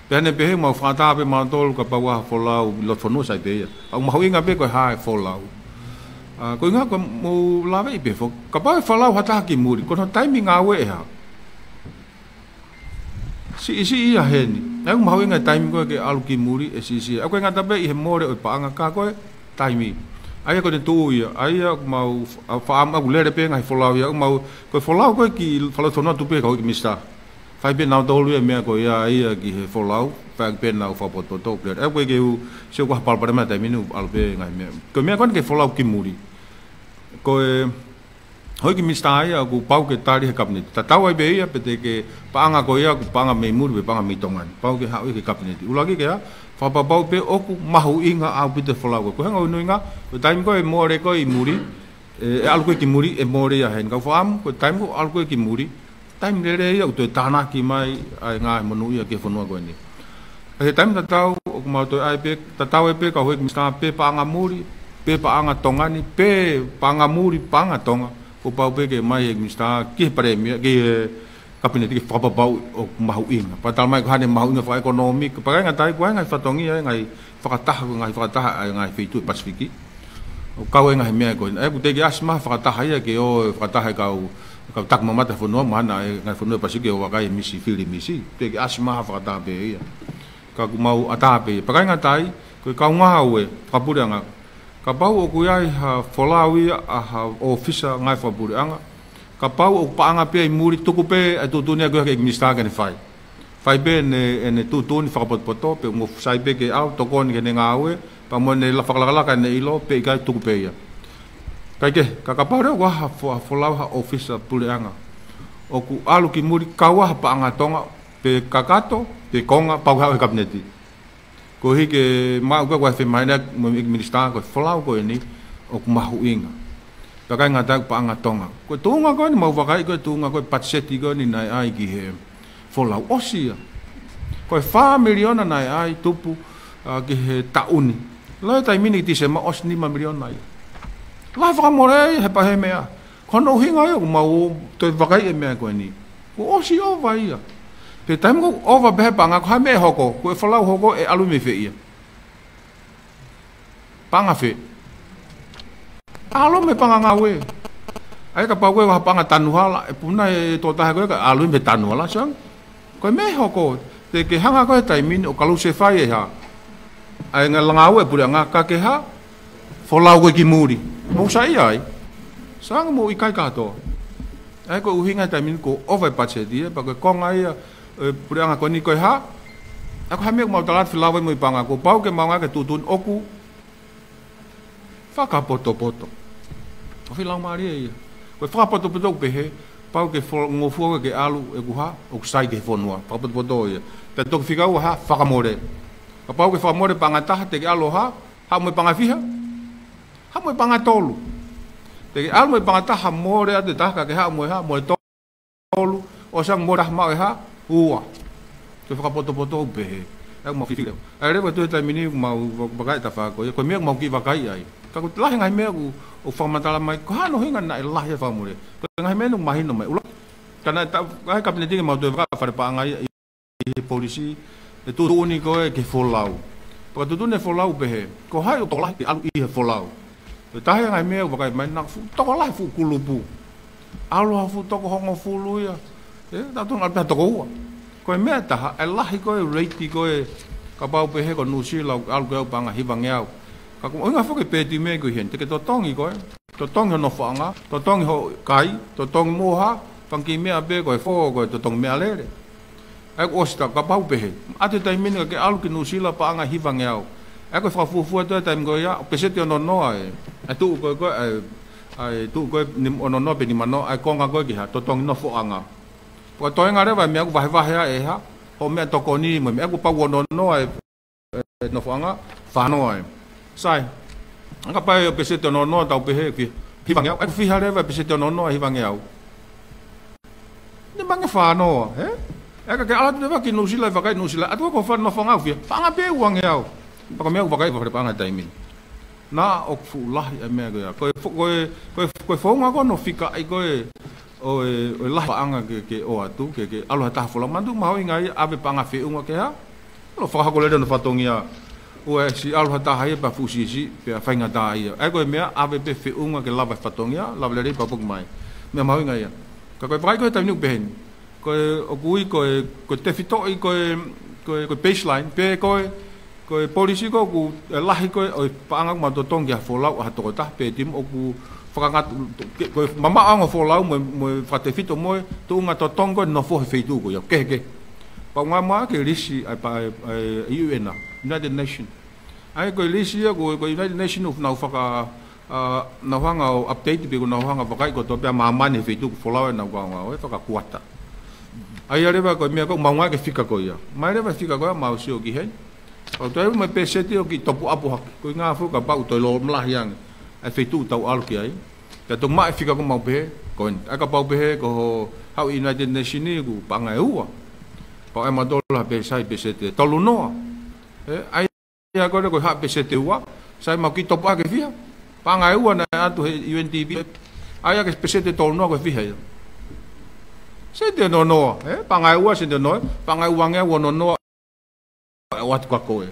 Pea ʻi heʻene pehē ʻoku mau fakaʻatā pē mautolu kapau ʻoku ʻi ai ha folau ʻi lotofonua sai pē ia. ʻOku mahuʻinga pē ko e hā e folau. ʻA, ko e ʻuhinga ʻoku mou lāveʻi pē foki. Kapau ʻe folau ha taha ki muli, ko hono taimi ngāue ʻe hā? Siʻisiʻi ia heni. ʻA ia ʻoku mahuʻinga e taimi ko ē ke ʻalu ki muli ʻe siʻisiʻi. ʻOku ʻikai ngata pē ʻi he mole ʻo e paʻanga ka ko e taimi. ʻA ia ko ʻene tuʻu ia. ʻA ia ʻoku mau fa-, faʻa-, ʻoku lele pē ngaahi folau ia. ʻOku mau, ko e folau ko ē ki he fale lotofonua tuʻu pē he kau houʻeiki minisitā. Fai pē ʻe nautolu ia e meʻa ko ia ia ki he folau. Fai pē ʻenau fakapotopoto pē. ʻOku ʻikai ke u sio ko ha palopalema he taimi ni ʻoku ʻalu pē ngaahi meʻa. Ko e meʻa ko eni ke folau ki muli. Ko e houʻeiki minisitā ia ʻoku pau ke tali he kapineti. Tatau ai pē ia pe te ke paʻanga ko ia ʻoku paʻanga mei muli pe paʻanga mei Tonga ni. Pau ke haʻu ia ki he kapineti. ʻUluaki ke ʻa, fakapapauʻi pē ʻoku mahuʻinga ʻaupito e folau ko ē. Ko e ʻuhinga ʻoku ʻuhinga, ko e taimi ko ē ʻe mole ko ē ʻi muli, ʻe, ʻe ʻalu ko ē ki muli, ʻe mole ia heni. Kau fakaʻamu, ko e taimi ko ē ʻalu ko ē ki muli, taimi lelei ia ʻoku toe tānaki mai ai ngaahi monū ia ki he fonua ko eni. ʻA ia he taimi tatau, ʻoku mau toe ʻai pē, tatau ai pē kau houʻeiki minisitā pe paʻanga muli, pe paʻanga Tonga ni, pe paʻanga muli, paʻanga Tonga. Kuo pau pē ke ʻomai ʻe he minisitā ki he palēmia, ki he kapineti ke fakapapauʻi ʻoku mahuʻinga. Pea talamai ko e hā ʻene mahuʻinga fakaʻekonōmika, pea ʻikai ngata ai, ko e ngaahi fatongia, ngaahi fakataha, ko e ngaahi fakataha ʻa e ngaahi feituʻu ʻi he Pasifiki. ʻOku kau ai e ngaahi meʻa ko eni. ʻA ia ʻoku teʻeki ʻasi mai ha fakataha ia ke ʻoua ʻe fakataha e kau, kau takimamata fonua, mahalo ʻa e ngaahi fonua ʻi he Pasifiki ʻoku vakai e misi, fili misi. Teʻeki ʻasi mai ha fakataha pē ia. Ka ʻoku mau ʻatā pē ia. Pea ʻikai ngata ai, ko e kau ngāue fakapuleʻanga. Kapau ʻoku ʻi ai ha folau ia ʻa ha ʻōfisa ngāue fakapuleʻanga. Kapau ʻoku paʻanga pē ia ʻi muli, tuku pē e tuʻutuʻuni ia ko ē ki he minisitā ke ne fai. Fai pē ʻene, ʻene tuʻutuʻuni fakapotopoto, pe ʻoku sai pē ke ʻalu, tokoni ki heʻene ngāue, pea mo ʻene la-, fakalakalaka ʻene ʻilo, pe ʻikai, tuku pē ia. Kae kehe, ka kapau leva ʻoku ʻi ai ha fo-, ha folau ha ʻōfisa puleʻanga ʻoku ʻalu ki muli, kau ai ha paʻanga Tonga, pe kakato, pe konga, pau ke haʻu he kapineti. Koeʻuhi ke maʻu ko ē ʻa e femahinoʻaki mo e minisitā ko e folau ko eni ʻoku mahuʻinga. Pea ʻikai ngata ai, paʻanga Tonga. Ko e tuʻunga ko eni mau vakai ko e tuʻunga ko e patiseti ko eni naʻe ʻai ki he folau, ʻosi ia. Ko e fā miliona naʻe ʻai tupu, ʻa, ki he taʻu ni. Loi taimi ni Tīsema ʻosi nima miliona ia. Lahi fakamole ia he pehē meʻa. Ko hono ʻuhinga ia ʻoku mau toe vakai e meʻa ko eni. Kuo ʻosi ʻova ia. Pea taimi ko ē ʻova pē he paʻanga, ko e hā e meʻa ʻe hoko, ko e folau hoko ʻe ʻalu mei fē ia? Paʻanga fē? ʻAlu mei he paʻanga ngāue. ʻA ia kapau ko e ha paʻanga tanu hala, ʻe puna e tokotaha ko ē kae ʻalu mei he tanu hala, sang. Ko e meʻa ʻe hoko, te ke hanga ko ē he taimi ni ʻo kalusefai e hā? ʻA e ngaahi ngāue ʻa e puleʻanga, ka ke hā? Folau ko ē ki muli. Mou saiʻia ai? Sang, mou ʻikai kātoa. ʻA ia ko e ʻuhinga he taimi ni kuo ʻova e patiseti ia, pea ko e konga ia ʻo e puleʻanga ko eni ko e hā? ʻA ia ko e hā e meʻa ʻoku mau tala atu felāveʻi mo e paʻanga, kuo pau ke maʻu ange e tuʻutuʻuni ʻoku fakapotopoto. ʻOku fielaumālie ia. Ko e fakapotopoto ʻoku pehē, pau ke fo-, ngofua ke ʻalu ʻoku hā? ʻOku sai ki he fonua. Fakapotopoto ia. Pea toki fika ua hā? Fakamole. Kapau ke fakamole paʻanga ʻe taha, te ke ʻalu ʻo hā? Haʻu mo e paʻanga ʻe fiha? Haʻu mo e paʻanga ʻe tolu. Te ke ʻalu mo e paʻanga ʻe taha, mole atu e taha, ka ke haʻu mo e hā? Mo e tolu. ʻOsi ange, mole ʻe taha, maʻu e hā? Ua. Ko e fakapotopoto ʻoku pehē. ʻOku mau fifili. ʻA ia leva ʻi he taimi ni ʻoku mau va-, vakai e tafaʻaki ko ia. Ko e meʻa ʻoku mau kiʻi vakai ai. Ka ʻoku lahi e ngaahi meʻa ʻoku, ʻoku fakamatala mai, ko e hā hono ʻuhinga naʻe lahi e fakamolemole. Ko e ngaahi meʻa ʻoku mahino mai. ʻUluaki, ka naʻe ta-, ʻa e Kapineti ke mau toe vakai fale paʻanga ia ʻi he polisi, ʻe tuʻutuʻuni ko ē ki he folau. Pea ka tuʻutuʻuni e folau pehē, ko hai ʻoku tokolahi ke ʻalu ʻi he folau. Ko e taha ia e ngaahi meʻa ʻoku vakai mai naʻe fuʻu tokolahi fuʻu kulupu. ʻAlu ha fuʻu toko hongofulu ia. ʻE, tautolu ʻalu pē ha toko ua. Ko e meʻa ʻe taha, ʻe lahi ko ē rate ko ē, kapau pehē ko Nuʻusila ʻalu ke ʻalu paʻanga hivangeau. Ka ko e ʻuhinga foki e per diem ko ē ʻi heni, te ke totongi ko ē. Totongi hoʻo nofoʻanga, totongi hoʻo kai, totongi mo ha, fanga kiʻi meʻa pē ko e fō, ko e totongi meʻalele. ʻA ia kuo ʻosi, tā kapau pehē. ʻAtu he taimi ni ka ke ʻalu ki Nuʻusila paʻanga hivangeau. ʻA ia ko e fakafuofua atu e taimi ko ia, ʻo peseti ono noa e. ʻA e tuʻu ko ē, ko ē, ʻa e, ʻa e tuʻu ko ē ni-, ono noa pe nima noa, ʻa e konga ko ē ki ha, totongi nofoʻanga. Pea ko e toenga leva e meʻa ʻoku vahevahe ai ʻe ha, hoʻo meʻatokoni mo e meʻa ʻoku pau ono noa e, e nofoʻanga, fā noa e. Sai. ʻA ia kapau ʻe peseti ono noa tau pehē, fi-, hivangeau, ʻa ia ko e fiha leva e peseti ono noa e hivangeau. Nimangeau fā noa, ē? ʻA ia ka ke ʻalu atu leva ki Nuʻusila, vakai Nuʻusila, ʻatu ko e fā noa nofoʻanga ʻoku fiha, paʻanga pē uangeau. Pea ko e meʻa ʻoku vakai fale paʻanga he taimi ni. Naʻa ʻoku fuʻu lahi e meʻa ko ia. Ko e fo-, ko e, ko e, ko e founga ko hono fikaʻi ko ē, ʻo e, ʻo e lahi paʻanga ke, ke ʻoatu, ke, ke ʻalu ha taha folau. Manatuʻi mahuʻinga ia ʻave paʻanga feʻunga ke hā? Lo fakahoko lelei hono fatongia. ʻOua ʻe siʻi ʻalu ha taha ia pea fuʻu siʻisiʻi, pea faingataʻaʻia. ʻA ia ko e meʻa ʻave pē feʻunga ke lava e fatongia, lava lelei pea poki mai. Meʻa mahuʻinga ia. Ka ko e vakai ko ē he taimi ni ʻoku pehē ni. Ko e, ʻoku ui ko e, ko e tefitoʻi ko e, ko e, ko e baseline, pe ko e, ko e polisi ko ē ʻoku, ʻe lahi ko ē ʻo e paʻanga ʻoku mau totongi ki ha folau ʻa ha tokotaha, per diem ʻoku fakangata, ke, ko e mamaʻo ange hoʻo folau mo e, mo e fakatefito mo e, tuʻunga totongi ko ē nofo he feituʻu ko ia, kehekehe. Pea ʻoku ngāue mai ki he lisi ʻa e pa-, ʻa e, ʻa e U N, United Nations. ʻA ia ko e lisi ia, ko, ko e United Nations ʻoku nau faka-, ʻa, nau hanga ʻo update pe ʻoku nau hanga ʻo vakai kotoa pē ʻa māmani he feituʻu ʻoku folau ai ʻenau kaungāngāue, ʻe fakakuata. ʻA ia leva ko e meʻa ko ē ʻoku mau ngāueʻaki e fika ko ia. Mai leva e fika ko ia, mau sio ki heni. ʻOku toe ʻi ai mo e peseti ʻoku kiʻi topu ʻapu hake. Ko e ʻuhinga foki kapau ʻoku toe lōmalahi ange ʻa e feituʻu ʻoku tau ʻalu ki ai. Pea toki maʻu e fika ko ē ʻoku mau pehē, ko eni. ʻA ia kapau pehē ko hoʻo haʻu ʻi he United Nations ʻoku paʻanga ʻe ua. Pea ʻe mautolu ha pē sai peseti ʻe tolu noa. ʻE, ʻa ia ko ē ko e haʻu peseti ʻe ua, sai mau kiʻi topu hake fiha. Paʻanga ʻe ua naʻe ʻatu he U N D P. ʻA ia ko e peseti ʻe tolu noa ko e fiha ia. Senti ʻe ono noa, ē? Paʻanga ʻe ua senti ʻe ono noa, paʻanga ʻe uangeau ono noa ʻe ʻoatu kia koe.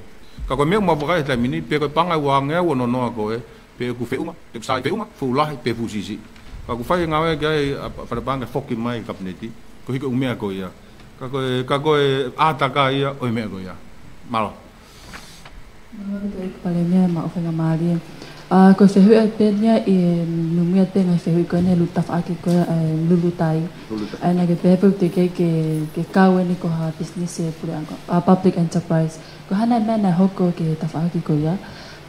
Ka ko e meʻa ʻoku mau vakai he taimi ni, pe ko e paʻanga ʻe uangeau ono noa ko ē, pe ʻoku feʻunga, pe ʻoku sai feʻunga, fuʻu lahi, pe fuʻu siʻisiʻi. Ka ʻoku fai e ngāue ki ai ʻa e pa-, fale paʻanga ke foki mai ki he Kapineti, koeʻuhi ko e ʻū meʻa ko ia. Ka ko e, ka ko e ʻātakai ia ʻo e meʻa ko ia. Mālō. Mālō ʻaupito ʻEiki Palēmia mo e faingamālie. ʻA, ko e fehuʻi atu pē eni ia ʻi he numi atu pē ngaahi fehuʻi ko eni he lulu tafaʻaki ko ē, ʻa e Lulutai. Lulutai. ʻA ia naʻa ke pehē pē ʻoku teʻeki ke, ke kau eni ko ha business ʻa e puleʻanga, ʻa, public enterprise. Ko e hā nai e meʻa naʻe hoko ki he tafaʻaki ko ia.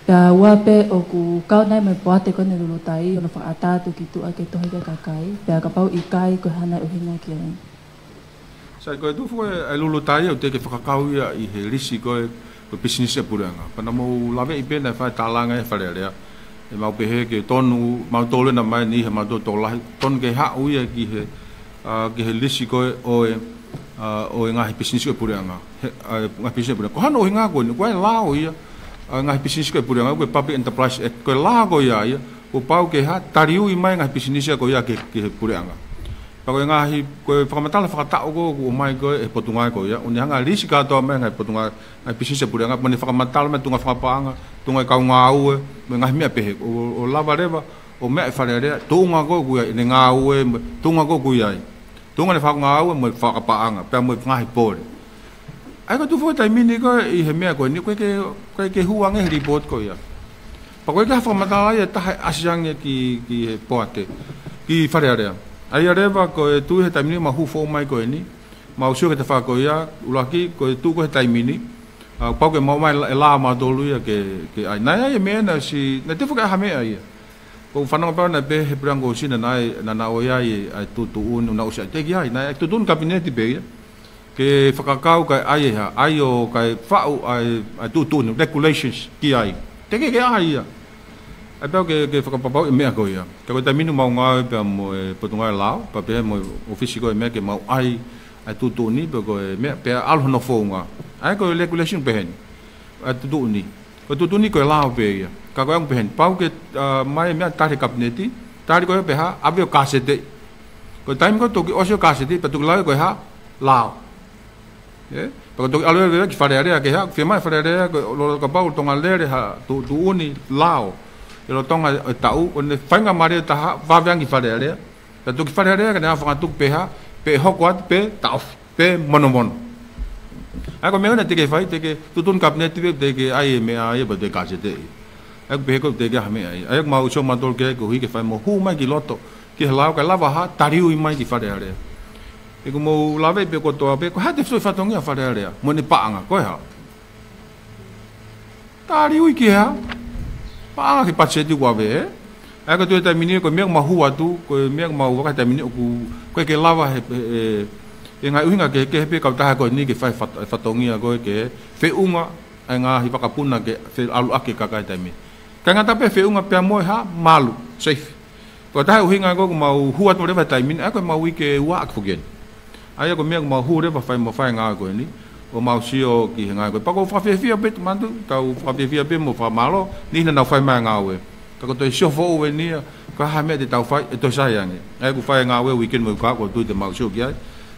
Pea ua pē ʻoku kau nai mo e poate ko eni Lulutai, hono fakaʻatā atu ki tuʻa ke tohi ki he kakai. Pea kapau ʻikai ko e hā nai e ʻuhinga ki ai. Sai, ko e tuʻu foki ʻa e Lulutai ʻoku teʻeki ke fakakau ia ʻi he lisi ko ē, ko e pisinisi ʻa e puleʻanga. Pea naʻa mau laveʻi pē naʻe fai tālanga ʻe he Fale Alea. ʻE mau pehē ke tonu, mautolu ena mai ni he mautolu tokolahi. Tonu ke haʻu ia ki he, ʻa, ki he lisi ko ē ʻo e, ʻa, ʻo e ngaahi pisinisi ʻo e puleʻanga. He, ʻa, ngaahi pisinisi ʻo e puleʻanga. Ko hono ʻuhinga ko eni, ko e lao ia, ʻa, ngaahi pisinisi ko ē ʻo e puleʻanga, ko e Public Enterprise Act, ko e lao ko ia ia, kuo pau ke hā, taliui mai ngaahi pisinisi ko ia ki, ki he puleʻanga. Pea ko e ngaahi, ko e fakamatala fakataʻu ko ē ʻoku ʻomai ko ē ʻe he Potungāue ko ia, ʻoku ne hanga lisi kātoa mai ngaahi Potungāue, ngaahi pisinisi ʻa e puleʻanga, mo ne fakamatala mai tuʻunga fakapaʻanga, tuʻunga e kau ngāue, mo e ngaahi meʻa pehē, ʻo, ʻo lava leva ʻo meʻa ʻe he Fale Alea, tuʻunga ko ē ʻoku ʻi ai ʻene ngāue, mo e tuʻunga ko ē ʻoku ʻi ai. Tuʻunga ʻene fakangāue, mo e fakapaʻanga, pea mo e ngaahi pole. ʻA ia ko e tuʻu foki he taimi ni ko ē ʻi he meʻa ko eni, ko e ke, ko e ke hū ange he lipooti ko ia. Pea ko e ke ha fakamatala ia ʻe taha ʻe ʻasi ange ki, ki he poate, ki Fale Alea. ʻA ia leva ko e tuʻu he taimi ni mau hū foʻou mai ko eni, mau sio ki he tafaʻaki ko ia, ʻuluaki, ko e tuʻu ko ē he taimi ni, ʻa, pau ke maʻu mai e lā mautolu ia ke, ke ʻai. Naʻe ʻi ai e meʻa naʻe ʻosi, naʻe toe foki ʻai ha meʻa ia. ʻOku ou fanongo pē au naʻe pehē ʻe he puleʻanga ko Sina naʻe, naʻa nau ʻai ʻa e tuʻutuʻuni, naʻe ʻosi ʻai, teʻeki ai, naʻe tuʻutuʻuni Kapineti pē ia. Ke fakakau kae ʻai e hā, ʻai ʻo kae faʻu ʻa e, ʻa e tuʻutuʻuni, regulations, ki ai. Teʻeki ke ʻai ia. ʻA ia pau ke, ke fakapapauʻi e meʻa ko ia. Ka ko e taimi ni mau ngāue pea mo e Potungāue Lao, pea pehē mo e ʻōfisi ko ē meʻa ke mau ʻai, ʻa e tuʻutuʻuni pe ko e meʻa, pea ʻalu hono founga. ʻA ia ko e regulation pehē ni. ʻA e tuʻutuʻuni. Ko e tuʻutuʻuni ko e lao pē ia. Ka ko e ʻuhinga pehē ni. Pau ke, ʻa, ʻomai e meʻa tali kapineti, tali ko ia pē hā, ʻave ʻo kāsete. Ko e taimi ko ē toki ʻosi ʻo kāsete, pea toki lau ko e hā, lao. ʻE? Pea ko e toki ʻalu ʻo ʻave ki Fale Alea ke hā, fiemaʻu ʻe Fale Alea ko e lolotonga kapau, lolotonga lele ha tuʻutuʻuni lao. ʻI he lolotonga e taʻu, ʻo ne faingamālie ʻe taha, vave ange ki Fale Alea. Pea toki Fale Alea ke ne hanga ʻo fakatuku pe hā, pe hoko atu pe taʻofi, pe monomono. ʻA ia ko e meʻa naʻe teʻeki fai, teʻeki tuʻutuʻuni kapineti pē, teʻeki ʻai e meʻa ia, pea teʻeki kāsete ia. ʻA ia ko e pehē ko e teʻeki ha meʻa ia. ʻA ia ko e mau sio mautolu ke, koeʻuhi ke fai mo hū mai ki loto, ki he lao, kae lava hā, taliui mai ki Fale Alea. ʻE ko e mau lave pē kotoa pē, ko e hā te fai fatongia Fale Alea, mo ʻene paʻanga, ko e hā. Taliui ki he hā? Paʻanga ki he patiseti kuo ʻave, ē? ʻA ia ko e tuʻu he taimi ni, ko e meʻa ʻoku mau hū atu, ko e meʻa ʻoku mau vakai he taimi ni ʻoku, ʻoku ʻikai ke lava he, he, he, he ngaahi ʻuhinga kehekehe pē kautaha ko eni ke fai fat-, fatongia ko ē ke feʻunga, ʻa e ngaahi vakapuna ke fe-, ʻalu ʻaki e kakai he taimi ni. Kae ngata pē feʻunga pea mo e hā? Malu, safe. Ko e taha e ʻuhinga ko ē ʻoku mau hū atu leva he taimi ni, ʻa ia ko e mau uike ua ʻaki foki eni. ʻA ia ko e meʻa ʻoku mau hū leva fai mo fai e ngāue ko eni, ʻo mau sio ki he ngāue ko ē. Pea ʻoku ou fakafiefia pē, manatu, tau fakafiefia pē mo fakamālō, niʻihi naʻa nau fai mai e ngāue. Ka ko e toe sio foʻou eni ia, ko e hā e meʻa te tau fai, ʻe toe sai ange. ʻA ia ʻoku fai e ngāue uike ni mo e uike kahaʻu, ʻoku ou tui te mau sio ki ai.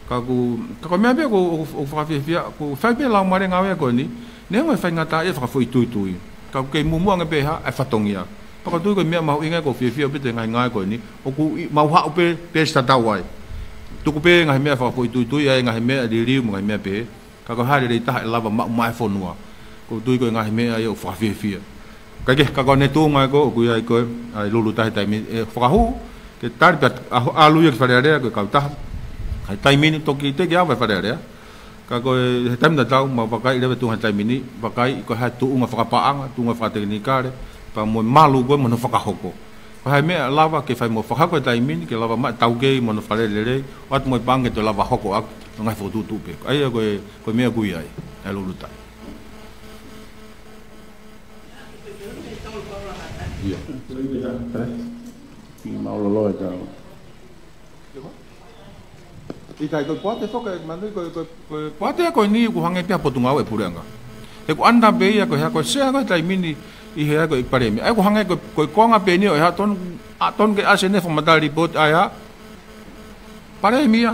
Ka ʻoku, ka ko e meʻa pē ʻoku, ʻoku, ʻoku fakafiefia, ʻoku fai pē laumālie e ngāue ko eni, neongo e faingataʻaʻia fakafoʻituitui. Ka ʻoku kei muʻomuʻa ange pē hā, e fatongia. Pea ʻoku ou tui ko e meʻa mahuʻinga ia ʻoku ou fiefia pē he ngaahi ngāue ko eni. ʻOku ʻi-, mau haʻu pē, pē ʻo tatau ai. Tuku pē ngaahi meʻa fakafoʻituitui, ʻa e ngaahi meʻa liliu mo e ngaahi meʻa pehē. Ka ko e hā e lelei taha ʻe lava maʻu mai e fonua. ʻOku ou tui ko e ngaahi meʻa ia ʻoku fakafiefia. Kae kehe, ka ko ʻene tuʻunga ko ē, ʻoku ʻi ai ko ē, ʻa e Lulutai he taimi ni, ʻe fakahū, ke tali pea ʻa-, ʻalu ia ki Fale Alea ko e kautaha. He taimi ni toki teʻeki ʻave ʻe Fale Alea. Ka ko e, he taimi tatau, mau vakai leva e tuʻunga he taimi ni, vakai ko e hā e tuʻunga fakapaʻanga, tuʻunga fakatekinikale, pea mo e malu ko ē mo hono fakahoko. Ko e hā e meʻa ʻe lava ke fai mo fakahoko he taimi ni, ke lava maʻu e taukei mo hono fale lelei, ʻoatu mo e paʻanga ke toe lava hoko ʻaki, ʻo ngaahi fokotuʻutuʻu pē. ʻA ia ko e, ko e meʻa ʻoku ʻi ai, ʻa e Lulutai. ʻIo. Mālō e tau. ʻIkai, ko e poate foki, manui ko, ko, ko e poate ko eni ʻoku hangē pē ha potungāue ʻa e puleʻanga. He ʻoku ʻanda pē ia ko e hā, ko e sea ko e taimi ni ʻi he hā ko e palēmia. ʻA ia ʻoku hangē ko, ko e konga pē eni ʻo e hā tonu, ʻa tonu ke ʻasi ʻene fakamatala lipooti ʻa e hā, palēmia.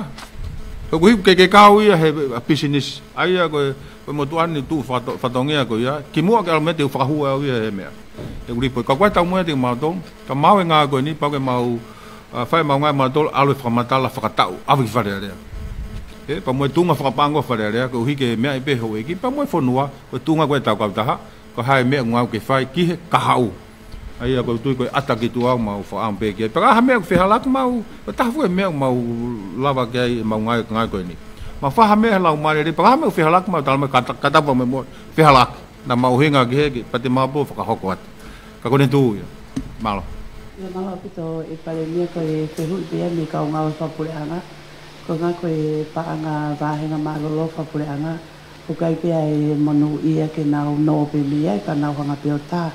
He ʻoku ʻikai ke kau ia he, ʻa, pisinisi. ʻA ia ko e, ko e motuʻa ni tuʻu fato-, fatongia ko ia. Kimuʻa ke ʻalu mai te u fakahū au ia he meʻa. He ʻoku lipooti. Ka ko e taumuʻa ʻiate kimautolu, ka mau e ngāue ko eni, pau ke mau ʻa, fai ʻemau ngāue mautolu, ʻalu e fakamatala fakataʻu, ʻave ki Fale Alea. ʻE, pea mo e tuʻunga fakapaʻanga ʻo Fale Alea, koeʻuhi ke meaʻi pē houʻeiki, pea mo e fonua, ko e tuʻunga ko ē ʻetau kautaha, ko e hā e meʻa ʻoku ngāue ke fai ki he kahaʻu. ʻA ia ʻoku ou tui ko e ʻata ki tuʻa ʻoku mau fakaʻamu pē ki ai. Pea ka ha meʻa ʻoku fehālaaki mau, ko e taha foki e meʻa ʻoku mau lava ki ai ʻemau ngāue, ngāue ko eni. Mau fai ha meʻa he laumālie, pea ka ha meʻa ʻoku fehālaaki mau tala mai kata, kata pē mo e mo, fehālaaki. Naʻa mau ʻuhinga ki he, ki he pate mapu fakahoko atu. Ka ko ʻene tuʻu ia. Mālō. ʻIo, mālō ʻaupito ʻe Palēmia, ko e fehuʻi pē ia mei he kau ngāue fakapuleʻanga. Ko e ngāue ko e paʻanga vāhenga mālōlō fakapuleʻanga. ʻOku ʻikai pē ʻi ai e monūʻia ke nau nō pē mei ai, ka nau hanga pē ʻo tā,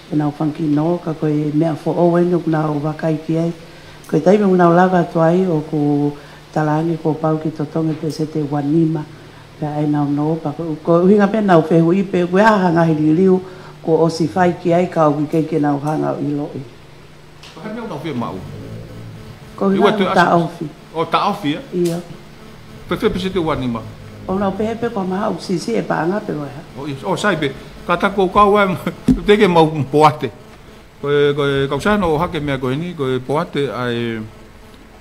ke nau fanga kiʻi nō, ka ko e meʻa foʻou eni ʻoku nau vakai ki ai. Ko e taimi ʻoku nau lava atu ai ʻoku talaange kuo pau ke totongi e peseti ʻe ua nima. Pea ʻai ʻenau nō, pea ko, ko e ʻuhinga pē ʻenau fehuʻi pe ʻoku ʻi ai ha ngaahi liliu kuo ʻosi fai ki ai ka ʻoku ʻikai ke nau hanga ʻo ʻiloʻi. Ko e hā e meʻa ʻoku nau fiemaʻu? Ko e ʻuhinga ʻoku taʻofi. ʻO taʻofi, ē? ʻIo. Pe fē peseti ʻe ua nima? ʻOku nau pehē pē kuo mahaʻu siʻisiʻi e paʻanga pe ko e hā. ʻO, ʻio, ʻo sai pē. Ka ta ko kau ai, teʻeki ke mau poate. Ko e, ko e, kau saiʻia ʻo ʻohake e meʻa ko eni, ko e poate ʻa e,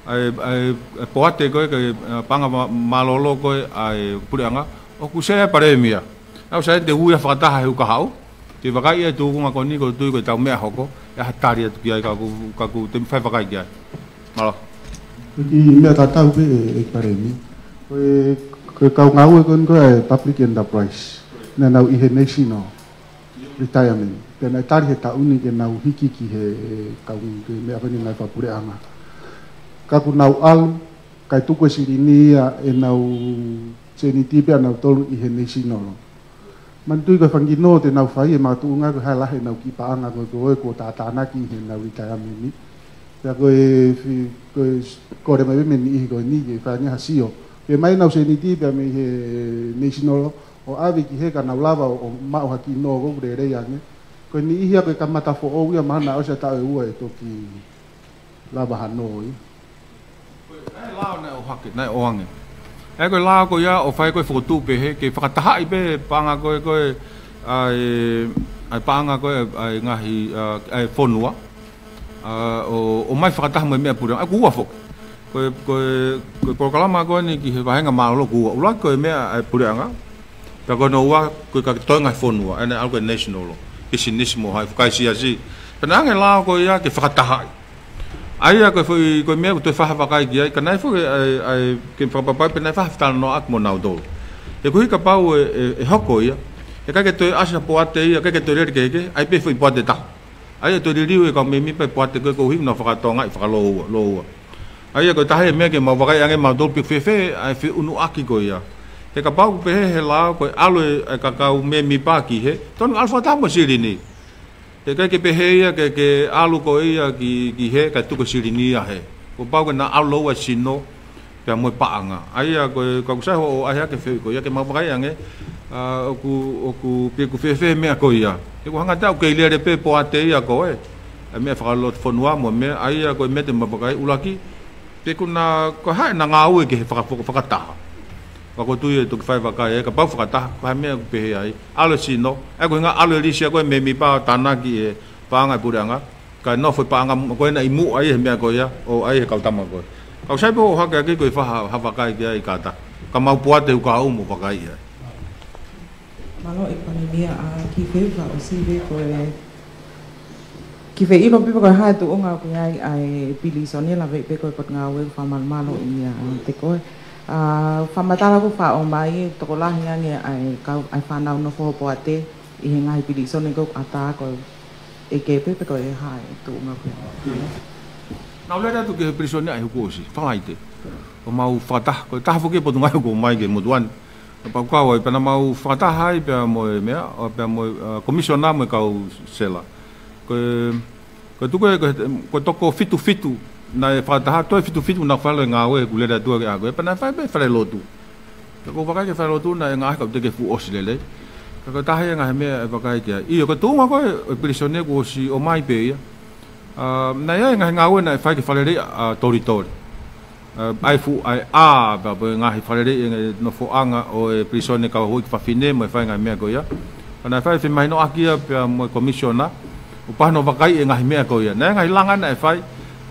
ʻa e, ʻa e, ʻa e poate ko ē, ko e, ʻa e paʻanga mā-, mālōlō ko ē ʻa e puleʻanga, ʻoku sea ʻe Palēmia. Naʻa ku saiʻia te u ui ia fakataha he uike kahaʻu, ke vakai ʻa e tūkunga ko eni, ʻoku ou tui ko ʻetau meʻa hoko, ʻe ʻi ai ha tali atu ki ai, ka ʻoku, ka ʻoku te fai vakai ki ai. Mālō. Ko e kiʻi meʻa tatau pē ʻe, ʻe Palēmia. Ko e, ko e kau ngāue ko eni ko ē ʻa e Public Enterprise. Naʻa nau ʻi he National Retirement. Pea naʻe tali he taʻu ni ke nau hiki ki he, he kau, ki he meʻa ko eni ngāue fakapuleʻanga. Ka kuo nau ʻalu, kae tuku e silini ia ʻenau sēniti pē ʻanautolu ʻi he National. Manatuʻi ko e fanga kiʻi nō te nau fai ʻe makatuʻunga ko e hā e lahi ʻenau kiʻi paʻanga ko ē ko ē kuo tātānaki ʻi heʻenau retirement ni. Pea ko e fi-, ko e s-, kole mai pē mei he niʻihi ko eni ke fai ange ha sio. Pea mai nau sēniti pea mei he National ʻo ʻave ki he ka nau lava ʻo, ʻo maʻu ha kiʻi nō ʻoku lelei ange. Ko e niʻihi ia ko e kamata foʻou ia mahalo naʻe ʻosi ʻa e taʻu ʻe ua ʻe toki lava ha nō ia. Ko e lao naʻe ʻohake, naʻe ʻoange. ʻA ia ko e lao ko ia ʻoku fai ko e fokotuʻu pehē, ke fakatahaʻi pē paʻanga ko ē, ko ē, ʻa e, ʻa e paʻanga ko ē, ʻa e ngaahi, ʻa, ʻa e fonua. ʻA, ʻo, ʻomai fakataha mo e meʻa puleʻanga. ʻA ia ko ua foki. Ko e, ko e, ko e polokalama ko eni ki he vahenga mālōlō ko ua. ʻUluaki ko e meʻa ʻa e puleʻanga. Pea ko hono ua, ko e ka toenga he fonua, ʻa ena ʻalu ko e national, pisinisi mo hai, fukai siasi. Pea naʻe ʻoange lao ko ia ke fakatahaʻi. ʻA ia ko e foʻi, ko e meʻa ʻoku toe fai ha vakai ki ai, ka naʻe foʻi, ʻa e, ʻa e, ke fakapapai, pea naʻe fai ha fetalanoaʻaki mo nautolu. He koeʻuhi kapau ʻe, ʻe, ʻe hoko ia, ʻe ʻikai ke toe ʻasi ha poate ia, ʻikai ke toe lele kehekehe, ʻai pē foʻi poate taha. ʻA ia ʻe toe liliu ʻe he kau mēmipa e poate ko ē koeʻuhi naʻa nau fakatokangaʻi fakalōua, lōua. ʻA ia ko e taha e meʻa ke mau vakai ange mautolu pe ʻoku fēfē ʻa e feʻunuʻaki ko ia. He kapau ʻoku pehē he lao ko e ʻalu e, e kau mēmipa ki hē, tonu ʻalu fakataha mo e silini. He ʻikai ke pehē ia ke, ke ʻalu ko ia ki, ki hē, kae tuku e silini ia hē. Kuo pau ke na ʻalu lōua e sino, pea mo e paʻanga. ʻA ia ko e, ka ʻoku sai hoʻo ʻai hake e fehuʻi ko ia ke mau vakai ange, ʻa, ʻoku, ʻoku, pe ʻoku fēfē e meʻa ko ia. He ʻoku hangē ʻoku kei lele pē poate ia ko ē. ʻA e meʻa fakalotofonua mo e meʻa, ʻa ia ko e meʻa te mau vakai ʻuluaki. Pe ʻoku na, ko hai ʻena ngāue ki he faka-, faka-, fakataha. Ka ʻoku ou tui ʻe toki fai vakai ē, kapau fakataha, ko e hā e meʻa ʻoku pehē ai. ʻAlu e sino, ʻa ia ko e ʻuhinga ʻalu e lisi ʻa ko e mēmipa ʻo tānaki e paʻanga e puleʻanga. Kae nofo e paʻanga ko ē naʻe ʻi muʻa ia he meʻa ko ia, ʻo ʻai he kau tama ko ē. Ka ʻoku sai pē hoʻo ʻohake ʻaki ko e fai ha, ha vakai ki ai kātaki. Ka mau poate ʻoku kau mo vakai ai. Mālō ʻEiki Palēmia, ʻa, kiʻi fehuʻi fakaʻosi pē ko e, kiʻi feʻilo pē pe ko e hā e tuʻunga ʻoku ʻi ai ʻa e pilīsone, lave pē ko e potungāue fakamalumalu ia ʻa te koe. ʻA, fakamatala ʻoku faʻo mai, tokolahi ange ʻa e kau, ʻa e fānau nofo poate ʻi he ngaahi pilīsone ʻoku ʻatā ko e ʻEiki pē pe ko e hā e tuʻunga ko ē. Naʻa ku lele atu ki he pilīsone ʻa e Hukuʻosi, Falaite. ʻO mau fakataha, ko e taha foki e potungāue ʻoku ʻomai ki he motuʻa ni. Pea kau ai, pea naʻa mau fakataha ai pea mo e meʻa, ʻo pea mo e, ʻa, komisiona mo e kau sela. Ko e, ko e tuku ē, ko e, ko e toko fitu fitu, naʻe fakataha, toe fitu fitu naʻa ku fai e ngāue, ʻeku lele atu ki he ʻaho ko ē, pea naʻe fai pē falelotu. Ka ʻoku ou vakai ki he falelotu naʻe ngaahi kau teke fuʻu ʻosi lelei. Ka ko e taha ia e ngaahi meʻa ʻe vakai ki ai. ʻIo, ko e tuʻunga ko ē, ʻo e pilīsone kuo ʻosi ʻomai pē ia. ʻA, naʻe ʻi ai e ngaahi ngāue naʻe fai ke fakaleleiʻi ʻa Tolitoli. ʻA, ʻa e fuʻu, ʻa e, ʻa, pea mo e ngaahi fakaleleiʻi e nofoʻanga ʻo e pilīsone kau houʻeiki fafine mo e fai e ngaahi meʻa ko ia. Ka naʻe fai e femahinoʻaki ia pea mo e komisiona, ʻo pau ke nau vakaiʻi e ngaahi meʻa ko ia. Naʻe ʻi ai e ngaahi langa naʻe fai,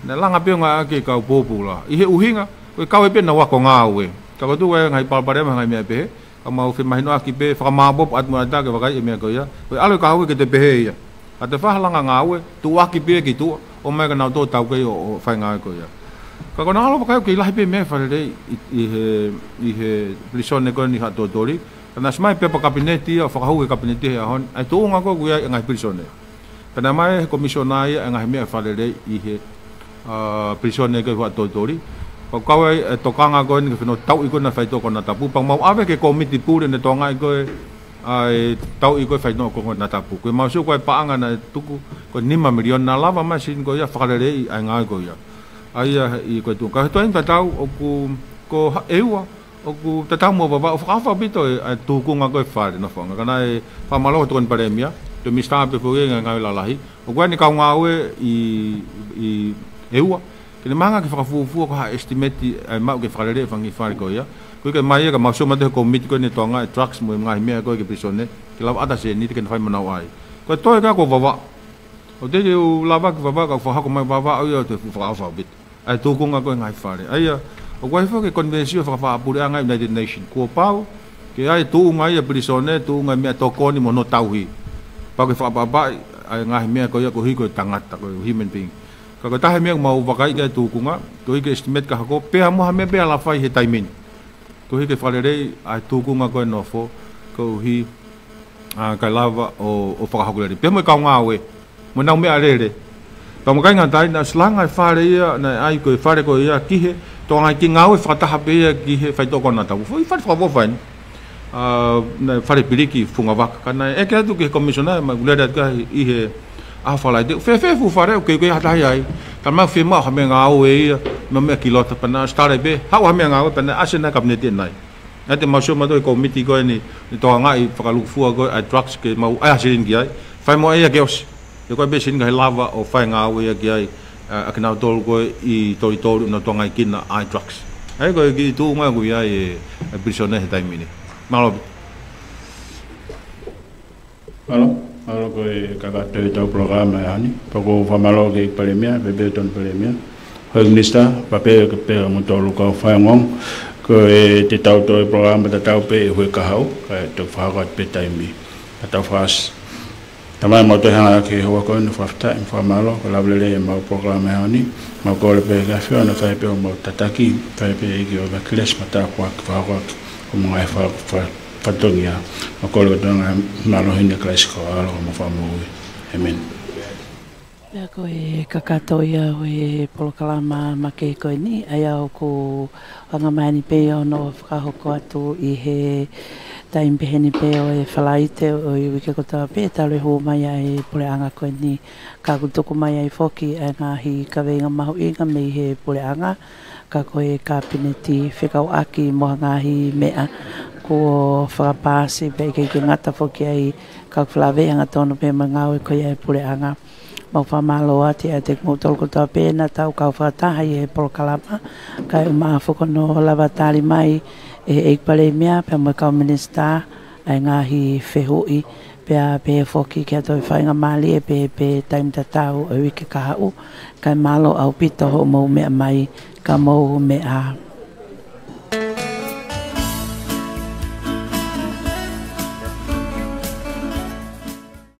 naʻe langa pē ʻo ngāueʻaki e kau pōpula. ʻI he ʻuhinga, ko e kau ē pē naʻa nau ako ngāue. Ka ʻoku ou tui ʻoku ʻi ai e ngaahi palopalema he ngaahi meʻa pehē, ka mau femahinoʻaki pē, fakamāʻopoʻopo atu mo ʻatā ke vakaiʻi e meʻa ko ia. Ko e ʻalu e kau ē ke te pehē ia. Ka te fai ha langa ngāue, tuʻuaki pē ia ki tuʻa, ʻomai ke nau toe taukei ʻo, ʻo fai e ngāue ko ia. Ka ko ʻena ʻalu vakai ʻoku kei lahi pē meʻa ʻe fakalelei ʻi, ʻi he, ʻi he pilīsone ko eni Haʻa Tolitoli. Ka naʻe ʻosi ʻomai e pepa kapineti ia, ʻo fakahū ki he kapineti he ʻaho ni, ʻa e tuʻunga ko ē ʻoku ʻi ai e ngaahi pilīsone. Pea naʻe ʻomai ʻe he komisiona ia e ngaahi meʻa ʻe fakalelei ʻi he, ʻa, pilīsone ko ē Haʻa Tolitoli. Pea ʻoku kau ai e tokanga ko eni ki he fenua tauʻi ko ē ʻa e faitoʻo konatapu. Pea mau ʻave ki he kōmiti pule ʻo ne tokangaʻi ko ē ʻa e tauʻi ko ē faitoʻo konatapu. Ko e mau sio ko e paʻanga naʻe tuku ko e nima miliona naʻe lava mai e silini ko ia ʻo fakaleleiʻi ʻa e ngāue ko ia. ʻA ia ʻi ko e tuʻunga. Ka ʻi he taimi tatau ʻoku, ko ha-, ʻEua, ʻoku tatau mo Vavaʻu, ʻoku fakaʻofa ʻaupito e, ʻa e tūkunga ko ē e fale nofoʻanga. Ka naʻe fakamālō atu ki he Tokoni Palēmia, Tokoni Minisitā pea foki e ngaahi ngāue lalahi. ʻOku ʻi ai ʻeni e kau ngāue ʻi, ʻi ʻEua. Ke ne hanga ʻo fakafuofua ko e hā e estimate ʻe maʻu ke fakaleleiʻi e fanga kiʻi fale ko ia. Koeʻuhi ke ʻomai ia ka mau sio mai ki he kōmiti ko ē ʻo ne tokangaʻi e drugs mo e ngaahi meʻa ko ē ki he pilīsone. Ke lava ʻatā e sēniti ke ne fai e manavaʻofa. Ko e toe ko ē ko Vavaʻu. ʻOku teʻeki ke u lava ki Vavaʻu ka ʻoku fakahoko mai Vavaʻu ia ʻo toe fuʻu fakaʻofa ʻaupito. ʻA e tūkunga ko ē e ngaahi fale. ʻA ia, ʻoku ʻi ai foki e konivēsio fakapuleʻanga ʻa e United Nations. Kuo pau ke ʻi ai e tuʻunga ia e pilīsone, tuʻunga e meʻatokoni mo hono tauhi. Pau ke fakaʻapaʻapaʻi ʻa e ngaahi meʻa ko ia koeʻuhi ko e tangata, ko e human being. Ka ko e taha e meʻa ʻoku mau vakai ki ai e tūkunga, koeʻuhi ko e estimate ka hoko, pea mo ha meʻa pē ʻe ala fai he taimi ni. Koeʻuhi ke fakaleleiʻi ʻa e tūkunga ko ē e nofo, koeʻuhi, ʻa, kae lava ʻo, ʻo fakahoko lelei. Pea mo e kau ngāue, mo ʻenau meʻalele. Pea mo e kāinga tai, naʻe ʻosi langa e fale ia, naʻe ʻai ko e fale ko ia ki he, tokangaʻi ke ngāue fakataha pē ia ki he faitoʻo konatapu. Foʻi fale fakaʻofoʻofa ʻeni. ʻA, naʻe fale piliki fungavaka. Ka naʻe ʻeke atu ki he komisiona, mau lele atu ki ai ʻi he, ʻAho Falaite, fēfē fuʻu fale, ʻoku ʻikai ke ʻi ai ha taha ai. Ka mau fiemaʻu ha meʻangāue ia, mo e meʻa ki loto pea na start pē, haʻu ha meʻangāue pea na ʻasi ʻena kapineti ʻanenai. ʻA ia te mau sio mautolu he kōmiti ko eni, ne tokangaʻi fakalūkufua ko ē ʻa e drugs ke mau ʻai ha silini ki ai. Fai mo ia ke ʻosi. He ko e pē silini ka he lava ʻo fai e ngāue ia ki ai, ʻa, ʻa kinautolu ko ē ʻi Tolitoli ʻoku nau tokangaʻi kinautolu ʻa e drugs. ʻA ia ko e kiʻi tuʻunga ʻoku ʻi ai e, e pilīsone he taimi ni. Mālō ʻaupito. Mālō, mālō ko e kakato ʻetau polokalama he ʻaho ni. Pea ʻoku ou fakamālō ki he Palēmia, pea pehē ki he Palēmia. Houʻeiki Minisitā, pea pehē ki he pē mo tolu kau faiongoongo. Ko e te tau toe polokalama tatau pē ʻi he Huʻakau, kae toki fakahoko atu pē taimi. Ka tau fakaʻosi. Tamai, mau toe hanga ki he houa ko eni, fakafetaʻi mo fakamālō, ko e lava lelei ʻemau polokalama he ʻaho ni. Mau kole pē ki he ʻAfiona kae pehē ʻemau tataki, kae pehē ʻEiki ʻo e kelesi mo e tāpuaki fakahoko atu, ko e ngaahi fa-, fa-, fatongia. Mau kole kotoa ngaahi mālohi ni ʻia Kalaisi ko e ʻAlo mo e Fakamoʻui. ʻĒmeni. Pea ko e kakato ia ʻo e polokalama makehe ko eni, ʻa ia ʻoku hanga mai ni pē ia hono fakahoko atu ʻi he taimi pehē ni pē ʻo e Falaite ʻo e uike kotoa pē, talu e hū mai ʻa e puleʻanga ko eni. Ka ʻoku tuku mai ai foki ʻa e ngaahi kaveinga mahuʻinga mei he puleʻanga, ka ko e kapineti fekauʻaki mo ha ngaahi meʻa kuo fakapaasi pea ʻikai ke ngata foki ai, ka ʻoku falaveʻi hangatonu pē mo e ngāue ko ia ʻa e puleʻanga. Mau fakamālō atu ʻiate kimoutolu kotoa pē naʻa tau kau fakataha ʻi he polokalama, kae ʻumaʻā foki hono lava tali mai ʻe he ʻEiki Palēmia pea mo e kau minisitā ʻa e ngaahi fehuʻi, pea pehē foki ki ha toe faingamālie pē, pē taimi tatau ʻo e uike kahaʻu, kae mālō ʻaupito hoʻomou meʻa mai, ka mou meʻa